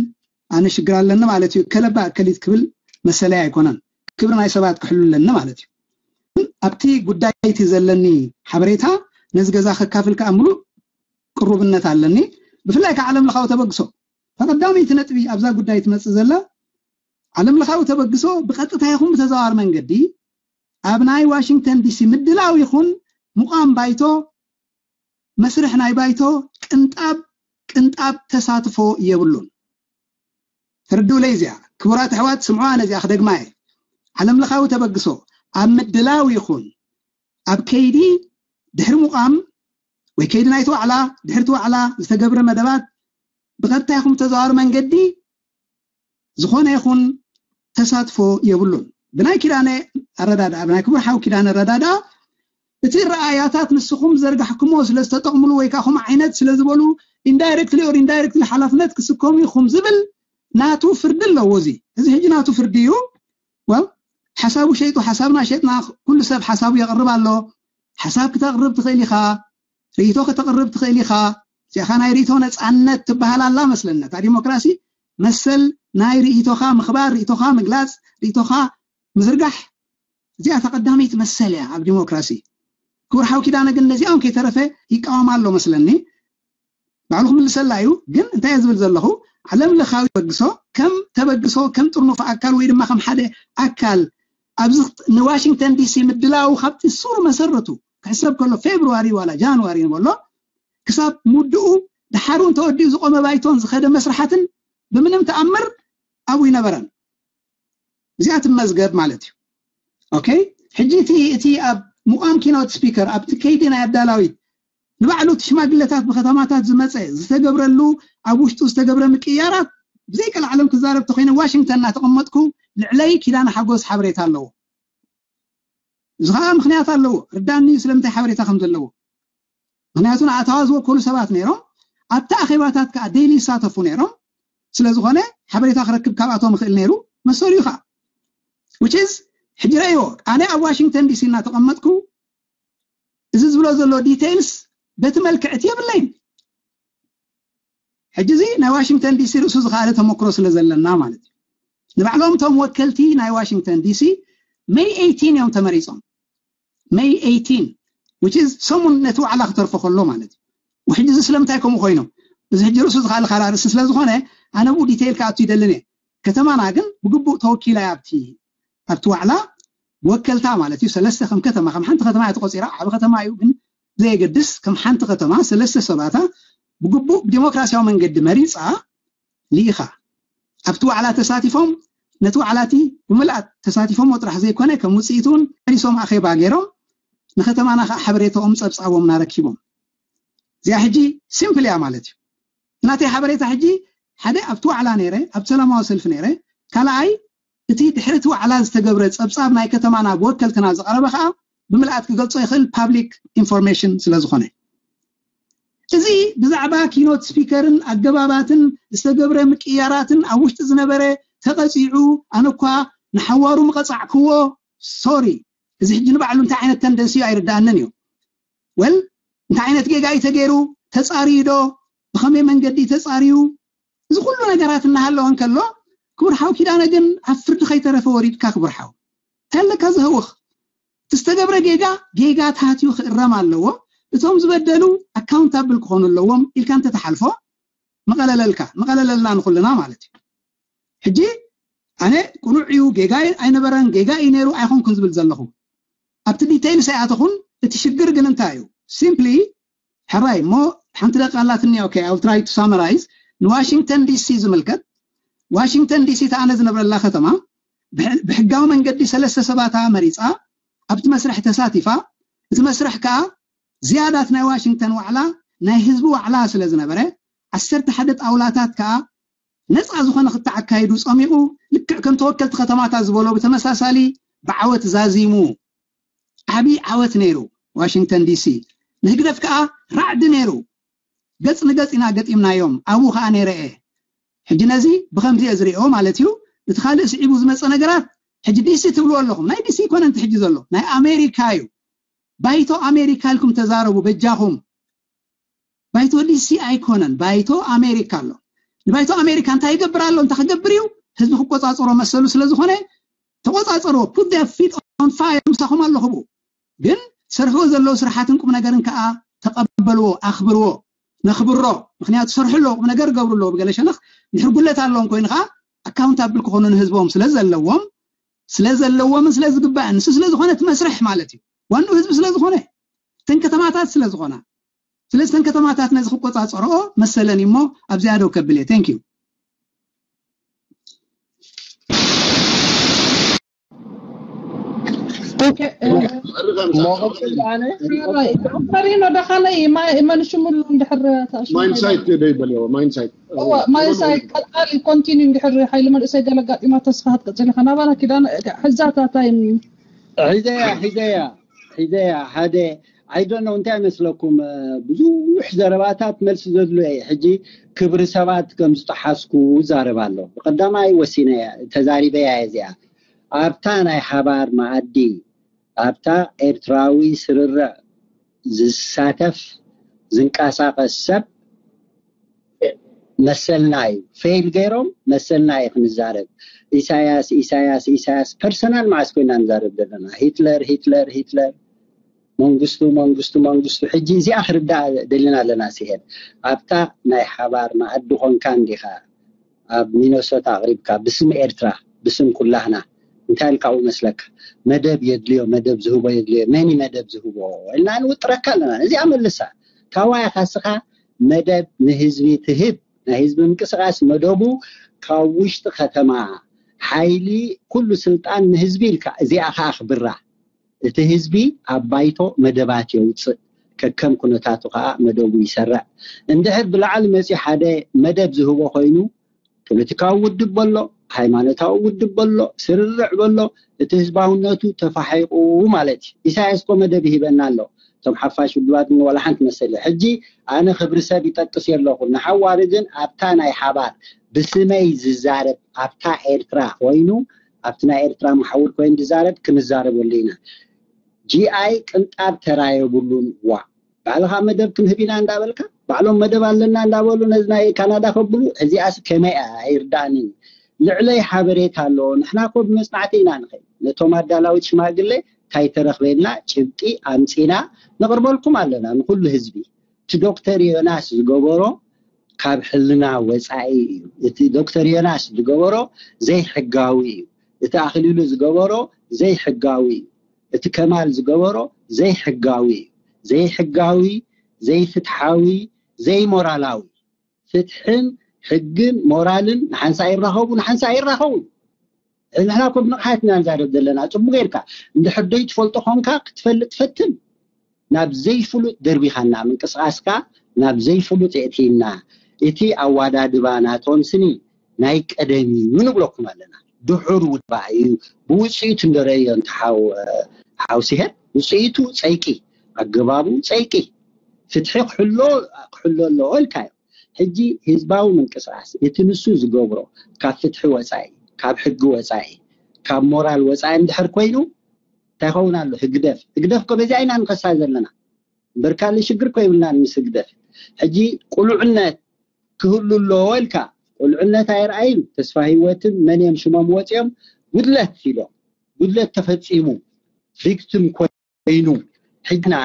ኣነ ሽግር ኣለኒ ማለት እዩ። ከለባ እከሊት ክብል መሰለይ ኣይኮነን። ክብሪ ናይ ሰባት ክሕሉ ኣለኒ ማለት እዩ። ኣብቲ ጉዳይ እቲ ዘለኒ ሓበሬታ ነዚ ገዛ ከካፍል ከዓ ምሉእ ቅሩብነት ኣለኒ። ብፍላይ ከዓ ዓለም ለኻዊ ተበግሶ፣ ተቐዳመይቲ ነጥቢ ኣብዛ ጉዳይ ትመፅእ ዘላ፣ ዓለም ለኻዊ ተበግሶ ብቐጥታ ይኹን ብተዘዋዋሪ መንገዲ ኣብ ናይ ዋሽንግተን ዲሲ ምድላው ይኹን ምቋም ባይቶ፣ መስርሕ ናይ ባይቶ ቅንጣብ ቅንጣብ ተሳትፎ የብሉን። ተረድኡለይ እዚኣ። ክቡራት ኣሕዋት፣ ስምዑዋ፣ ነዚኣ ክደግማ እየ። ዓለም ለኻዊ ተበግሶ ኣብ ምድላው ይኹን ኣብ ከይዲ ድሕሪ ምቋም ወይ ከይዲ ናይቲ ዋዕላ፣ ድሕርቲ ዋዕላ ዝተገብረ መደባት ብቐጥታ ይኹን ብተዘዋዋሪ መንገዲ ዝኾነ ይኹን ተሳትፎ የብሉን። ብናይ ኪዳነ ኣረዳድኣ፣ ብናይ ክቡር ሓው ኪዳነ ኣረዳድኣ፣ እቲ ረኣያታት ንስኹም ዘርጋሕኩሞ ስለ ዝተጠቕምሉ ወይ ከዓ ከምኡ ዓይነት ስለ ዝበሉ፣ indirectly or indirectly ሓላፍነት ክስከሙ ኢኹም ዝብል ናቱ ፍርዲ ኣለዎ። እዚ እዚ ሕጂ ናቱ ፍርዲ እዩ። ወል ሓሳቡ ሸይጡ፣ ሓሳብና ሸጥና፣ ኩሉ ሰብ ሓሳቡ የቕርብ ኣሎ። ሓሳብ ክተቕርብ ትኽእል ኢኻ፣ ርእይቶ ከተቕርብ ትኽእል ኢኻ። እዚኣ ናይ ርእይቶ ነፃነት ትበሃል ኣላ መስለኒ። እታ ዲሞክራሲ መሰል ናይ ርእይቶኻ ምኽባር፣ ርእይቶኻ ምግላፅ፣ ርእይቶኻ ምዝርጋሕ፣ እዚኣ እታ ቀዳመይቲ መሰል እያ ኣብ ዲሞክራሲ። ክቡር ሓው ኪዳነ ግን ነዚኦም ከይተረፈ ይቃወም ኣሎ መስለኒ። ባዕሉ ክምልሰላ እዩ። ግን እንታይ እየ ዝብል ዘለኹ፣ ዓለም ለኻዊ ተበግሶ ከም ተበግሶ፣ ከም ጥርኑፍ ኣካል ወይ ድማ ከም ሓደ ኣካል ኣብዚ ንዋሽንግተን ዲሲ ምድላው ካብቲ ሱር መሰረቱ ክሕሰብ ከሎ፣ ፌብሩዋሪ ዋላ ጃንዋሪ ንበሎ፣ ክሳብ ምውድኡ፣ ድሓር እውን ተወዲኡ ዝቆመ ባይቶን ዝኸደ መስርሓትን ብምንም ተኣምር ኣብኡ ይነበረን። እዚኣ ትመዝገብ ማለት እዩ። ኦኬ፣ ሕጂ እቲ እቲ ኣብ ምቋም ኪኖት ስፒከር፣ ኣብቲ ከይዲ ናይ ኣዳላዊት፣ ንባዕሉ እቲ ሽማግለታት ብከተማታት ዝመፀ ዝተገብረሉ፣ ኣብ ውሽጡ ዝተገብረ ምቅያራት፣ ብዘይ ቀልዓለም ክዛረብ ተኮይነ፣ ዋሽንግተን እናተቐመጥኩ ልዕለይ ኪዳነ ሓጎስ ሓበሬታ ኣለዎ። እዚ ከዓ ምክንያት ኣለዎ። ርዳኒ ስለምንታይ ሓበሬታ ከም ዘለዎ። ምክንያቱ ንኣታዋ ዝወከሉ ሰባት ነይሮም፣ ኣብቲ ኣኼባታት ከዓ ዴይሊ ይሳተፉ ነይሮም። ስለ ዝኾነ ሓበሬታ ክረክብ ካብኣቶም ይኽእል ነይሩ መሰሉ እዩ ከዓ። Which is፣ ሕጂ ረእይዎ፣ ኣነ ኣብ ዋሽንግተን ዲሲ እናተቐመጥኩ እዚ ዝብሎ ዘሎ ዲቴይልስ በቲ መልክዕ እቲ የብለይን። ሕጂ እዚ ናይ ዋሽንግተን ዲሲ ርእሱ ዝኸኣለ ተመክሮ ስለ ዘለና ማለት እዩ። ንባዕሎም እቶም ወከልቲ ናይ ዋሽንግተን ዲሲ ሜይ ኤይቲን እዮም ተመሪጾም። ሜይ ኤይቲን፣ which is ሰሙን ነቲ ዋዕላ ክተርፎ ከሎ ማለት እዩ። ሕጂ እዚ ስለምንታይ ከምኡ ኮይኖም? እዚ ሕጂ ርእሱ ዝኸኣለ ካልእ ኣርእስቲ ስለ ዝኾነ ኣነ ብኡ ዲቴይል ክኣቱ ይደልን እየ። ከተማና ግን ብግቡእ ተወኪላ እያ ኣብቲ ኣብቲ ዋዕላ ብወከልታ ማለት እዩ። ሰለስተ ከም ከተማ፣ ከም ሓንቲ ከተማ እያ ተቆፂራ፣ ዓቢ ከተማ እዩ ግን ዘየገድስ፣ ከም ሓንቲ ከተማ ሰለስተ ሰባታ ብግቡእ ብዲሞክራሲያዊ መንገዲ መሪፃ ልኢኻ። ኣብቲ ዋዕላ ተሳቲፎም ነቲ ዋዕላቲ ብምልኣት ተሳቲፎምዎ ጥራሕ ዘይኮነ ከም ውፅኢት እውን መሊሶም ኣኼባ ገይሮም ንከተማና ከዓ ሓበሬታኦም ፀብፃቦምና ረኪቦም። እዚኣ ሕጂ ሲምፕል እያ ማለት እዩ። ናተይ ሓበሬታ ሕጂ ሓደ ኣብቲ ዋዕላ ነይረ፣ ኣብ ሰላማዊ ሰልፊ ነይረ፣ ካልኣይ እቲ ድሕሪ እቲ ዋዕላ ዝተገብረ ፀብፃብ ናይ ከተማና ብወከልትና ዝቐረበ ከዓ ብምልኣት ክገልፆ ይኽእል ፓብሊክ ኢንፎርሜሽን ስለ ዝኾነ። እዚ ብዛዕባ ኪኖት ስፒከርን ኣገባባትን ዝተገብረ ምቅያራትን ኣብ ውሽጢ ዝነበረ ተቐፂዑ ኣነ እኳ ንሓዋሩ ምቐፃዕክዎ ሶሪ። እዚ ሕጂ ንባዕሉ እንታይ ዓይነት ተንደንሲ እዩ ኣይርዳኣንን እዩ። ወል እንታይ ዓይነት ጌጋ እዩ ተገይሩ? ተፃርዩ ዶ? ብኸመይ መንገዲ ተፃርዩ? እዚ ኩሉ ነገራት እናሃለወ እንከሎ ክቡር ሓው ኪዳነ ግን ኣብ ፍርዲ ከይተረፈ ወሪድካ ክቡር ሓው እንታይ ኣለካ ዝህውኽ? ዝተገብረ ጌጋ ጌጋ ተሃትዩ ክእረም ኣለዎ። እቶም ዝበደሉ ኣካውንታብል ክኾኑ ኣለዎም ኢልካ እንተተሓልፎ መቐለለልካ መቐለለልና ንኩልና ማለት እዩ። ሕጂ ኣነ ቅኑዕ እዩ ጌጋ ኣይነበረን ጌጋ እዩ ነይሩ ኣይኮንኩን ዝብል ዘለኹ ኣብቲ ዲቴይልስ ኣይኣተኹን። እቲ ሽግር ግን እንታይ እዩ? ሲምፕሊ ሕራይ እሞ ሓንቲ ደቂ ኣላትኒ okay I will try to summarize ንዋሽንግተን ዲሲ ዝምልከት ዋሽንግተን ዲሲ ተኣነ ዝነብረላ ከተማ ብሕጋዊ መንገዲ ሰለስተ ሰባታ መሪፃ ኣብቲ መስርሕ ተሳቲፋ እቲ መስርሕ ከዓ ዝያዳት ናይ ዋሽንግተን ዋዕላ ናይ ህዝቢ ዋዕላ ስለ ዝነበረ ዓሰርተ ሓደ ጣውላታት ከዓ ነፃ ዝኾነ ክትዓካይዱ ፀሚቑ ልክዕ ከም ተወከልቲ ከተማታት ዝበሎ ብተመሳሳሊ ብዓወት ዛዚሙ ዓብዪ ዓወት ነይሩ ዋሽንግተን ዲሲ ንህግደፍ ከዓ ራዕዲ ነይሩ ገፅ ንገፅ ኢና ገጢምናዮም ኣብኡ ከዓ ነይረ እየ ሕጂ ነዚ ብከምዚ እየ ዝሪኦ ማለት እዩ እቲ ካልእ ስዒቡ ዝመፀ ነገራት ሕጂ ዲሲ ትብልዎ ኣለኹም ናይ ዲሲ ይኮነ እንት ሕጂ ዘሎ ናይ ኣሜሪካ እዩ ባይቶ ኣሜሪካ ኢልኩም ተዛረቡ በጃኹም ባይቶ ዲሲ ኣይኮነን ባይቶ ኣሜሪካ ኣሎ ንባይቶ ኣሜሪካ እንታይ ይገብር ኣሎ እንታይ ክገብር እዩ ህዝቢ ክቆፃፀሮ መሰሉ ስለዝኾነ ተቆፃፀርዎ put their feet on fire ምሳኹም ኣለኹ ብኡ ግን ዝሰርሕዎ ዘለዉ ስራሓትን ቁም ነገርን ከዓ ተቐበልዎ ኣኽብርዎ ነኽብሮ ምክንያቱ ዝሰርሑ ኣለዎ ቁም ነገር ገብሩ ኣለዎ ብገለ ሸነኽ ድሕር ጉለት ኣለዎም ኮይኑ ከዓ ኣካውንታብል ክኾኑ ንህዝቦም ስለ ዘለዎም ስለ ዘለዎምን ስለ ዝግባእን ንሱ ስለ ዝኾነ እቲ መስርሕ ማለት እዩ ዋንኡ ህዝቢ ስለ ዝኾነ እተን ከተማታት ስለ ዝኾና ስለዚ እተን ከተማታት ነዚ ክቆፃፀርኦ መሰለን እዩ እሞ ኣብዚኣ ደው ከብል እየ thank you ፈሪኖ ደኻለይ መንሽሙሉ እንድሕር ማይንሳይት ዶ ይበልዎ ማይንሳይት ማይንሳይት ቀጣሊ ኮንቲኒ እንድሕር ሓይሊ መንእሰይ ገለ ኣጋጢማ ተስፋ ክትቅፅል ኢኻ ናባና ኪዳነ ሕዛታታይ ሒዘያ ሒዘያ ሒዘያ ሓደ I don't know እንታይ ይመስለኩም ብዙሕ ዘረባታት መልሲ ዘድልዮ እዩ ሕጂ ክብሪ ሰባት ከም ዝጠሓስኩ ይዛረብ ኣሎ ብቀዳማይ ወሲነ ተዛሪበያ እዚኣ ኣብታ ናይ ሓባር መኣዲ ኣብታ ኤርትራዊ ስርርዕ ዝሳተፍ ዝንቀሳቀስ ሰብ መሰልና እዩ ፌል ገይሮም መሰልና እዩ ክንዛረብ ኢሳያስ ኢሳያስ ኢሳያስ ፐርሰናል መዓስ ኮይና ንዛረብ ዘለና ሂትለር ሂትለር ሂትለር መንግስቱ መንግስቱ መንግስቱ ሕጂ እዚኣ ክርዳእ ደሊና ኣለና ሲሄድ ኣብታ ናይ ሓባር መኣዲ ኮንካ እንዲኻ ኣብ ሚነሶታ ኣቕሪብካ ብስም ኤርትራ ብስም ኩላህና እንታይ ኢልካ ይመስለካ መደብ የድልዮ መደብ ዝህቦ የድልዮ መኒ መደብ ዝህቦ ኢልና ንውጥረካ ኣለና እዚኣ መልሳ ካዋይ ካስኻ መደብ ንህዝቢ ትህብ ናይ ህዝቢ ምንቅስቃስ መደቡ ካብ ውሽጢ ከተማ ሓይሊ ኩሉ ስልጣን ንህዝቢ ኢልካ እዚኣ ከዓ ክብራ እቲ ህዝቢ ኣብ ባይቶ መደባት የውፅእ ከከም ኩነታቱ ከዓ መደቡ ይሰርዕ እንድሕር ብላዕሊ መፂ ሓደ መደብ ዝህቦ ኮይኑ ፖለቲካዊ ውድብ በሎ ሃይማኖታዊ ውድብ በሎ ስርርዕ በሎ እቲ ህዝባውነቱ ተፋሒቁ ማለት እዩ ኢሳያስ ኮ መደብ ይሂበና ኣሎ እቶም ሓፋሽ ውድባት ግን ዋላ ሓንቲ መሰለ ሕጂ ኣነ ክብሪ ሰብ ይጠቅስ የለኹ ንሓዋሪ ግን ኣብታ ናይ ሓባር ብስመይ ዝዛረብ ኣብታ ኤርትራ ኮይኑ ኣብቲ ናይ ኤርትራ መሓውር ኮይኑ ዝዛረብ ክንዛረበሉ ኢና ጂኣይ ቅንጣብ ተራ የብሉን ዋ ባዕልኻ መደብ ክንህብ ኢና እንዳበልካ ባዕሎም መደብ ኣለና እንዳበሉ ነዚ ናይ ካናዳ ከብሉ እዚኣስ ከመይ ኣይርዳእንን ልዕለይ ሓበሬታ ኣለዎ ንሕና ኮ ብመፅናዕቲ ኢና ንኸይ ነቶም ኣዳላዊት ሽማግለ እንታይ ተረኽበና ጭብጢ ኣምፂና ነቕርበልኩም ኣለና ንኩሉ ህዝቢ እቲ ዶክተር ዮናስ ዝገበሮ ካብ ሕልና ወፃኢ እዩ እቲ ዶክተር ዮናስ ዝገበሮ ዘይሕጋዊ እዩ እቲ ኣኽሊሉ ዝገበሮ ዘይሕጋዊ እዩ እቲ ከማል ዝገበሮ ዘይሕጋዊ እዩ ዘይሕጋዊ ዘይፍትሓዊ ዘይሞራላዊ ፍትሕን ሕግን ሞራልን ንሓንሳ ይራኸቡ ንሓንሳ ይራኸቡ ንሕና ኮ ብንቕሓት ኢና ንዛረብ ዘለና። ጽቡቅ ጌርካ እንድሕር ደይ ትፈልጦ ኮንካ ክትፈልጥ ፈትን። ናብ ዘይፍሉጥ ደርቢኻና ምንቅስቃስካ ናብ ዘይፍሉጥ የእትይና። እቲ ኣዋዳድባ ናቶም ስኒ ናይ ቀደም እዩ ንብለኩም ኣለና። ድሑር ውድባ እዩ። ብውፅኢቱ እንደረእዮ እንተ ሓው ሓው ሲሄር ውፅኢቱ ፀይቂ፣ ኣገባቡ ፀይቂ፣ ፍትሒ ክሕሎ ክሕሎ ኣለዎ ኢልካዮ። ሕጂ ህዝባዊ ምንቅስቃስ እቲ ንሱ ዝገብሮ ካብ ፍትሒ ወፃኢ፣ ካብ ሕጊ ወፃኢ፣ ካብ ሞራል ወፃኢ እንድሕር ኮይኑ እንታይ ይኸውን ኣሎ? ህግደፍ ህግደፍ ኮ በዚኣ ኢና ንኸሳ ዘለና። እምበር ካልእ ሽግር ኮ ይብልናን ምስ ህግደፍ። ሕጂ ቁሉዕነት ክህሉ ኣለዎ ኢልካ፣ ቁሉዕነት ኣይረኣይን። ተስፋ ህይወትን መን እዮም ሽሞም ወፂኦም ጉድለት ኢሎም፣ ጉድለት ተፈፂሙ ቪክቲም ኮይኑ ሕጅና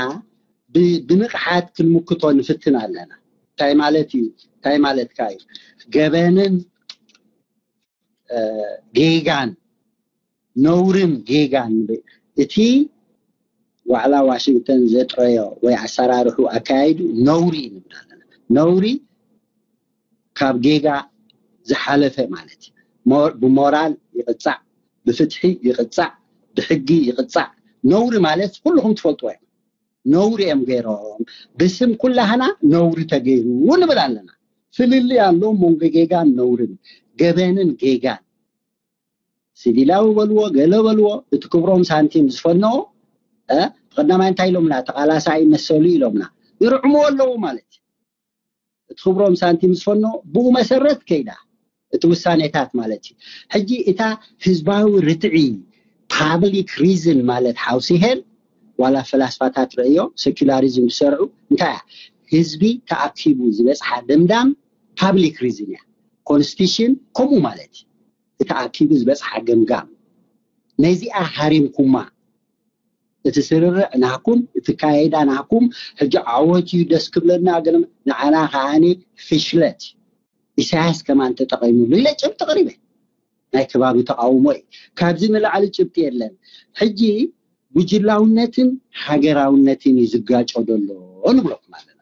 ብንቕሓት ክንምክቶ ንፍትን ኣለና። እንታይ ማለት እዩ? እንታይ ማለትካ እዩ? ገበንን ጌጋን፣ ነውርን ጌጋን፣ እቲ ዋዕላ ዋሽንግተን ዘጥረዮ ወይ ኣሰራርሑ ኣካያይዱ ነውሪ እዩ ንብል ኣለና። ነውሪ ካብ ጌጋ ዝሓለፈ ማለት እዩ። ብሞራል ይቕፃዕ፣ ብፍትሒ ይቕፃዕ፣ ብሕጊ ይቕፃዕ። ነውሪ ማለት ኩልኹም ትፈልጥዎ እዮም። ነውሪ እዮም ገይሮም። ብስም ኩላህና ነውሪ ተገይሩ ንብል ኣለና። ፍልልይ ኣሎ መንጎ ጌጋን ነውርን፣ ገበንን ጌጋን። ሲቪላዊ በልዎ ገለ በልዎ፣ እቲ ክብሮም ሳንቲም ዝፈነዎ ብቀዳማይ እንታይ ኢሎምና? ተቃላሳይ መሰሉ ኢሎምና። ይርዕምዎ ኣለዉ ማለት እዩ። እቲ ክብሮም ሳንቲም ዝፈኖ ብኡ መሰረት ከይዳ እቲ ውሳኔታት ማለት እዩ። ሕጂ እታ ህዝባዊ ርትዒ ፓብሊክ ሪዝን ማለት ሓውሲ ሄል ዋላ ፈላስፋታት ረእዮ ሴኩላሪዝም ዝሰርዑ እንታይ እያ? ህዝቢ ተኣኪቡ ዝበፅሓ ደምዳም ፓብሊክ ሪዝን እያ። ኮንስቲቱሽን ከምኡ ማለት እዩ። ተኣኪቡ ዝበፅሓ ገምጋም ነዚኣ ሃሪምኩማ እቲ ስርርዕ ናኩም፣ እቲ ካይዳ ናኩም። ሕጂ ዓወት እዩ ደስ ክብለና፣ ግን ንዓና ከዓኒ ፍሽለት እዩ። ኢሳያስ ከማን ተጠቒምሉ ኢለ ጭብጢ ኣቕሪበ። ናይ ከባቢ ተቓውሞ እዩ። ካብዚ ንላዕሊ ጭብጢ የለን። ሕጂ ጉጅላውነትን ሃገራውነትን እዩ ዝጋጮ ዘሎ ንብለኩም ኣለና።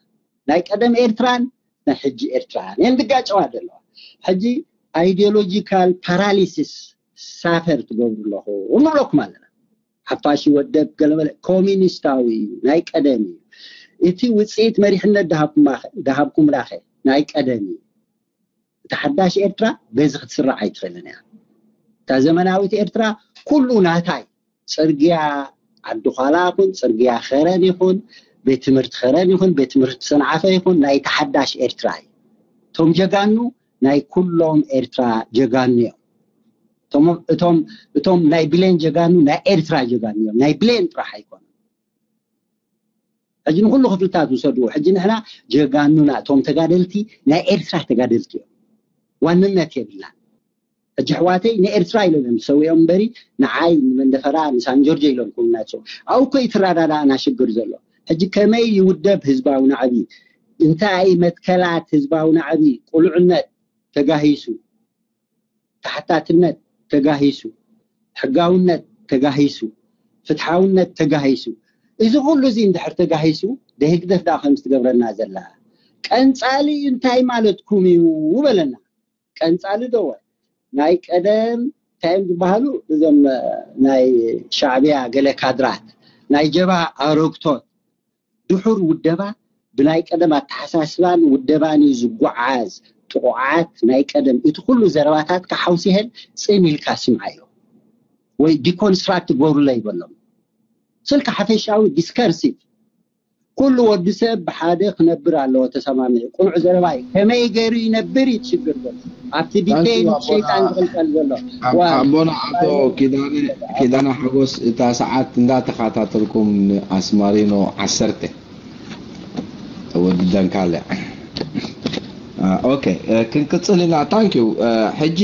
ናይ ቀደም ኤርትራን ናይ ሕጂ ኤርትራን እየን ዝጋጨዋ ዘለዋ። ሕጂ ኣይዲዮሎጂካል ፓራሊሲስ ሳፈር ትገብሩ ኣለኹ ንብለኩም ኣለና። ሓፋሽ ወደብ ገለመለ ኮሚኒስታዊ እዩ፣ ናይ ቀደም እዩ። እቲ ውፅኢት መሪሕነት ደሃብኩምናኸ ናይ ቀደም እዩ። እቲ ሓዳሽ ኤርትራ በዚ ክትስራዕ ኣይትኽእልን እያ። እታ ዘመናዊት ኤርትራ ኩሉ ናታይ፣ ፅርግያ ዓዲ ኳላ ይኹን፣ ፅርግያ ኸረን ይኹን፣ ቤት ትምህርቲ ኸረን ይኹን፣ ቤት ትምህርቲ ሰንዓፈ ይኹን፣ ናይ ተሓዳሽ ኤርትራ እዩ። እቶም ጀጋኑ ናይ ኩሎም ኤርትራ ጀጋኑ እዮም። እቶም ናይ ብሌን ጀጋኑ ናይ ኤርትራ ጀጋኑ እዮም። ናይ ብሌን ጥራሕ ኣይኮኑን። ሕጂ ንኩሉ ክፍልታት ውሰድዎ። ሕጂ ንሕና ጀጋኑና እቶም ተጋደልቲ ናይ ኤርትራ ተጋደልቲ እዮም። ዋንነት የብልናን። ሕጂ ኣሕዋተይ ንኤርትራ ኢሎም እዮም ዝሰውኦም እምበሪ ንዓይ ንመንደፈራ ንሳንጆርጆ ኢሎም ኩምናቸው። ኣብኡ እኮ ይትረዳዳእና ሽግር ዘሎ። ሕጂ ከመይ ይውደብ ህዝባዊ ናዕቢ? እንታይ መትከላት ህዝባዊ ናዕቢ? ቁልዕነት ተጋሂሱ፣ ተሓታትነት ተጋሂሱ፣ ሕጋውነት ተጋሂሱ፣ ፍትሓውነት ተጋሂሱ፣ እዚ ኩሉ እዚ እንድሕር ተጋሂሱ ደህግደፍ ደኣ ከምዚ ትገብረና ዘላ ቀንጻሊ እንታይ ማለትኩም እዩ በለና። ቀንጻሊ ደወ ናይ ቀደም እንታይ እዮም ዝበሃሉ እዞም ናይ ሻዕብያ ገለ ካድራት ናይ ጀብሃ ኣረግቶት ድሑር ውደባ ብናይ ቀደም ኣተሓሳስባን ውደባን እዩ ዝጓዓዝ። ጥቑዓት ናይ ቀደም እቲ ኩሉ ዘረባታት ካሓውሲ ሄል ጽን ኢልካ ስምዓዮ ወይ ዲኮንስትራክት ግበሩለይ ይበሎም። ስልካ ሓፈሻዊ ዲስከርሲቭ ኩሉ ወዲ ሰብ ብሓደ ክነብር ኣለዎ ተሰማሚዑ። ቁኑዕ ዘረባ እዩ። ከመይ ገይሩ ይነብር እዩ ትሽግር ዘሎ ኣብቲ ዲቴይል ሸይጣን ዝቕልቀል ዘሎ። ኣቦና ኣቶ ኪዳነ ሓጎስ እታ ሰዓት እንዳተኸታተልኩም ኣስማሪኖ ዓሰርተ ወዲ ደንካለ። ኦኬ ክንቅፅል ኢና። ታንኪዩ። ሕጂ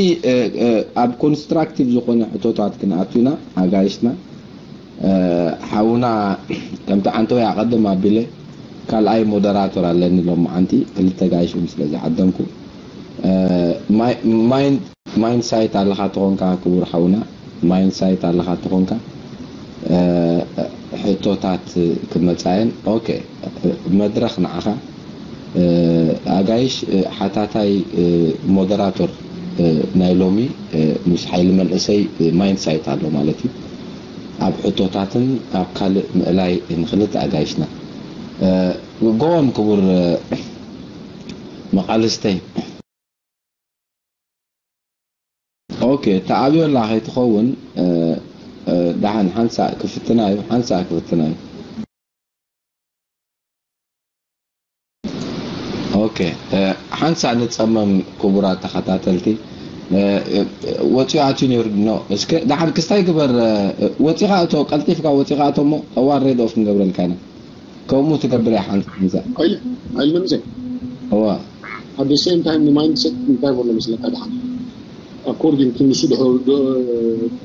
ኣብ ኮንስትራክቲቭ ዝኾነ ሕቶታት ክንኣቱ ኢና ኣጋይሽና። ሓውና ከምቲ ዓንተወይ ኣቐድም ኣቢለ ካልኣይ ሞደራቶር ኣለኒ ሎም መዓንቲ ክልተ ጋይሽ እውን ስለ ዝዓደምኩ ማይንሳይት ኣለኻ ተኾንካ ክቡር ሓውና ማይንሳይት ኣለኻ ተኾንካ ሕቶታት ክመፃየን ኦኬ መድረኽ ንዓኻ ኣጋይሽ ሓታታይ ሞደራቶር ናይ ሎሚ ምስ ሓይሊ መንእሰይ ማይንድሳይት ኣሎ ማለት እዩ። ኣብ ሕቶታትን ኣብ ካልእ ምእላይ ንክልተ ኣጋይሽና ጎን ክቡር መቃልስተይ። ኦኬ፣ ተኣብዮላ ከይትኸውን ደሓን ሓንሳእ ክፍትና እዩ፣ ሓንሳእ ክፍትና እዩ። ኦኬ፣ ሓንሳእ ንጸመም ክቡራት ተኸታተልቲ። ወፂኡ ኣትዩ ነይሩ ኖ እስከ ደሓን ክስታይ ግበር። ወፂኻ እቶ፣ ቀልጢፍካ ወፂኻ እቶ እሞ ጠዋር ሬድ ኦፍ ንገብረልካ ኢና። ከምኡ ትገብር እያ ሓንቲ ሓንሳእ። ኣይልምዘ እዋ ኣብ the same time ንማይንድሰት እንታይ በሎ መስለካ ደሓን ኣኮርዲንግ ትንሱ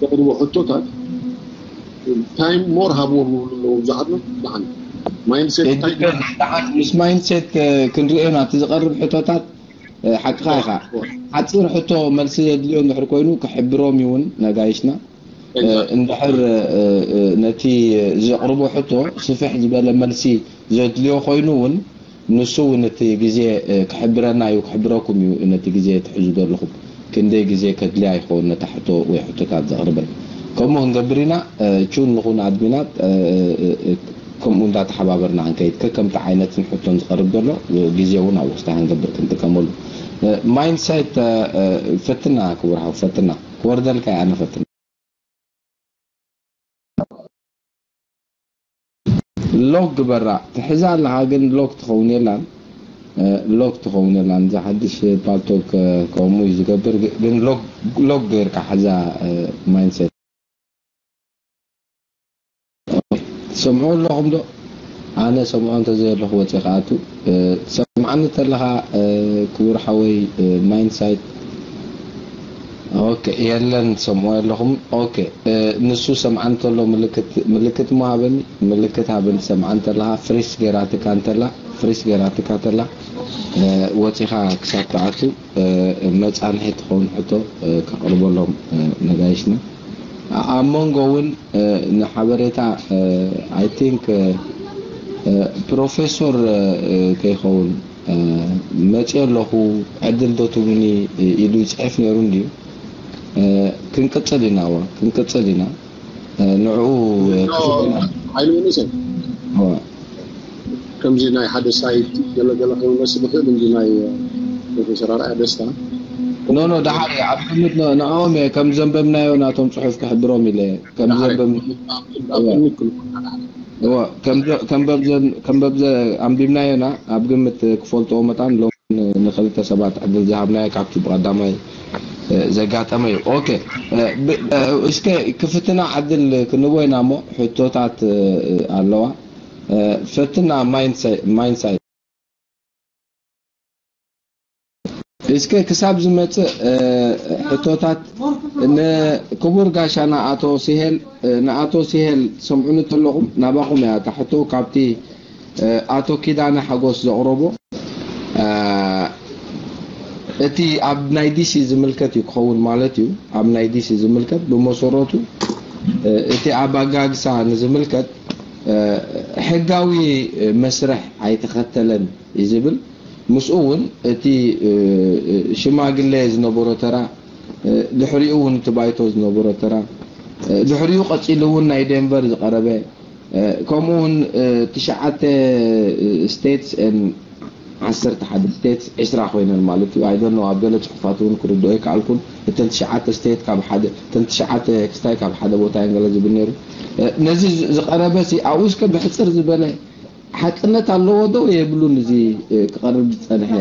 ዘቕርቦ ሕቶታት ታይም ሞር ሃብዎ ዝብሉ ኣለዉ ብዙሓት ነው ደሓን ማይንድሰት እንታይ ደሓን ምስ ማይንድሴት ክንሪኦ ኢና እቲ ዝቐርብ ሕቶታት። ሓቅኻ ኢኻ። ሓፂር ሕቶ መልሲ ዘድልዮ እንድሕር ኮይኑ ክሕብሮም ይውን ነጋይሽና እንድሕር ነቲ ዘቕርቦ ሕቶ ስፍሕ ዝበለ መልሲ ዘድልዮ ኮይኑ እውን ንሱ እውን እቲ ግዜ ክሕብረና እዩ፣ ክሕብረኩም እዩ። ነቲ ግዜ ትሕዙ ዘለኹም ክንደይ ግዜ ከድልያ ይኸውን ነታ ሕቶ ወይ ሕቶታት ዘቕርበን ከምኡ ክንገብር ኢና። ቹን ንኹን ኣድሚናት ከምኡ እንዳተሓባበርና ክንከይድ ከከምቲ ዓይነትን ሕቶን ዝቐርብ ዘሎ ግዜ እውን ኣብ ወስታ ክንገብር ክንጥቀመሉ። ማይንድሳይት ፈትና ክቡር ሓው ፈትና ክወርደልካ እየ ኣነ ፈትና። ሎግ ግበራ ትሕዛ ኣለኻ ግን ሎግ ትኸውን የላን። ሎግ ትኸውን የላን። እዛ ሓድሽ ፓልቶክ ከምኡ እዩ ዝገብር። ግን ሎግ ሎግ ገይርካ ሓዛ ማይንድሴት ትሰምዑ ኣለኹም ዶ? ኣነ ሰምዖ እንተዘየለኹ ወፂ ከኣቱ ትሰምዓኒ ተለኻ ክቡር ሓወይ ማይንድሳይት ኦኬ የለን ትሰምዖ ኣለኹም። ኦኬ ንሱ ሰምዓ እንተሎ ምልክት ምልክት እሞ ሃበኒ ምልክት ሃበኒ ትሰምዓ እንተለኻ ፍሪስ ገይራትካ እንተላ ፍሪስ ገይራትካ ተላ ወፂኻ ክሳብ ትኣቱ መፃንሒ ትኸውን ሕቶ ከቕርበሎም ነጋይሽና ኣብ መንጎ እውን ንሓበሬታ I think ፕሮፌሶር ከይኸውን መፅእ ኣለኹ ዕድል ዶ ትቡኒ ኢሉ ይፅሕፍ ነይሩ እንድዩ። ክንቅፅል ኢና ዋ ክንቅፅል ኢና። ንዕኡ ሓይሊ መንእሰይ ከምዚ ናይ ሓደ ሳይት ገለገለ ክመስል ይኽእል እንጂ ናይ ፕሮፌሰር ኣርኣያ ደስታ ኖ ኖ ደሓር ኣብ ግምት ንዕኦም እየ ከም ዘንበብናዮ ናቶም ፅሑፍ ክሕብሮም ኢለ ከም ዘንበብ ከንበብ ኣንቢብናዮና ኣብ ግምት ክፈልጥዎ መጣን ሎ ንክልተ ሰባት ዕድል ዝሃብናዮ ካብቲ ብቀዳማይ ዘጋጠመ እዩ። ኦኬ እስከ ክፍትና ዕድል ክንቦ ኢና እሞ ሕቶታት ኣለዋ ፈትና ማይንድሳይት እስከ ክሳብ ዝመፅእ ሕቶታት ንክቡር ጋሻና ኣቶ ሲሄል ንኣቶ ሲሄል ሰምዑኒ ተለኹም ናባኹም እያ እታ ሕቶ ካብቲ ኣቶ ኪዳነ ሓጎስ ዘቕረቦ እቲ ኣብ ናይ ዲሲ ዝምልከት እዩ ክኸውን ማለት እዩ። ኣብ ናይ ዲሲ ዝምልከት ብመሰረቱ እቲ ኣባጋግሳ ንዝምልከት ሕጋዊ መስርሕ ኣይተኸተለን እዩ ዝብል። ምስኡ እውን እቲ ሽማግሌ ዝነበሮ ተራ ድሕሪኡ እውን እቲ ባይቶ ዝነበሮ ተራ ድሕሪኡ ቀፂሉ እውን ናይ ዴንቨር ዝቀረበ ከምኡ እውን ትሽዓተ ስቴትስ ዓሰርተ ሓደ ስቴትስ ዕስራ ኮይነን ማለት እዩ። I don't know ኣብ ገለ ፅሑፋት እውን ክርድኦ ኣይከኣልኩን። እተን ትሽዓተ ስቴት ካብ ሓደ እተን ትሽዓተ ክስታይ ካብ ሓደ ቦታ እየን ገለ ዝብል ነይሩ። ነዚ ዝቀረበ ሲ ኣብኡ እስከ ብሕፅር ዝበለ ሓቅነት ኣለዎ ዶ የብሉን? እዚ ክቐርብ ዝፀንሐ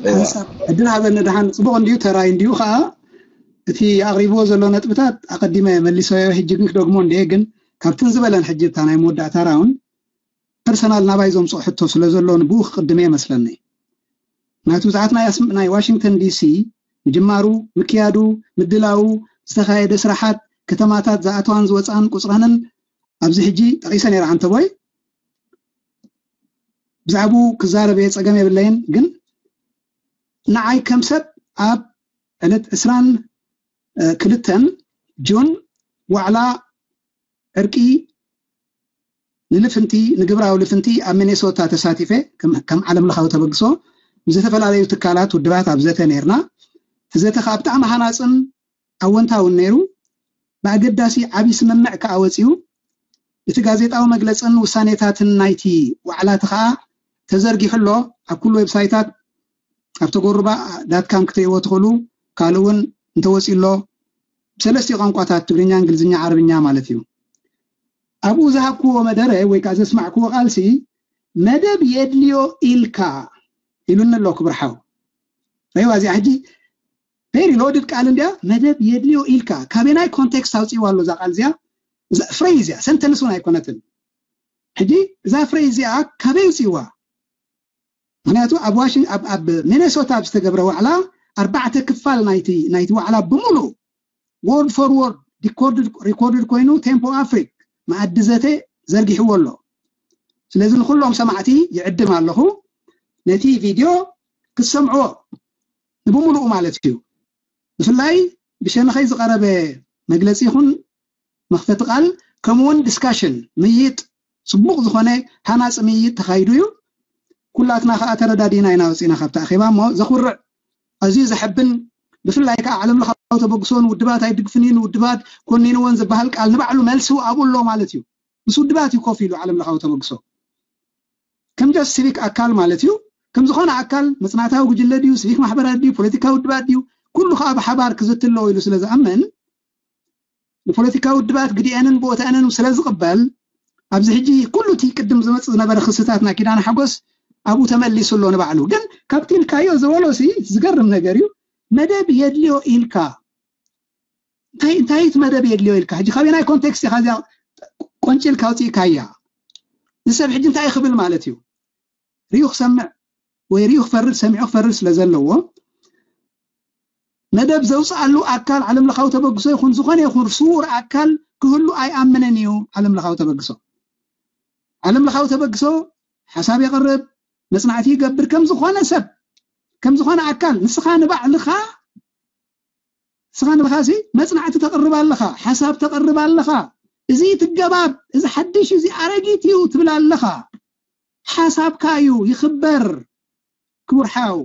ሓንሳብ ዕድል ሃበኒ ደሓን ፅቡቅ እንድዩ ተራይ እንድዩ ከዓ እቲ ኣቕሪብዎ ዘሎ ነጥብታት ኣቐዲመ መሊሰዮ ሕጂ ግን ክደግሞ እንድየ ግን ካብትን ዝበለን ሕጂ እታ ናይ መወዳእታ ራውን ፐርሰናል ናባይ ዘምፅኦ ሕቶ ስለ ዘሎ ንብኡ ክቅድም እየ መስለኒ ናይቲ ብዛዕት ናይ ዋሽንግተን ዲሲ ምጅማሩ ምክያዱ ምድላዉ ዝተኻየደ ስራሓት ከተማታት ዝኣተዋን ዝወፅኣን ቁፅረንን ኣብዚ ሕጂ ጠቒሰ ነይረ ዓንተቦይ ብዛዕባኡ ክዛረብ እየ ፀገም የብለይን ግን ንዓይ ከም ሰብ ኣብ ዕለት ዕስራን ክልተን ጁን ዋዕላ ዕርቂ ንልፍንቲ ንግብራዊ ልፍንቲ ኣብ ሚኔሶታ ተሳቲፈ ከም ዓለም ለኻዊ ተበግሶ ብዝተፈላለዩ ትካላት ውድባት ኣብ ዘተ ነርና። እቲ ዘተ ከዓ ብጣዕሚ ሃናፅን ኣወንታውን ነይሩ። ብኣገዳሲ ዓብዪ ስምምዕ ከዓ ወፂኡ። እቲ ጋዜጣዊ መግለፅን ውሳኔታትን ናይቲ ዋዕላ እቲ ከዓ ተዘርጊሑ ኣሎ። ኣብ ኩሉ ዌብሳይታት ኣብ ተጎርባ ዳትካም ክትርእይዎ ትኽእሉ። ካልእ እውን እንተወፂኡ ኣሎ፣ ብሰለስቲኡ ቋንቋታት፣ ትግርኛ፣ እንግሊዝኛ፣ ዓረብኛ ማለት እዩ። ኣብኡ ዝሃብክዎ መደረ ወይ ከዓ ዘስማዕክዎ ቃልሲ መደብ የድልዮ ኢልካ ኢሉኒ ኣሎ ክብር ሓው። ረይዋ እዚኣ ሕጂ ቬሪ ሎድድ ቃል እንዲያ። መደብ የድልዮ ኢልካ ካበናይ ኮንቴክስት ኣውፅእዋ ኣሎ እዛ ቃል እዚያ? እዛ ፍሬዝ እያ፣ ሰንተንስ እውን ኣይኮነትን። ሕጂ እዛ ፍሬዝ እዚኣ ካበይ ውፅእዋ? ምክንያቱ ኣብ ዋሽን ኣብ ኣብ ሚኔሶታ ኣብ ዝተገብረ ዋዕላ ኣርባዕተ ክፋል ናይቲ ናይቲ ዋዕላ ብምሉእ ወርድ ፎር ወርድ ሪኮርድድ ኮይኑ ቴምፖ ኣፍሪክ መኣዲ ዘተ ዘርጊሕዎ ኣሎ። ስለዚ ንኩሎም ሰማዕቲ ይዕድም ኣለኹ ነቲ ቪድዮ ክትሰምዕዎ ንብምሉኡ ማለት እዩ። ብፍላይ ብሸነኸይ ዝቐረበ መግለፂ ይኹን መኽፈቲ ቃል ከምኡውን ዲስካሽን ምይጥ ጽቡቕ ዝኾነ ሃናፂ ምይጥ ተኻይዱ እዩ። ኩላትና ከዓ ተረዳዲና ኢና ወፂና ካብቲ ኣኼባ እሞ ዘኹርዕ ኣዝዩ ዘሐብን ብፍላይ ከዓ ዓለም ለኻዊ ተበግሶ ንውድባት ኣይድግፍን እዩ ንውድባት ኮኒንዎን ዝበሃል ቃል ንባዕሉ መልሲ ኣብኡ ኣሎ ማለት እዩ። ምስ ውድባት እዩ ኮፍ ኢሉ ዓለም ለኻዊ ተበግሶ ከም ጀስት ሲቪክ ኣካል ማለት እዩ። ከም ዝኾነ ኣካል መፅናዕታዊ ጉጅለ ድዩ፣ ሲቪክ ማሕበራት ድዩ፣ ፖለቲካዊ ውድባት ድዩ፣ ኩሉ ከዓ ብሓባር ክዝቲ ኣለዎ ኢሉ ስለ ዝኣምን ንፖለቲካዊ ውድባት ግዲአንን ቦታኣንን ስለ ዝቕበል ኣብዚ ሕጂ ኩሉ እቲ ቅድም ዝመፅእ ዝነበረ ክስታት ናይ ኪዳነ ሓጎስ ኣብኡ ተመሊሱ ኣሎ ንባዕሉ። ግን ካብቲ ኢልካዮ ዝበሎ ሲ ዝገርም ነገር እዩ። መደብ የድልዮ ኢልካ እንታይ እንታይ እቲ መደብ የድልዮ ኢልካ ሕጂ ካበናይ ኮንቴክስት ኢኻ እዚኣ ቆንጭልካ ኣውፅእካያ? ንሰብ ሕጂ እንታይ ክብል ማለት እዩ? ሪኡ ክሰምዕ ወይ ሪኡ ክፈርድ ሰሚዑ ክፈርድ ስለ ዘለዎ መደብ ዘውፅኣሉ ኣካል ዓለም ለኻዊ ተበግሶ ይኹን ዝኾነ ይኹን ስውር ኣካል ክህሉ ኣይኣምንን እዩ። ዓለም ለኻዊ ተበግሶ ዓለም ለኻዊ ተበግሶ ሓሳብ የቕርብ፣ መፅናዕቲ ይገብር ከም ዝኾነ ሰብ ከም ዝኾነ ኣካል ንስኻ ንባዕልኻ ንስኻ ንባዕልኻ ሲ መፅናዕቲ ተቕርብ ኣለኻ፣ ሓሳብ ተቕርብ ኣለኻ። እዚ ትገባብ፣ እዚ ሓድሽ፣ እዚ ኣረጊት እዩ ትብል ኣለኻ። ሓሳብካ እዩ ይኽበር። ክቡር ሓው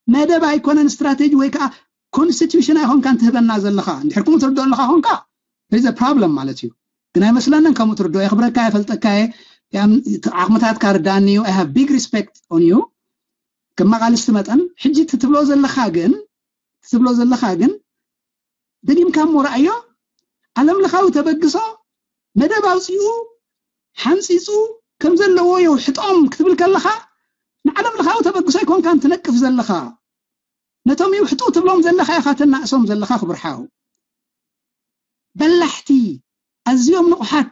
መደብ ኣይኮነን ስትራቴጂ ወይ ከዓ ኮንስቲቱሽን ኣይኮንካን ትህበና ዘለኻ። እንድሕር ከምኡ ትርድኦ ኣለኻ ኮንካ there is a problem ማለት እዩ። ግን ኣይመስለንን ከምኡ ትርድኦ። የኽብረካ የፈልጠካ እየ። ዓቕምታትካ ርዳኒ እዩ። I have big respect on you ከመቓልስቲ መጠን። ሕጂ እቲ ትብሎ ዘለኻ ግን ትብሎ ዘለኻ ግን ደጊምካ እሞ ረኣዮ። ዓለም ለኻዊ ተበግሶ መደብ ኣውፂኡ ሓንፂፁ ከም ዘለዎ የውሕጦም ክትብል ከለኻ ንዓለም ለኻዊ ተበግሶ ኣይኮንካን ትነቅፍ ዘለኻ። ነቶም ይውሕጡ ትብሎም ዘለኻ ኢኻ ተናእሶም ዘለኻ ክቡር ሓው። በላሕቲ ኣዝዮም ንቑሓት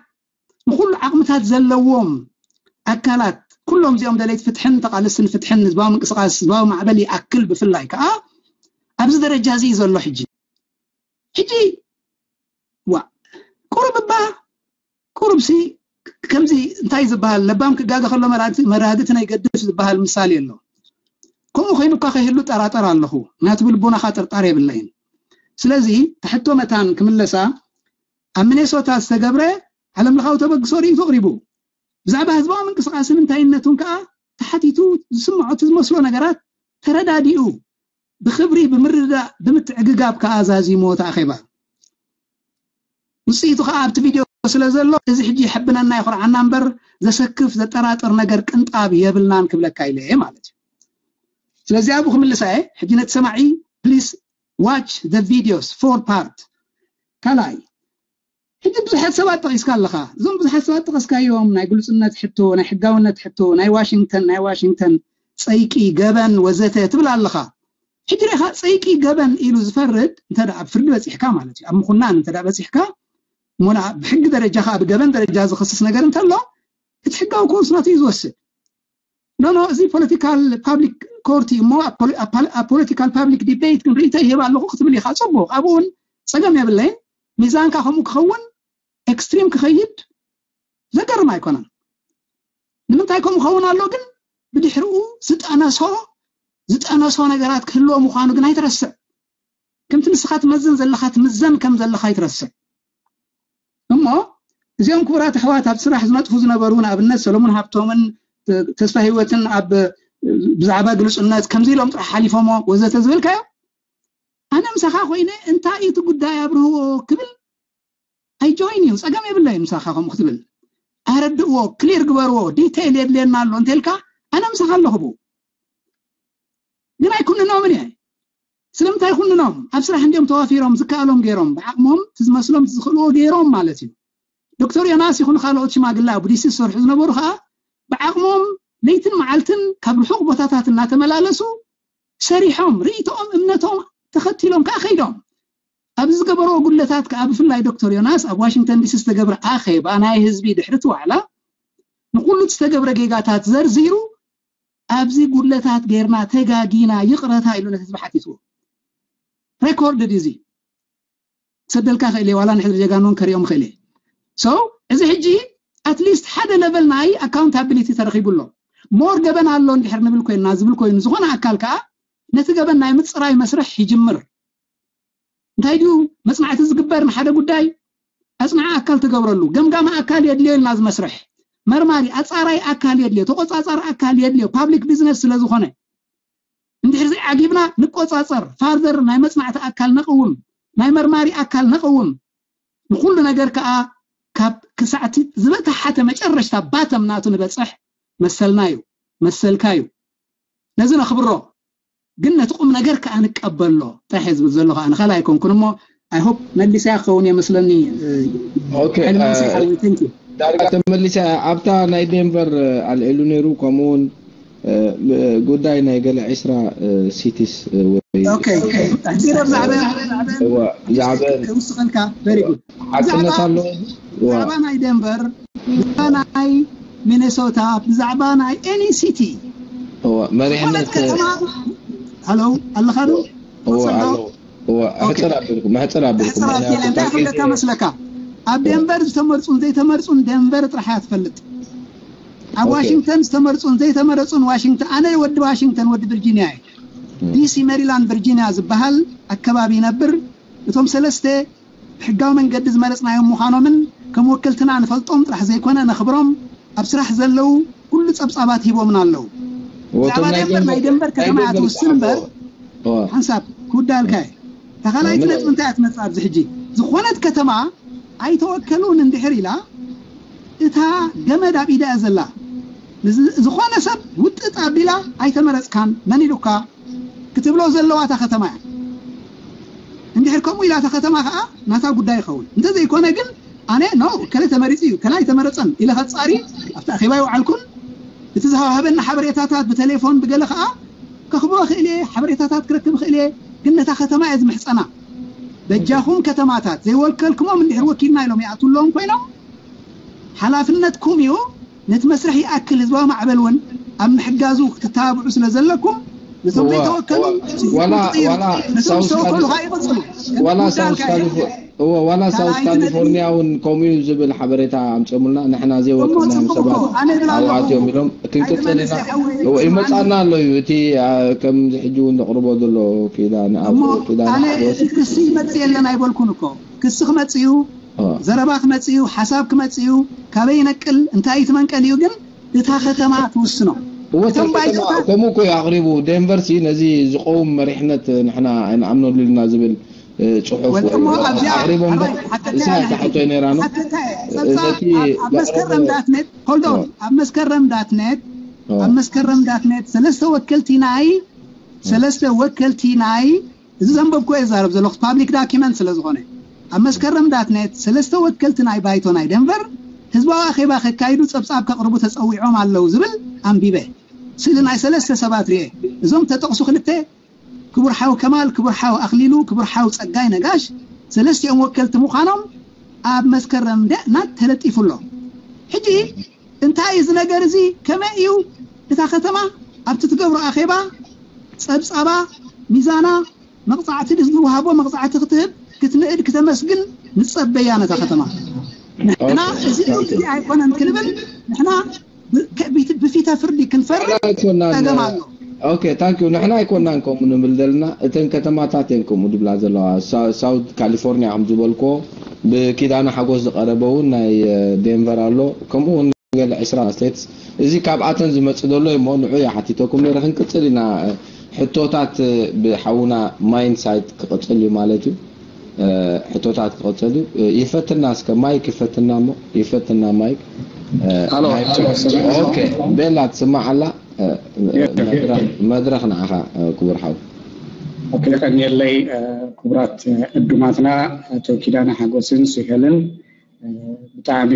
ንኩሉ ዓቕምታት ዘለዎም ኣካላት ኩሎም እዚኦም ደለይቲ ፍትሕን ተቓለስትን ፍትሕን ህዝባዊ ምንቅስቃስ ህዝባዊ ማዕበል ይኣክል ብፍላይ ከዓ ኣብዚ ደረጃ እዚ እዩ ዘሎ ሕጂ። ሕጂ ዋ ቁሩብ እባ ቁሩብ ሲ ከምዚ እንታይ ዝበሃል ለባም ክጋገ ከሎ መራግእቲ ናይ ገድፍ ዝበሃል ምሳሌ ኣሎ። ከምኡ ኮይኑ እኳ ከይህሉ ጠራጠር ኣለኹ። ምክንያቱ ብልቦናኻ ጥርጣር የብለይን። ስለዚ ትሕቶ መታን ክምለሳ ኣብ ሚኔሶታ ዝተገብረ ዓለም ለኻዊ ተበግሶ ርእይቶ ኣቕሪቡ። ብዛዕባ ህዝባዊ ምንቅስቃስን እንታይነቱን ከዓ ተሓቲቱ ዝስምዖ እቲ ዝመስሎ ነገራት ተረዳዲኡ ብኽብሪ ብምርድዳእ ብምትዕግጋብ ከዓ ኣዛዚምዎ እቲ ኣኼባ። ውፅኢቱ ከዓ ኣብቲ ቪድዮ ስለ ዘሎ እዚ ሕጂ ይሕብነና ይኹርዓና እምበር ዘሰክፍ ዘጠራጥር ነገር ቅንጣብ የብልናን ክብለካ ኢለ እየ ማለት እዩ። ስለዚ ኣብኡ ክምልሳ እየ። ሕጂ ነቲ ሰማዒ please watch the videos four part። ካልኣይ ሕጂ ብዙሓት ሰባት ጠቒስካ ኣለኻ። እዞም ብዙሓት ሰባት ጠቐስካዮም ናይ ግልፅነት ሕቶ ናይ ሕጋውነት ሕቶ ናይ ዋሽንግተን ናይ ዋሽንግተን ፀይቂ ገበን ወዘተ ትብል ኣለኻ። ሕጂ ርኢኻ ፀይቂ ገበን ኢሉ ዝፈርድ እንተ ደኣ ኣብ ፍርዲ በፂሕካ ማለት እዩ ኣብ ምኹናን እንተ ደኣ በፂሕካ እሞ ብሕጊ ደረጃ ከዓ ብገበን ደረጃ ዝኸስስ ነገር እንተሎ እቲ ሕጋዊ ኮርስ ናቱ እዩ ዝወስድ። ኖ ኖ እዚ ፖለቲካል ፓብሊክ ኮርት እዩ እሞ ኣብ ፖለቲካል ፓብሊክ ዲቤት ግን ርእይቶ ይህብ ኣለኹ ክትብል ኢኻ ፅቡቕ ኣብኡ እውን ፀገም የብለይን። ሚዛንካ ከምኡ ክኸውን ኤክስትሪም ክኸይድ ዘገርም ኣይኮነን። ንምንታይ ከምኡ ኸውን ኣሎ ግን ብድሕሪኡ ዝጠነሶ ዝጠነሶ ነገራት ክህልዎ ምዃኑ ግን ኣይትረስዕ። ከምቲ ንስኻ ትመዝን ዘለኻ ትምዘን ከም ዘለኻ ኣይትረስዕ። እሞ እዚኦም ክቡራት ኣሕዋት ኣብ ስራሕ ዝነጥፉ ዝነበሩ ንኣብነት ሰሎሙን ሃብቶምን ተስፋ ህይወትን ኣብ ብዛዕባ ግልፁነት ከምዚ ኢሎም ጥራሕ ሓሊፎሞ ወዘተ ዝብልካዮ ኣነ ምሳኻ ኮይነ እንታይ እዩ እቲ ጉዳይ ኣብርህዎ ክብል ኣይጆይን እዩ። ፀገም የብለይ ምሳኻ ከምኡ ክትብል። ኣረድእዎ፣ ክሊር ግበርዎ፣ ዲቴይል የድልየና ኣሎ እንተልካ ኣነ ምሳኻ ኣለኹ ብኡ። ግን ኣይኩንኖምን እየ። ስለምንታይ ይኹንኖም? ኣብ ስራሕ እንዲኦም ተዋፊሮም ዝከኣሎም ገይሮም ብዓቕሞም እቲ ዝመስሎም እቲ ዝኽእልዎ ገይሮም ማለት እዩ። ዶክተር ዮናስ ይኹን ካልኦት ሽማግለ ኣብ ዲሲ ዝሰርሑ ዝነበሩ ከዓ ብዓቕሞም ለይትን መዓልትን ካብ ርሑቕ ቦታታት እናተመላለሱ ሰሪሖም ርእይቶኦም እምነቶም ተኸቲሎም ከዓ ከይዶም ኣብዚ ዝገበርዎ ጉድለታት ከዓ ብፍላይ ዶክተር ዮናስ ኣብ ዋሽንግተን ዲሲ ዝተገብረ ኣኼባ ናይ ህዝቢ ድሕሪ እቲ ዋዕላ ንኩሉ ዝተገብረ ጌጋታት ዘርዚሩ ኣብዚ ጉድለታት ጌርና ተጋጊና ይቕረታ ኢሉ ነቲ ህዝቢ ሓቲትዎ። ሬኮርድ ድዩ እዚ ክሰደልካ ክእል እየ ዋላ ንሕድሪ ጀጋኑን ከሪኦም ክእል እየ። So እዚ ሕጂ ኣትሊስት ሓደ ለቨል ናይ ኣካውንታቢሊቲ ተረኺቡ ኣሎ። ሞር ገበን ኣሎ እንድሕር ንብል ኮይንና ዝብል ኮይኑ ዝኾነ ኣካል ከዓ ነቲ ገበን ናይ ምፅራይ መስርሕ ይጅምር። እንታይ ድዩ መፅናዕቲ ዝግበር ንሓደ ጉዳይ ኣፅናዒ ኣካል ትገብረሉ ገምጋሚ ኣካል የድልዮ ኢልና ዝመስርሕ መርማሪ ኣፃራይ ኣካል የድልዮ ተቆፃፃሪ ኣካል የድልዮ ፓብሊክ ቢዝነስ ስለ ዝኾነ እንድሕር ዘይዓጊብና ንቆፃፀር ፋርደር ናይ መፅናዕቲ ኣካል ነቕውም ናይ መርማሪ ኣካል ነቕውም ንኩሉ ነገር ከዓ ካብ ክሳዕቲ ዝበተሓተ መጨረሽታ ባተም ናቱ ንበፅሕ መሰልና እዩ መሰልካ እዩ ነዚ ነኽብሮ ግን ነቲ ቁም ነገር ከዓ ንቀበሎ ጥራሕ ዝብል ዘሎ ከዓ ንኻል ኣይኮንኩን እሞ I hope መሊሰያ ክኸውን የመስለኒ ዳርጋ ተመሊሰ ኣብታ ናይ ዴንቨር ኣልዒሉ ነይሩ ከምኡውን ጉዳይ ናይ ገለ ዕስራ ሲቲስ ወይ ሕፂረ ብዛዕባ ብዛዕባ ከውስኸልካ very good ሓቅነት ኣሎ ብዛዕባ ናይ ዴንቨር ብዛዕባ ናይ ሚኔሶታ ብዛዕባ ናይ any city መሪሕነት ከተማ ሃሎ ኣለኻ ዶ ሕፅር ኣቢልኩም ሕፅር ኣቢልኩም እንታይ ክብለካ መስለካ ኣብ ዴንቨር ዝተመርፁን ዘይተመርፁን ዴንቨር ጥራሕ እያ ትፈልጥ ኣብ ዋሽንግተን ዝተመርፁን ዘይተመረፁን ዋሽንግተን ኣነ ወዲ ዋሽንግተን ወዲ ቪርጂኒያ እየ ዲሲ ሜሪላንድ ቪርጂኒያ ዝበሃል ኣከባቢ ይነብር እቶም ሰለስተ ብሕጋዊ መንገዲ ዝመረፅናዮም ምዃኖምን ከም ወከልትና ንፈልጦም ጥራሕ ዘይኮነ ነኽብሮም ኣብ ስራሕ ዘለዉ ኩሉ ፀብፃባት ሂቦምና ኣለዉ ብዛዕባ ደንበር ናይ ደንበር ከተማ እያ ትውስን እምበር ሓንሳብ ክውዳልካ እየ ተኻላይቲ ነጥቢ እንታይ እያ ትመፅእ ኣብዚ ሕጂ ዝኾነት ከተማ ኣይተወከሉን እንድሕር ኢላ እታ ገመድ ኣብ ኢዳ እያ ዘላ ዝኾነ ሰብ ውጥጥ ኣቢላ ኣይተመረፅካን መን ኢሉካ ክትብሎ ዘለዋ እታ ከተማ እያ እንድሕር ከምኡ ኢላ እታ ከተማ ከዓ ናታ ጉዳይ ይኸውን እንተዘይኮነ ግን ኣነ ኖ ከለ ተመሪፂ እዩ ከላይ ተመረፀን ኢለ ከፃሪ ኣብቲ ኣኼባ ይውዓልኩን እቲ ዝሃዋህበኒ ሓበሬታታት ብቴሌፎን ብገለ ከዓ ከኽቦ ክእል እየ ሓበሬታታት ክረክብ ክእል እየ ግን ነታ ከተማ እየ ዝምሕፀና በጃኹም ከተማታት ዘይወከልኩሞም እንድሕር ወኪልና ኢሎም ይኣትዉ ኣለዎም ኮይኖም ሓላፍነትኩም እዩ ነቲ መስርሕ ይኣክል ህዝባዊ ማዕበል እውን ኣብ ምሕጋዙ ክትተባብዑ ስለ ዘለኩም ነቶም ዘይተወከሉ ነቶም ዝተወከሉ ከዓ ይቕፅሉ ዋላ ሳውስ ካሊፎርኒያ እውን ከምኡ እዩ ዝብል ሓበሬታ ኣምፅኦምልና ንሕና ዘይወክልናዮም ሰባት ኣብኣትዮም ኢሎም ክንቅፅል ኢና ይመፃና ኣሎ እዩ እቲ ከምዚ ሕጂ እውን ዘቕርቦ ዘሎ ኪዳነ ክሲ ይመፅእ የለን ኣይበልኩን እኮ ክሲ ክመፅእ እዩ ዘረባ ክመፅእ እዩ ሓሳብ ክመፅእ እዩ ካበይ ይነቅል እንታይ እዩ ትመንቀል እዩ ግን እታ ከተማ ትውስኖ እቶም ባይቶታት ከምኡ እኮ እዩ ኣቕሪቡ ዴንቨር ሲ ነዚ ዝቀውም መሪሕነት ንሕና ኣይንኣምነሉ ኢልና ዝብል ፅሑፍ ኣቕሪቦም እዛ እታ ሕቶ ነይራ ነው ኣብ መስከረም ዳትኔት hold on ኣብ መስከረም ዳትኔት ኣብ መስከረም ዳትኔት ሰለስተ ወከልቲ ናይ ሰለስተ ወከልቲ ናይ እዚ ዘንበብኩ እየ ዛረብ ዘለኹ ፓብሊክ ዳኪመንት ስለ ዝኾነ ኣብ መስከረም ዳትኔት ሰለስተ ወከልቲ ናይ ባይቶ ናይ ደንቨር ህዝባዊ ኣኼባ ከካይዱ ጸብጻብ ከቕርቡ ተጸዊዖም ኣለዉ ዝብል ኣንቢበ። ስእሊ ናይ ሰለስተ ሰባት ርኤ። እዞም ተጠቕሱ ክልተ ክቡር ሓው ከማል፣ ክቡር ሓው ኣኽሊሉ፣ ክቡር ሓው ጸጋይ ነጋሽ ሰለስቲኦም ወከልቲ ምዃኖም ኣብ መስከረም ደ ናት ተለጢፉ ኣሎ። ሕጂ እንታይ እዚ ነገር እዚ ከመይ እዩ እታ ከተማ ኣብቲ ትገብሮ ኣኼባ ጸብጻባ ሚዛና መቕጻዕቲ ዝወሃቦ መቕጻዕቲ ክትህብ ክትንእድ ክተመስግን ንጸበያ ነታ ከተማ ንሕና እዚ እዚ ኣይኮነን ክንብል ንሕና ብፊተ ፍርዲ ክንፈርድ ጸገም ኣሎ። ኦኬ ታንክ ዩ ንሕና ኣይኮናን ከምኡ ንብል ዘለና እተን ከተማታት እየን ከምኡ ድብላ ዘለዋ ሳውት ካሊፎርኒያ ከም ዝበልኮ ብኪዳነ ሓጎስ ዝቀረበ እውን ናይ ዴንቨር ኣሎ ከምኡ ገለ ዕስራ ስቴትስ፣ እዚ ካብኣተን ዝመጽእ ዘሎ እሞ ንዑ እየ ሓቲተኩም ነይረ። ክንቅጽል ኢና። ሕቶታት ብሓውና ማይንሳይት ክቕጽል እዩ ማለት እዩ። ሕቶታት ክቕጽል እዩ። ይፈትና እስከ ማይክ ይፈትና እሞ ይፈትና ማይክ። ሃሎ፣ ማይክ። ሃሎ፣ ሰማዕ። ኦኬ፣ ቤላ ትስማዕ ኣላ? መድረኽ፣ መድረኽ ንዓኻ ክቡር ሓው። ኦኬ፣ ቀንየለይ። ክቡራት ዕዱማትና ኣቶ ኪዳነ ሓጎስን ሱሄልን፣ ብጣዕሚ